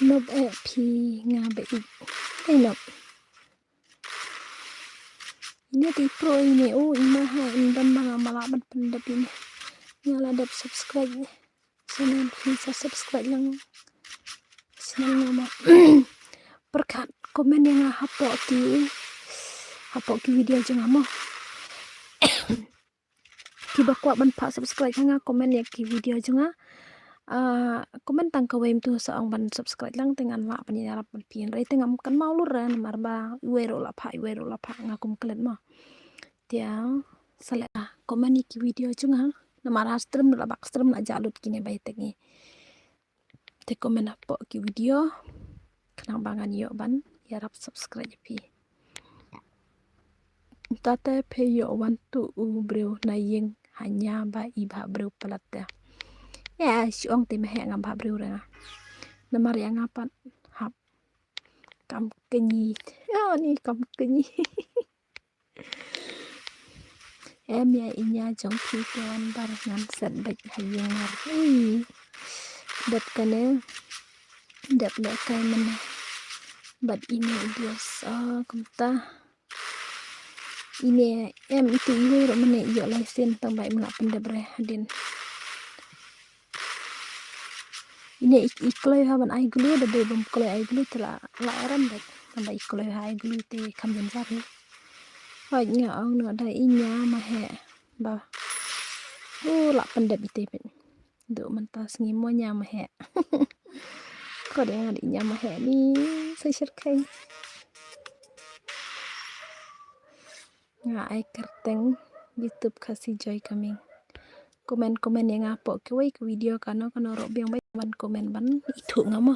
Nop eh phi nga ba i. Ei nop. Ine te i pro ine, o i ma ha im don ba nga ma lah ban pyndep ine. Nga la dep subscribe ne. Channel phi sa subscribe lang. Channel nga ma. Pyrkhat comment ïa nga hapoh ki, hapoh ki video jong nga mo. Kiba kwah ban phah subscribe ha nga comment ïa ki video jong nga. Ah, comment tang kawei mynta sa ong ban subscribe lang te ngan lah ban ïarap ban phi. Hynrei te ngam kynmaw lut re namar ba iwei ruh la phah, iwei ruh la phah nga kum klet mo. Te sa leh comment ïa ki video jong nga. Namar ha stream la bak stream la jah lut kine ba ïa teng ngi. Te comment hapoh ki video khnang ba ngan ïoh ban ïarap subscribe ïa phi. Mynta te phi ïoh wan tuh u briew na ïing ha nia ba i bha briew palat te. Ïa shu ong te ma heh ngam bha briew re nga. Namar ïa nga pat hap kam kñi. Ïa ni kam kñi. Em ïa i nia jong phi te wan bar ngan set beit ha ïing mar. Ui. Dep kane. Dep lehkai mynne bad ine i dios. Oh, kumta. Ine em itu iwei ruh mynne ïoh lai sien tang ba im lah pyndep re hadien. Ine i, i kloi ha ban ai glue, da dei bym kloi ai glue te la, la ram bad. Tang ba i kloi ha ai glue te kham jynjar hi. Hooid nga ong noh da i nia ma heh ba u lah pyndep ite bad. Duh mynta sngi mo nia ma heh. Ko dei nga dei nia ma heh ni sa shirkhei. Nga ai kyrteng YouTube Khasi Joy Coming. Comment comment ïa nga hapoh kiwei ki video kano kano ruh biang beit ban comment ban ithuh nga mo.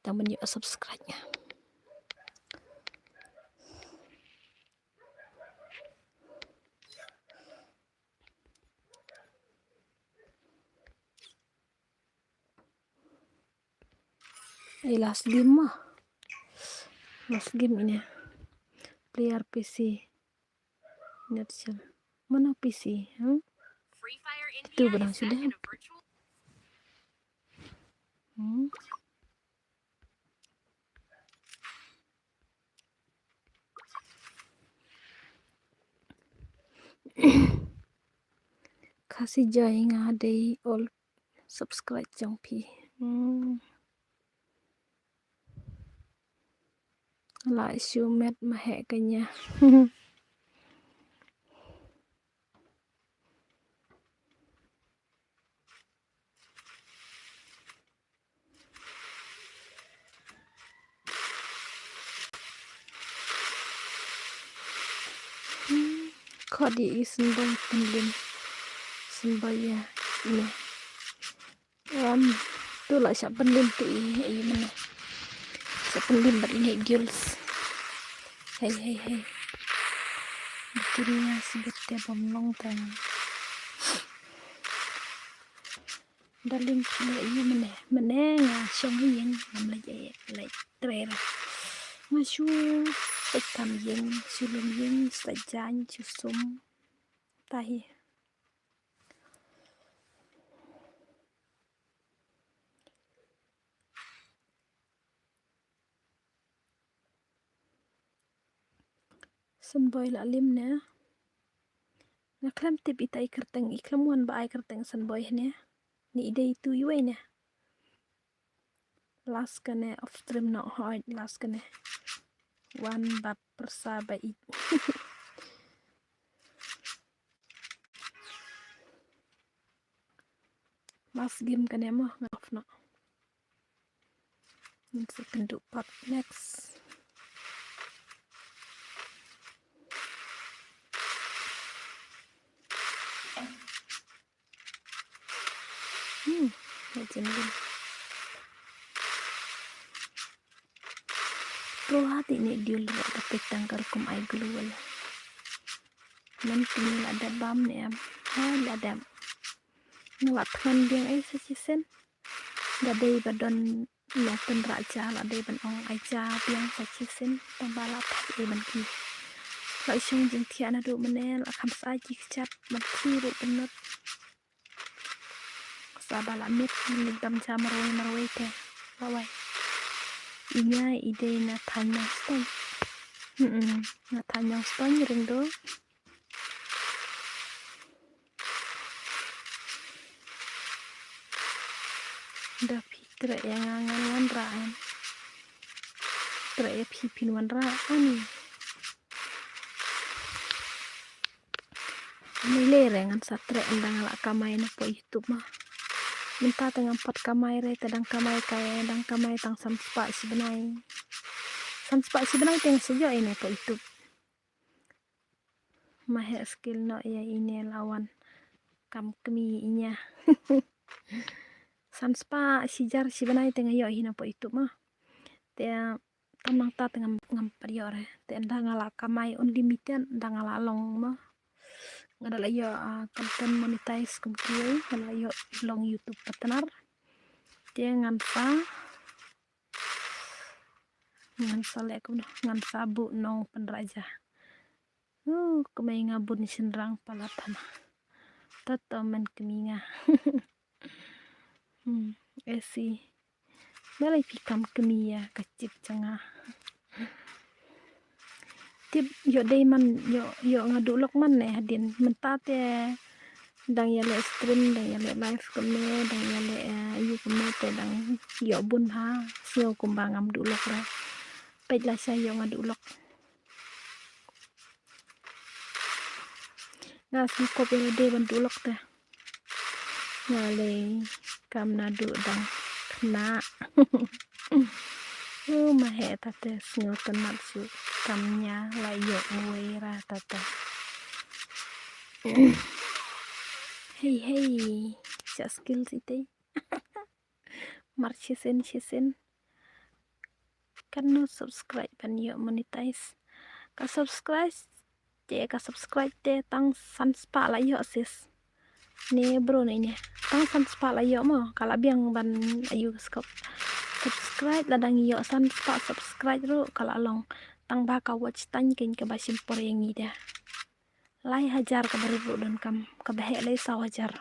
Tang ban ïoh subscribe nga. Ei, last game mo. Last game ine. Player P C. Net shell. Mano P C, hmm? Itu ba dang sudah. Hmm. Khasi Joy nga dei old subscribe jong phi. Hmm. La shu met ma heh kane. Hmm, khot ïa i Symbai pynlip. Symbai ïa ine. Em, tu la shah pynlip tu i, i mane. Shah pynlip bad ine i Jules. Hei, hei, hei. Bikini nga sibit te bym long tang. Darling phi leh aïu mynne? Mynne nga shong ha ïing, ngam leit ei, leit trei re. Nga shu peit kam ïing, shu lum ïing, shu leit jaiñ, shu sum. Tahi. Symbai la lim ne. Nga khlem tip ita i kyrteng, i khlem wan ba ai kyrteng Symbai ne. Ni i dei itu iwei ne. Last kane off stream noh, hooid last kane. Wan bad pyrsa ba ïeit. Last game kane mo, nga off noh. Ngin sa kynduh pat next. Hmm, legend game. Ruh ha ti ne diul ruh da peit tang ka rukom ai glue wal. Nan kini la dep bam ne em. Hai la dep. Nga la thngan biang ei sa shisien. Da dei ba don long pynrah ja la dei ban ong ai ja biang sa shisien. Tang ba la thait ei ban ki. La shong jingthiah naduh mynne la kham sa ai ki kjat ban ki ruh pynmut. Sa ba la miet, miet dam ja marwei marwei te. Ba wai. Inya i dei na thaiñ Nongstoiñ. Hmm, na thaiñ Nongstoiñ ring do. Da phi treh ïa nga ngan wanrah em. Treh ïa phi phin wanrah ani. Ni le re ngan sa treh ynda nga la kamai na poi YouTube ma. Mynta te ngam pat kamai re te dang kamai kai dang kamai tang san spah shi bnai. San spah shi bnai te nga sa ïoh ine poi YouTube. Ma heh skill noh ïa ine la wan. Kam kmie ine. San spah shi jar shi bnai te nga ïoh hi na pdeng YouTube mo. Te tam nangta te ngam, ngam pat ïoh re. Te ynda nga la kamai unlimited, ynda nga la long mo. Nga da la ïoh, ah, content monetize kum kiwei, nga la ïoh long YouTube partner. Te ngan sa, ngan sa leh kumno, ngan sa buh nongpynrah ja. Uh, kmie nga bun shynrang palat hana. Tato men kmie nga. Hmm, esi. Balei phi kam kmie ïa ka chip jong nga. Tip ïoh dei man, ïoh, ïoh nga duh lok man ne hadien. Mynta te dang ïaleh stream, dang ïaleh live kumne, dang ïaleh, eh, ïu kumne te dang ïoh bun ha. Sngew kumba ngam duh lok re. Peit lashai ïoh nga duh lok. Nga sngew kop ïa lade ban duh lok te. Nga lei kam naduh dang khynnah. Uh, ma heh ta te sngew tynnat shuh kam nia la ïoh uwei ra ta te. Hei hei. Sha skill sitei. Mar shisien shisien. Katno subscribe ban ïoh monetize. Ka subscribe te, ka subscribe te tang san spah la ïoh sis. Ne bro ne ne. Tang san spah la ïoh mo, ka la biang ban ïoh skop. Subscribe la dang ïoh san spah subscribe ruh ka la long. Tang ba ka watch time kein kaba shim por ïa ngi da. Lai hajar kaba rit ruh donkam, kaba heh lei saw hajar.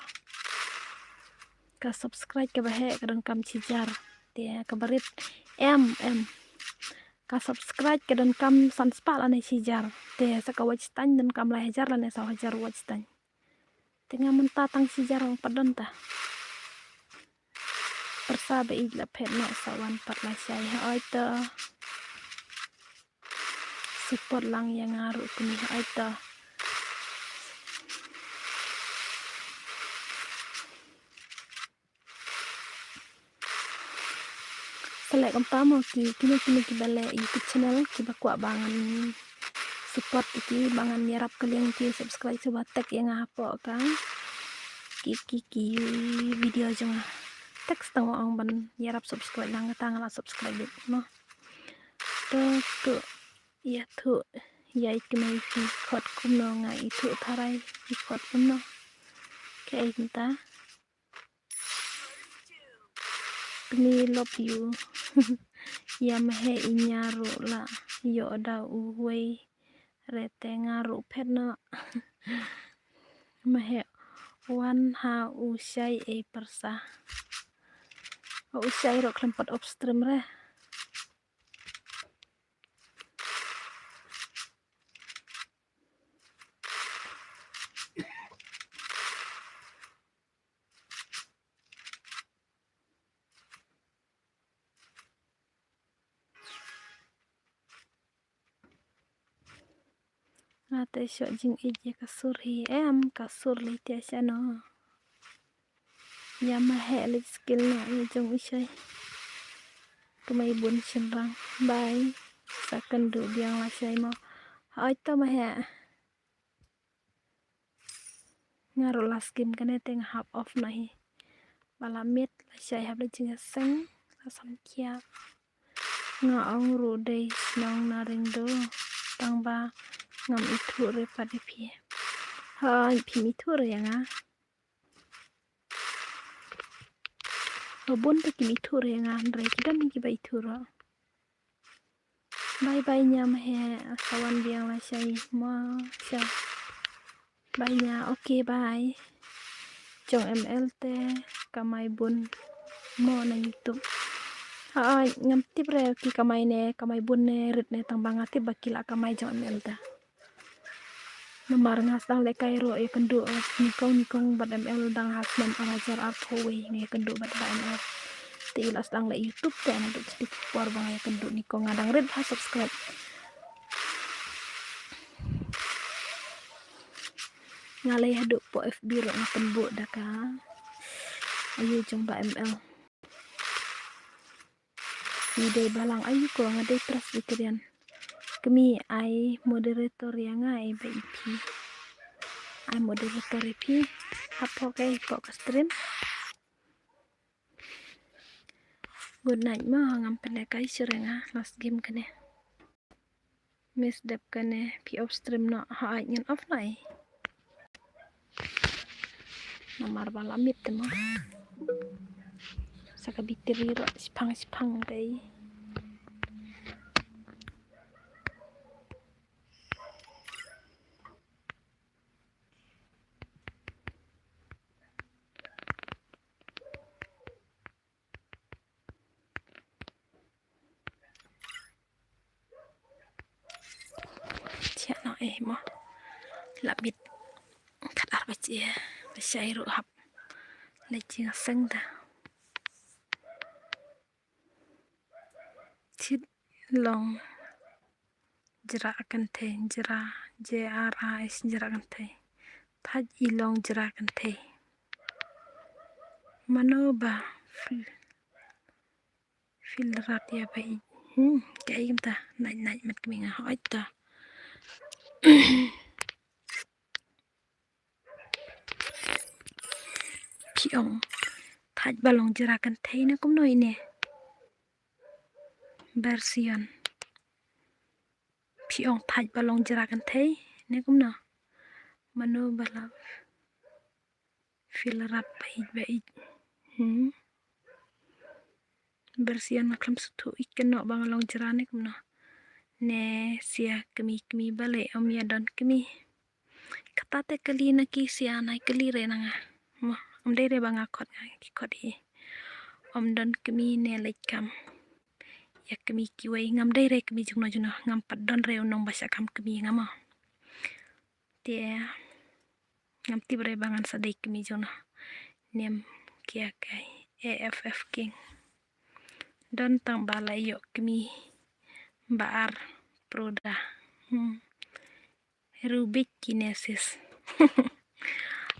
Ka subscribe kaba heh ka donkam shi jar. Te kaba rit em, em. Ka subscribe ka donkam san spah lane shi jar. Te sa ka watch time donkam lai hajar lane saw hajar watch time. Te nga mynta tang shi jar ong pat don ta. Pyrsa ba ïeit la phet noh sa wan pat lashai ha oi to. Support lang ïa nga ruh kmie ha oi to. Sa leh kumta mo ki, kine, kine kiba leh YouTube channel kiba kwah ba ngan support ïa ki, ba ngan ïarap kylliang ïa ki, subscribe shuwa, tag ïa nga hapoh ka ki, ki, ki video jong nga. Text tang ong ban ïarap subscribe lang, kata nga la subscribe beit mo. To, to, ïathuh ïa i kmie phi khot kumno, nga ithuh tharai phi khot kumno. Kaei mynta. Kmie love you. Ïa ma heh i nia ruh la ïoh da uwei re te nga ruh phet noh. Ma heh wan ha u shai ei pyrsa. U shai ruh khlem pat off stream re. Nga te shoh jingïeit ïa ka sur hi em, ka sur lei te shano. Ïa ma heh leit skill noh ïa jong u shai. Kamai bun shynrang. Bye. Sa kynduh biang lashai mo. Hooid to ma heh. Nga ruh last game kane te nga hap off noh hi. Ba la miet lashai hap leit jingïaseng. La samkhia. Nga ong ruh dei shnong na ring do. Tang ba ngam ithuh re pat ïa phi. Hooid phim ithuh re ïa nga. Ba bun te kim ithuh re ïa nga, hynrei ki don kiba ithuh ruh. Bye bye nia ma heh, sa wan biang lashai mo sha. Bye nia, okay bye. Jong M L te kamai bun mo na YouTube. Hooid ngam tip re ki kamai ne kamai bun ne rit ne, tang ba nga tip ba ki la kamai jong M L te. Namar nga sdang lehkai ruh ïakynduh, eh, nyngkong nyngkong bad M L dang ha snem ar hajar arphew wei nga ïakynduh bad ba M L. Te i la sdang leh YouTube te naduh kti ki por ba nga ïakynduh nyngkong nga dang rit ha subscribe. Nga leh haduh poh F B ruh nga pynbud da ka ayu jong ba M L. Ki dei balang ayu ko nga dei Presbyterian. Kmie ai moderator ïa nga ai ba i phi. Ai moderator ïa phi. Hapoh ka, hapoh ka stream. Good night mo, ngam pynlehkai shuh re nga, last game kane. Miss dep kane, phi off stream noh, hooid ngan off noh ei. Namar ba la miet te mo. Sa ka battery ruh shiphang shiphang te ei. Thiah noh ei mo. La miet. Khatar baje. Ba shai ruh hap leit jingïaseng da. Thait i long jrah kynthei, jrah, J R A H, jrah kynthei. Thait i long jrah kynthei. Mano ba fil, fil rat ïa ba ïeit. Hmm, kaei kumta, nait nait mat kmie nga hooid ta. Phi ong thait ba long jrah kynthei ne kumno ine? Version. Phi ong thait ba long jrah kynthei ne kumno? Mano ba la fil rat ba ïeit ba ïeit. Hmm. Version nga khlem sngewthuh ïeit kynnoh ba nga long jrah ne kumno. Ne sia kmie kmie balei ym ïa don kmie. Kata te kylli na ki sia, nai kylli re na nga. Mo, ym dei re ba nga khot, nga ki khot hi. Ym don kmie ne leit kam ïa kmie kiwei, ngam dei re kmie jongno jongno, ngam pat don re u nong ba shah kam kmie nga mo. Te ngam tip re ba ngan sa dei kmie jongno. Nem kia kai A F F King. Don tang ba la ïoh kmie ba ar, Proda. Hmm. Rubik kinesis.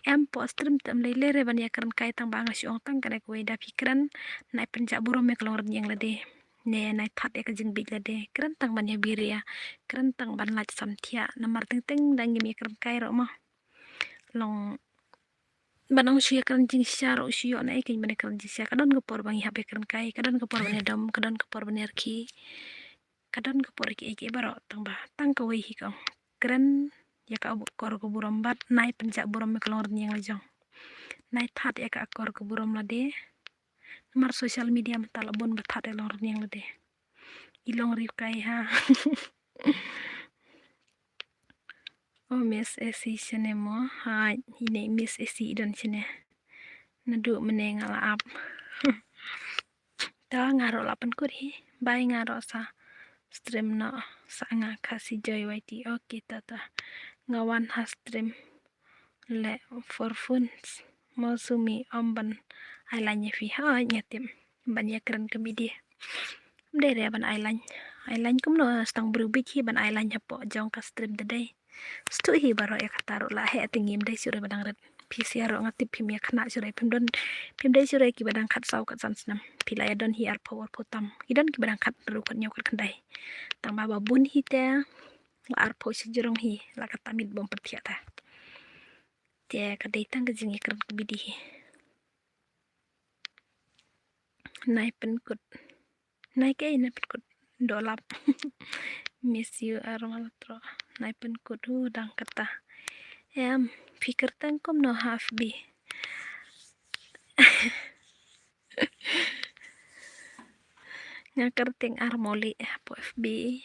Em, hapoh stream te ym lei lei re ban ïakren kai tang ba nga shu ong tang kane kawei, da phi kren nai pynjah burom ïa ka longrynieng lade. Ne nai thad ïa ka jingbieit lade. Kren tang ban ïa biria. Kren tang ban lait samthiah. Namar teng teng da ngim ïakren kai ruh mo. Long ban ong shu ïakren jingshisha ruh shu ïoh na ei kein ban ïakren jingshisha. Ka don ka por ba ngi hap ïakren kai, ka don ka por ban ïadom, ka don ka por ban ïarkhie. Ka don ka por kiei kiei baroh tang ba tang kawei hi ka ong. Kren ïa ka akor ka burom bad nai pynjah burom ïa ka longrynieng la jong. Nai thad ïa ka akor ka burom lade. Namar social media mynta la bun ba thad ïa ka longrynieng lade. I long riewkai ha. Oh, Miss Esi shane mo. Hai, ine Miss Esi i don shane. Naduh mynne nga la ap. Ta nga ruh la pynkut hi. Bai nga ruh sa stream noh sa nga Khasi Joy Y T. Okay, ta ta. Nga wan ha stream. Le for fun. Mo Sumi, ym ban ai lain ïa phi. Hooid nga tip. Ban ïakren comedy. Ym dei re ban ai lain. Ai lain kumno, tang briew bieit hi ban ai lain hapoh jong ka stream te dei. Sngewthuh hi baroh ïa kata ruh, la heh te ngim dei shuh re ba dang rit. Phi sia ruh nga tip phim ïa khynnah shuh re, phim don, phim dei shuh re kiba dang khatsaw khatsan snem. Phi la ïa don hi arphew arphew tam. Ki don kiba dang khathynriew khathynñiew khathynrei. Tang ba ba bun hi te la arphew shajrong hi, la kata miet bym pyrthiah ta. Te ka dei tang ka jingïakren comedy hi. Nai pynkut. Nai kei nai pynkut. Dolap. Miss you, Armala Tro. Nai pynkut, hu dang kata. Em, phi kyrteng kumno ha F B? Nga kyrteng Armoli hapoh F B,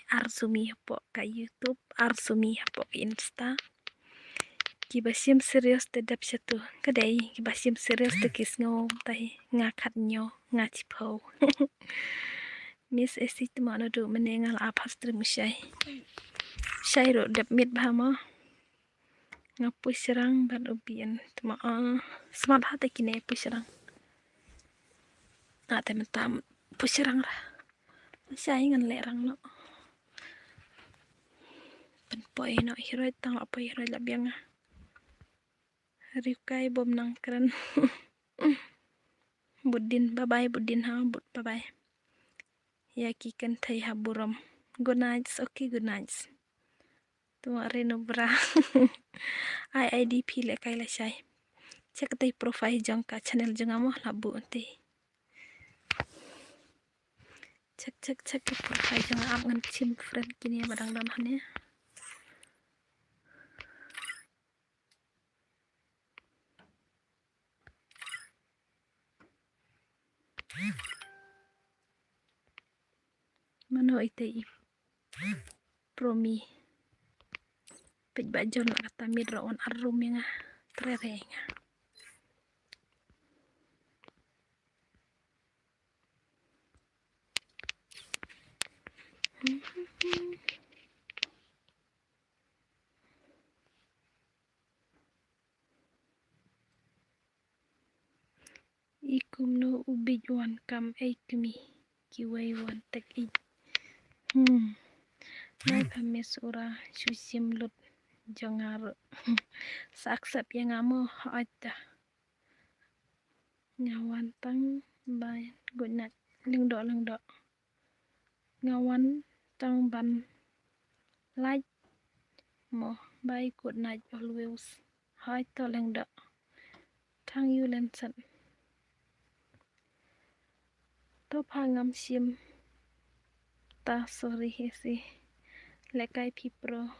Arsumi hapoh ka YouTube, Arsumi hapoh ka Insta. Kiba shim serious te dep shatu. Ka dei, kiba shim serious te ki sngew tai. Nga khathynñiew, nga shiphew. Miss Esi, te mo naduh mynne nga la ap ha stream u shai. Shai ruh dep miet bha mo. Nga pyrshang bad u bien. Te mo, ah, smat ha te kine pyrshang. Ah, te mynta pyrshang ra. Shai ngan leh rang noh. Pynpoi noh hi ruh, tang la poi hi ruh la biang nga. Riewkai bym nang kren. Budin, bye bye, budin ha, bud, bye bye. Ïa ki kynthei ha burom. Good night, okay, good night. Tuma re no bra. Ai ID phi lehkai lashai. Check te profile jong ka channel jong nga mo la buh te. Check, check, check ki profile jong nga, ap ngan chim friend kine ba dang don hangne. Mano ite i promi. Peit ba jon la kata mid ro wan arum ïa nga. Tre re nga. I kumno u bit wan kam ei kmie kiwei wan tek i. Hmm. Nai pha mes ura shu sim lut jong nga ruh. Sa accept ïa nga mo, hooid ta. Nga wan tang ban good night. Lyngdoh, lyngdoh. Nga wan tang ban like mo, bye, good night always. Hooid to lyngdoh. Thank you Lensen. To pha ngam shim ta, sorry he si. Lehkai phi pro.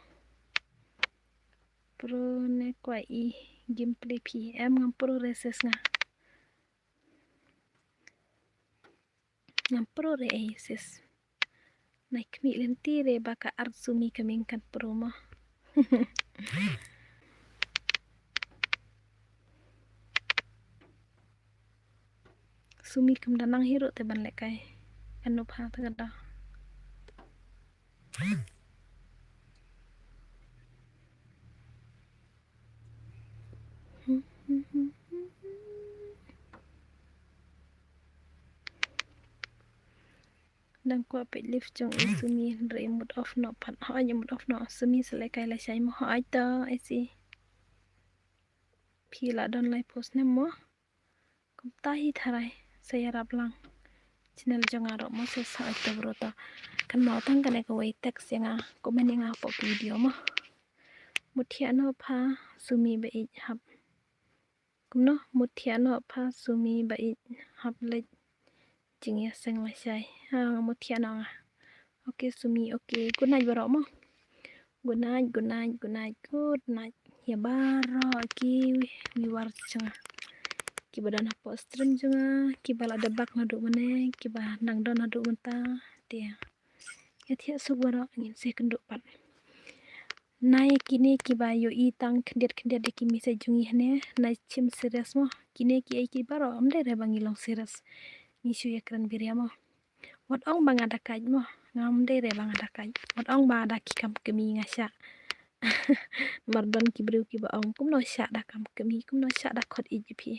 Pro ne kwah i gameplay phi. Em ngam pro re sis nga. Ngam pro re ei sis. Nai khmih lynti re ba ka ar Sumi ka ming kan pro mo. Sumi kam da nang hi ruh te ban lehkai. Kan nop ha ta ka da. Dang kwah peit live jong i Sumi hynrei mut off noh pat. Hooid mut off noh Sumi, sa lehkai lashai mo, hooid to ei si. Phi la don lai post ne mo. Kumta hi tharai sa ïarap lang. Channel jong nga ruh mo, sa sa oi to bro to. Kan mo tang kane kawei text ïa nga, comment ïa nga hapoh ki video mo. Mut thiah noh pha Sumi ba ïeit hap. Kumno, mut thiah noh pha Sumi ba ïeit hap leit jingïaseng lashai. Ha, mut thiah noh nga. Okay Sumi, okay. Good night baroh mo. Good night, good night, good night, good night. Ïa baroh ki viewers jong nga. Kiba don hapoh stream jong nga, kiba la dep bak naduh mynne, kiba nang don naduh mynta. Te ïa thiah suk baroh, ngin sa ïakynduh pat. Nai kine kiba ïohi tang khyndiat khyndiat ïa ki message jong ngi hangne, nai shim serious mo. Kine kiei ki baroh, ym dei re ba ngi long serious. Ngi shu ïakren biria mo. Wat ong ba nga da kait mo, ngam dei re ba nga da kait. Wat ong ba da ki kam kmie nga shah. Namar don ki briew kiba ong kumno shah da kam kmie, kumno shah da khot ïeit ïa phi.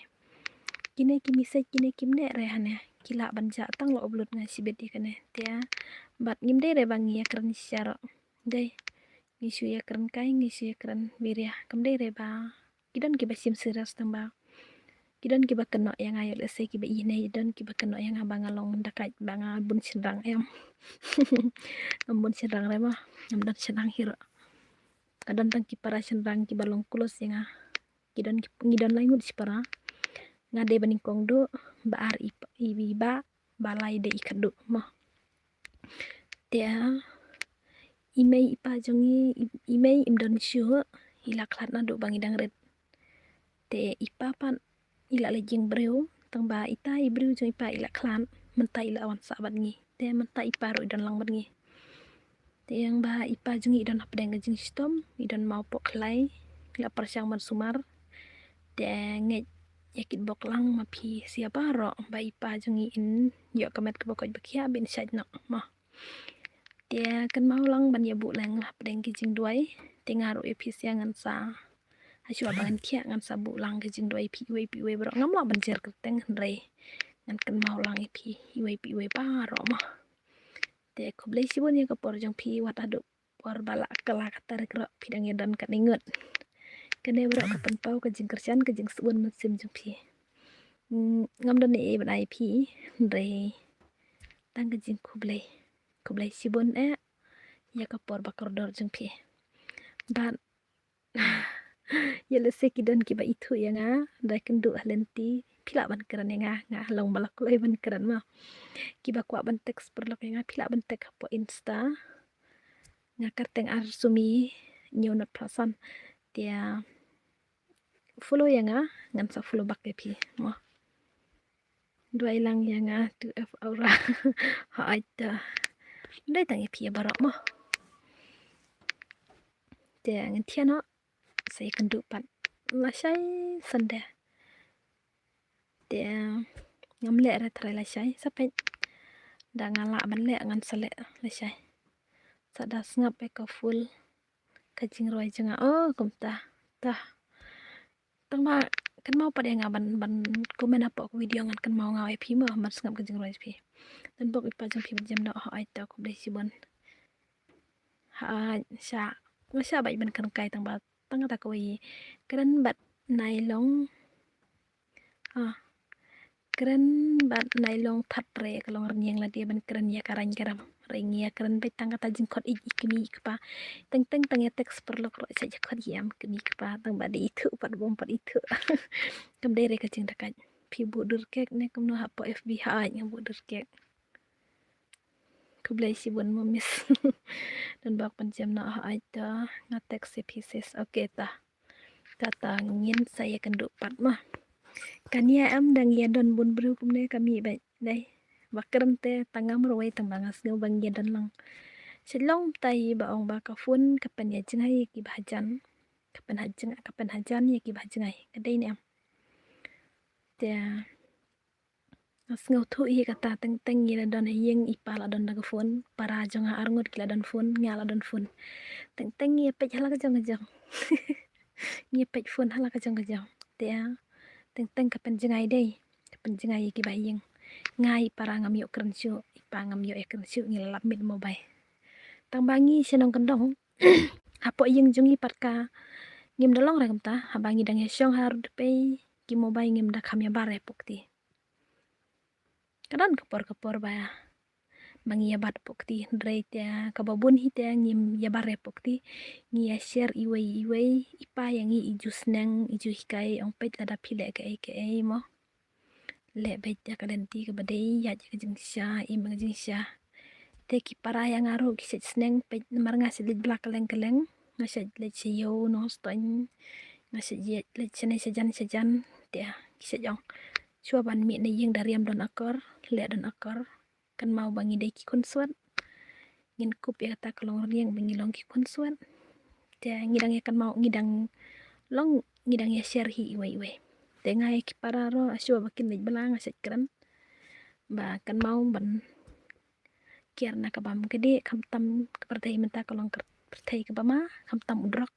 Kine ki message kine kim neh re hangne, ki lah ban jah tang la upload nga shibit ïa kane. Te bad ngim dei re ba ngi ïakren shisha ruh. Dei, ngi shu ïakren kai, ngi shu ïakren biria. Kam dei re ba ki don kiba shim serious tang ba ki don kiba kynnoh ïa nga, ïoh lehse kiba ine, don kiba kynnoh ïa nga ba nga long da kait, ba nga bun shynrang em. Ngam bun shynrang re mo, ngam don shynrang hi ruh. Ka don tang ki para shynrang kiba long close ïa nga. Ki don ki, ngi don lai ngut shipara. Nga dei ba nyngkong duh, ba ar i, i, i ba, ba lai dei i khadduh mo. Te i mei i pa jong ngi, i, i mei im don shuh, i la khlad naduh ba ngi dang rit. Te i pa pat i la leit jingbriew, tang ba ita i briew jong i pa i la khlad, mynta i la wan sah bad ngi. Te mynta i pa ruh i don lang bad ngi. Te ïa ba i pa jong ngi i don hapdeng ka jingshitom, i don maw poh khlai, i la pyrshang ban sumar. Te ngeit ïa kit bok lang ma phi sia baroh ba i pa jong ngi in ïoh ka met kaba koit ba khiah, ba in shait noh mo. Te kynmaw lang ban ïa buh lang hapdeng ki jingduwai. Te nga ruh ïa phi sia ngan sa, ha shuwa ba ngan khiah ngan sa buh lang ki jingduwai phi iwei pa iwei baroh. Ngam lah ban jer kyrteng hynrei ngan kynmaw lang ïa phi iwei pa iwei baroh mo. Te khublei shibun ïa ka por jong phi, wat haduh por ba la kylla ka tarik ruh phi dang ïa don katne ngut. Kane baroh ka pynpaw ka jingkyrshan ka jingsbun mynsiem jong phi. Mm, ngam don ei ei ban ai phi hynrei tang ka jingkhublei. Khublei shibun eh ïa ka por ba kordor jong phi. Bad ïa lehse ki don kiba ithuh ïa nga da kynduh ha lynti, phi lah ban kren ïa nga, nga long ba la kloi ban kren mo. Kiba kwah ban text paralok ïa nga, phi lah ban text hapoh Insta. Nga kyrteng Arsumi Hynñiewnoh Phraphan. Te follow ïa nga, ngan sa follow back ïa phi mo. Duwai lang ïa nga tu F aura. Hooid te. Ym dei tang ïa phi baroh mo. Te ngan thiah noh sa ïakynduh pat lashai Sunday. Te ngam leh re trai lashai, sa peit. Da nga lah ban leh ngan sa leh lashai. Sa da sngap ïa ka full ka jingrwai jong nga. Oh kumta. Tah. Tang ba kynmaw pat ïa nga ban, ban comment hapoh ka video, ngan kynmaw nga ïa phi mo, ban sngap ka jingrwai phi. Don bok i pa jong phi ba jem noh, hooid te khublei shibun. Hooid, sha, nga sha bad ban kren kai tang ba tang kata kawei. Kren bad nai long. Ah. Kren bad nai long that re ka long rynïeng lade ban kren ïa ka rang ka ram. Re ngi ïa kren beit tang kata jingkhot ïa i kmie i kpa. Teng teng tang ïa text paralok ruh sha jingkhot ïa i kmie i kpa tang ba dei ithuh pat bym pat ithuh. Kam dei re ka jingdakaid. Phi buh dur kek ne kumno hapoh F B? Hooid nga buh dur kek. Khublei shibun mo miss. Don bok ban jem noh, hooid te nga text ïa phi sis. Okay ta. Kata ngin sa ïakynduh pat mo. Kan ïa em dang ïa don bun briew kumne ka mih beit dei. Ba kren te tang ngam ruwei tang ba nga sngew ba ngi ïa don lang. Sha long tai ba ong ba ka phone ka pynïajngai ïa kiba hajan. Ka pynhajngai, ka pynhajan ïa kiba hajngai. Ka dei ne em? Te nga sngewthuh hi kata, teng teng ngi la don ha ïing, i pa la don da ka phone, para jong nga arngut ki la don phone, nga la don phone. Teng teng ngi ïa peit ha la ka jong ka jong. Ngi ïa peit phone ha la ka jong ka jong. Te teng teng ka pynjngai dei, ka pynjngai ïa kiba ha ïing. Nga i para ngam ïoh kren shuh, i pa ngam ïoh ïa kren shuh, ngi la lap miet mobile. Tang ba ngi shnong kyndong hapoh ïing jong ngi pat ka ngim da long re kumta, haba ngi dang ïa shong ha Rood Pei ki mobile ngim da kham ïa bar re pukti. Ka don ka por ka por ba, ba ngi ïa bat pukti, hynrei te kaba bun hi te ngim ïa bar re pukti. Ngi ïa share iwei iwei, i pa ïa ngi i ju sneng, i ju hikai, ong peit lada phi leh kaei kaei mo. Leh beit ïa ka lynti kaba dei, ïaid ïa ka jingshisha, im ïa ka jingshisha. Te ki para ïa nga ruh ki shait sneng, peit namar nga shait leit bla kylleng kylleng, nga shait leit sha ïew Nongstoiñ, nga shait leit shane shajan shajan, te ki shait ong. Shuwa ban mih na ïing da riam don akor, leh don akor. Kynmaw ba ngi dei ki khunswet. Ngin kup ïa kata ka long rynïeng ba ngi long ki khunswet. Te ngi dang ïa kynmaw, ngi dang long, ngi dang ïa share hi iwei iwei. Te nga ïa ki para ruh, shuwa ba kin leit bla nga shait kren. Ba kynmaw ban kiar na ka bam ka dei, khamtam ka pyrthei mynta ka long ka pyrthei kaba ma, khamtam u drok.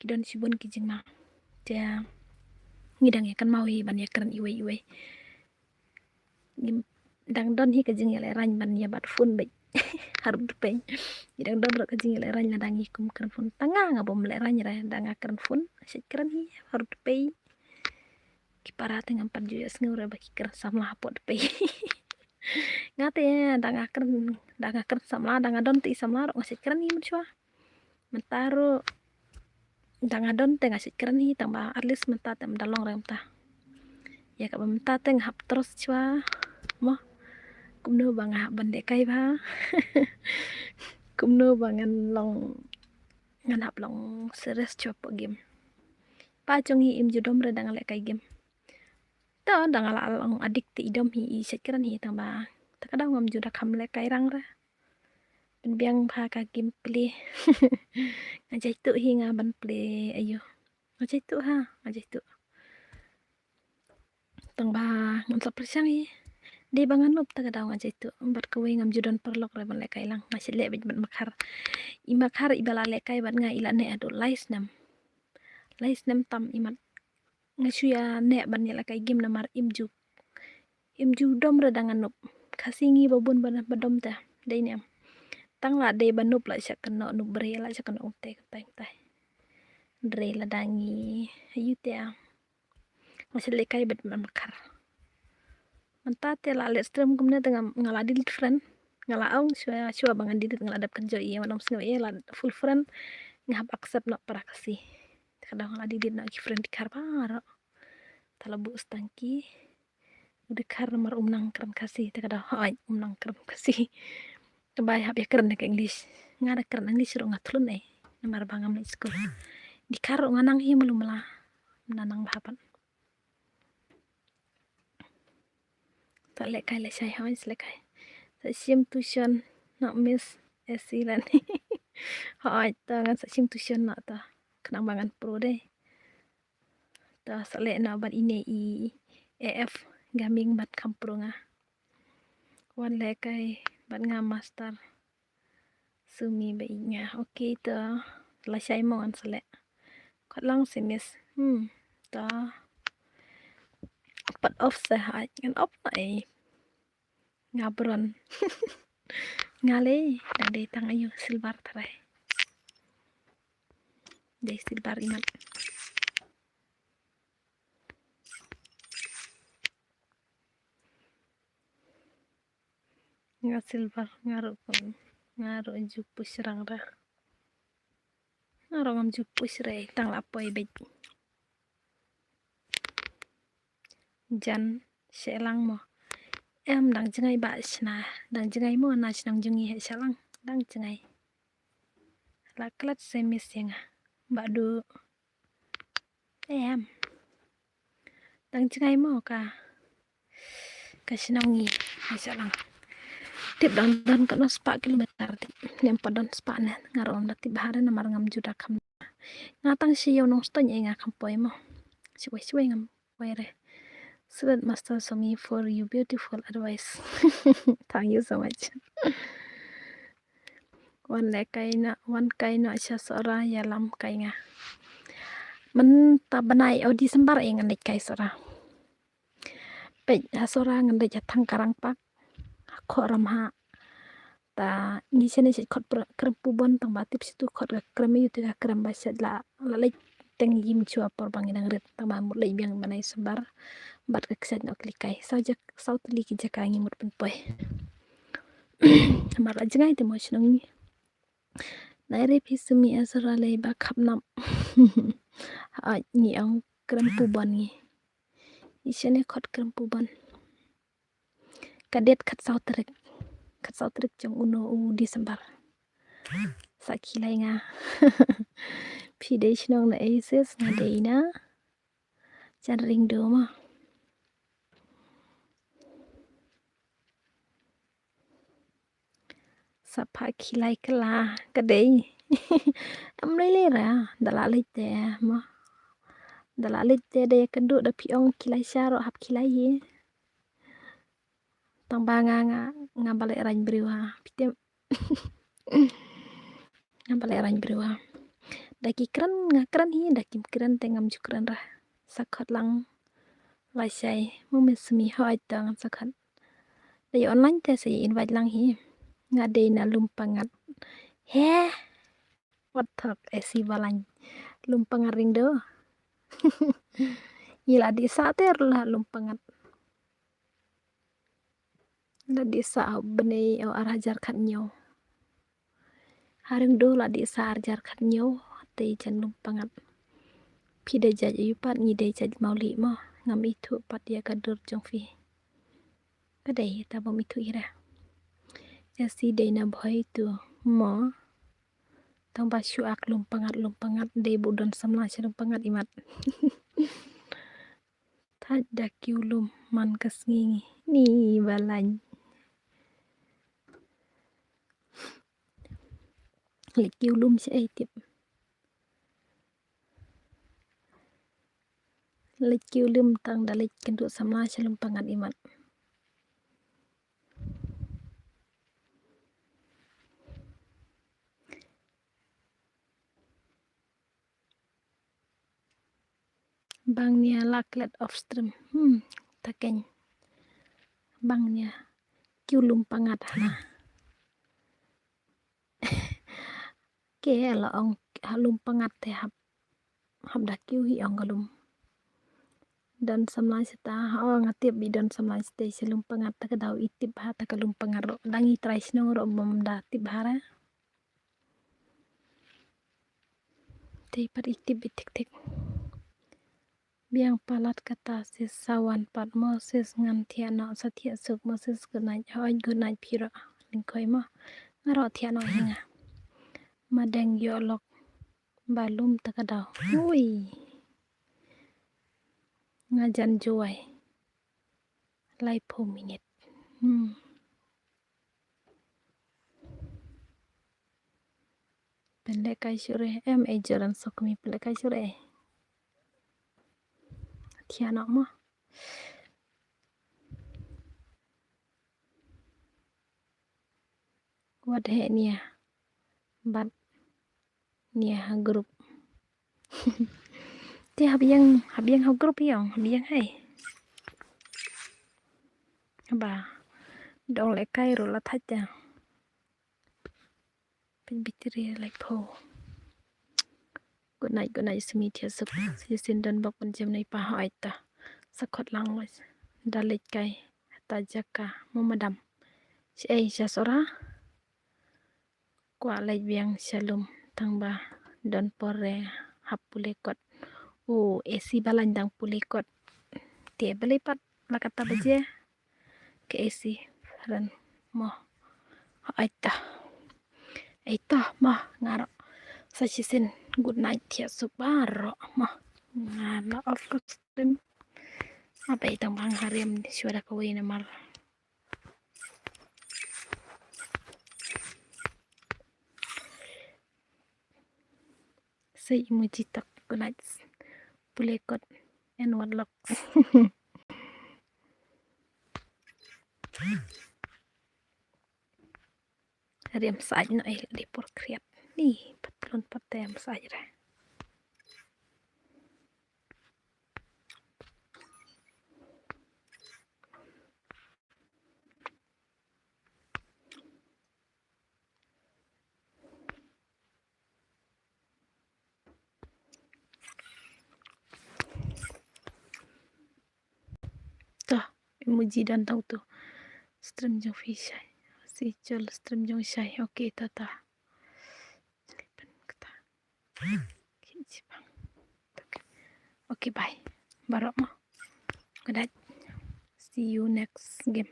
Ki don shibun ki jingma. Te ngi dang ïa kynmaw hi ban ïa kren iwei iwei. Ngim dang don hi ka jingïalehrain ban ïa bat phone beit. Harud pei. Ngi dang don ruh ka jingïalehrain lada ngi kum kren phone. Tang nga nga bym lehrain re, da nga kren phone, shait kren hi, harud pei. Ki para te ngam pat ju ïohsngew re ba ki kren samla hapoh pei. Nga te da nga kren, da nga kren samla, da nga don te i samla ruh nga shait kren hi mynshuwa. Mynta ruh da nga don te nga shait kren hi, tang ba at least mynta te ym da long re mynta. Ïa kaba mynta te nga hap trust shuwa mo. Kumno ba nga hap ban lehkai bha. Kumno ba ngan long, ngan hap long serious shuwa hapoh game. Pa jong ngi im ju dom re da nga lehkai game. To da nga la long addict te i dom hi, i shait kren hi, tang ba ta ka daw ngam ju da kham lehkai rang re. Pynbiang bha ka game play. Nga jaituh hi nga ban play aïu. Nga jaituh ha, nga jaituh. Tang ba ngam sa pyrshang hi. Dei ba nga noob ta ka daw nga jaituh. Bad kawei ngam ju don paralok re ban lehkai lang. Nga shait leh beit bad Makhar. I Makhar iba la lehkai bad nga i la neh haduh lai snem. Lai snem tam i mat. Nga shu ïa neh ban ïalehkai game namar im ju, im ju dom re da nga noob. Khasi ngi ba bun ba, ba dom te. Dei ne em. Tang la dei ba noob la shah kynnoh, noob briew la shah kynnoh kumtai kumtai kumtai. Hynrei lada ngi aïu te. Nga shait lehkai bad Makhar. Mynta te la leh stream kumne te nga, nga la delete friend. Nga la ong shuwa, shuwa ba ngan delete nga la dep kynjoh ïa, wat nym sngew ïa, la full friend. Nga hap accept noh para Khasi. Te ka daw nga la delete noh ki friend Dkhar baroh. Te la buh stang ki. U Dkhar namar um nang kren Khasi, te ka daw hooid um nang kren Khasi. Te ba hap ïa kren da ka English. Nga da kren English ruh nga thlun ei. Namar ba ngam leit skul. Dkhar ruh nga nang hi mlu mla. Nga nang bha pat. Sa lehkai lehshai hooid, sa lehkai. Sa shim tuition na Miss Esilan. Hooid, to ngan sa shim tuition na to. Khnang ba ngan pro dei. To sa leh na bad ine i A F Gaming bad kham pro nga. Wan lehkai bad nga master. Sumi ba ïeit nga. Okay to. Lashai mo ngan sa leh. Khot lang sa Miss. Hmm. To. Pat off sa hooid ngan off noh ei. Nga bron. Nga lei dang dei tang aïu silver tharai. Dei silver imat. Nga silver, nga ruh pun, nga ruh ju push rang ra. Nga ruh ngam ju push re, tang la poi beit. Jan, Shillong mo. Em, dang jngai ba shna, dang jngai mo na shnong jong ngi ha Shillong, dang jngai. La klet se Miss ïa nga. Ba du. Em. Dang jngai mo ka. Ka shnong ngi. Ai sa lang. Tip dang don katno spah kilometer tip. Lem pat don spah ne. Nga ruh ngam da tip bha re namar ngam ju da kham. Nga tang shi ïew Nongstoiñ ei nga kham poi mo. Shwai shwai ngam poi re. Sweet Master Somi for you beautiful advice. Thank you so much. Wan lehkai noh, wan kai noh sha Sohra ïalam kai nga. Mynta bnai o December ei ngan leit kai Sohra. Peit ha Sohra ngan leit ha Thangkarang Park. Ha Khohramhah. Ta ngi shane shet khot krem pubon tang ba tip shitu khot ka krem ïa tu ka krem ba shet la la leit teng yim chua por ba ngi dang rit tang ba mut leit biang bnai December. Bad ka kshaid noh kli kai. Saw jak saw tylli ki jaka ngi mut pynpoi. Mar la jngai te mo shnong ngi. Nai re phi Sumi Ezra lei ba khap nap. Ai ngi ong krem pubon ngi. Ngi shane khot krem pubon. Ka date khatsaw tarik. Khatsaw tarik jong uno u December. Sa khilai nga. Phi dei shnong na ei sis nga dei na. Jan ring do ma. Sa pha khilai kala ka dei. Am lei lei ra da la leit te ma. Da la leit te dei ka du da phi ong khilai sha ro hap khilai hi. Tang ba nga nga nga ba leh rain briew ha. Phi tip. Nga ba leh rain briew ha. Da ki kren nga kren hi da kim kren te ngam ju kren ra. Sa khot lang. Lashai mo Miss Sumi hooid to ngan sa khot. Da ïa online te sa ïa invite lang hi. Nga dei na Lumpangad. He. Wat thok esi ba lain. Lumpangad ring do. Ngi la dih sah te ruh la Lumpangad. La dih sah ha u bnai u ar hajar khatñiew. Ha Ringdo la dih sah ar hajar khatñiew te jan Lumpangad. Phi dei jait aïu pat ngi dei jait Mawlih mo ngam ithuh pat ïa ka dur jong phi. Ka dei ta bym ithuh ira. Esi dei na Bhoi tu mo. Tang ba shu ak Lumpangad Lumpangad dei bu don samla sha Lumpangad imat. Thait da kiew lum man ka sngi ngi ni ba lain. Leit kiew lum sha ei tip. Leit kiew lum tang da leit kynduh samla sha Lumpangad imat. Bang nia la klet off stream. Hmm, ta keiñ. Bang nia kiew Lumpangad hana. Ke la ong ha Lumpangad te hap hap da kiew hi ong ka lum. Don samla sha ta ha ong nga tip i don samla sha te sha Lumpangad ta ka daw i tip ha ta ka Lumpangad ro dang i trai shnong ro bym da tip ha ra. Dei pat i tip i tik tik. Biang palat kata sis sa wan pat mo sis ngan thiah noh sa thiah suk mo sis good night. Hooid good night phi ruh. Lyngkhoi mo. Nga ruh thiah noh hi nga. Ma dang ïoh lok ba lum ta ka daw. Ui. Nga jan juwai. Laiphew minit. Hmm. Pynlehkai shuh re em ei Joran Sokmi pynlehkai shuh re. Thiah noh mo. Wat heh nia. Bad nia ha group. Te ha biang, ha biang ha group ïong, ha biang hai. Ba dong lehkai ruh la thait ja. Pynbit ri laiphew. Good night, good night, simi thiah suk. Shisien don bok ban jem nei pa hooid ta. Sa khot lang wai. Da leit kai. Ta jaka mo madam. Shi ei sha sora. Kwah leit biang sha lum tang ba don por re hap pule kot. O A C ba lain dang pule kot. Te balei pat la kata ba je. Ka A C ren mo. Aita. Aita mo nga ruh. Sa shisien good night thiah suk baroh mo. Nga la off ka stream. Abai tang ba nga ha riam shuwa da kawei namar. Sa emoji tak good night. Pule kot and what locks. Riam sa aj no eh di por kriat. Ni pat plun pat te em sa aj re. To, emoji don tau tu. Stream jong phi shai. Si chol stream jong shai. Okay, tata. Chol pen kata. Okay, bye. Baroh mo. Good night. See you next game.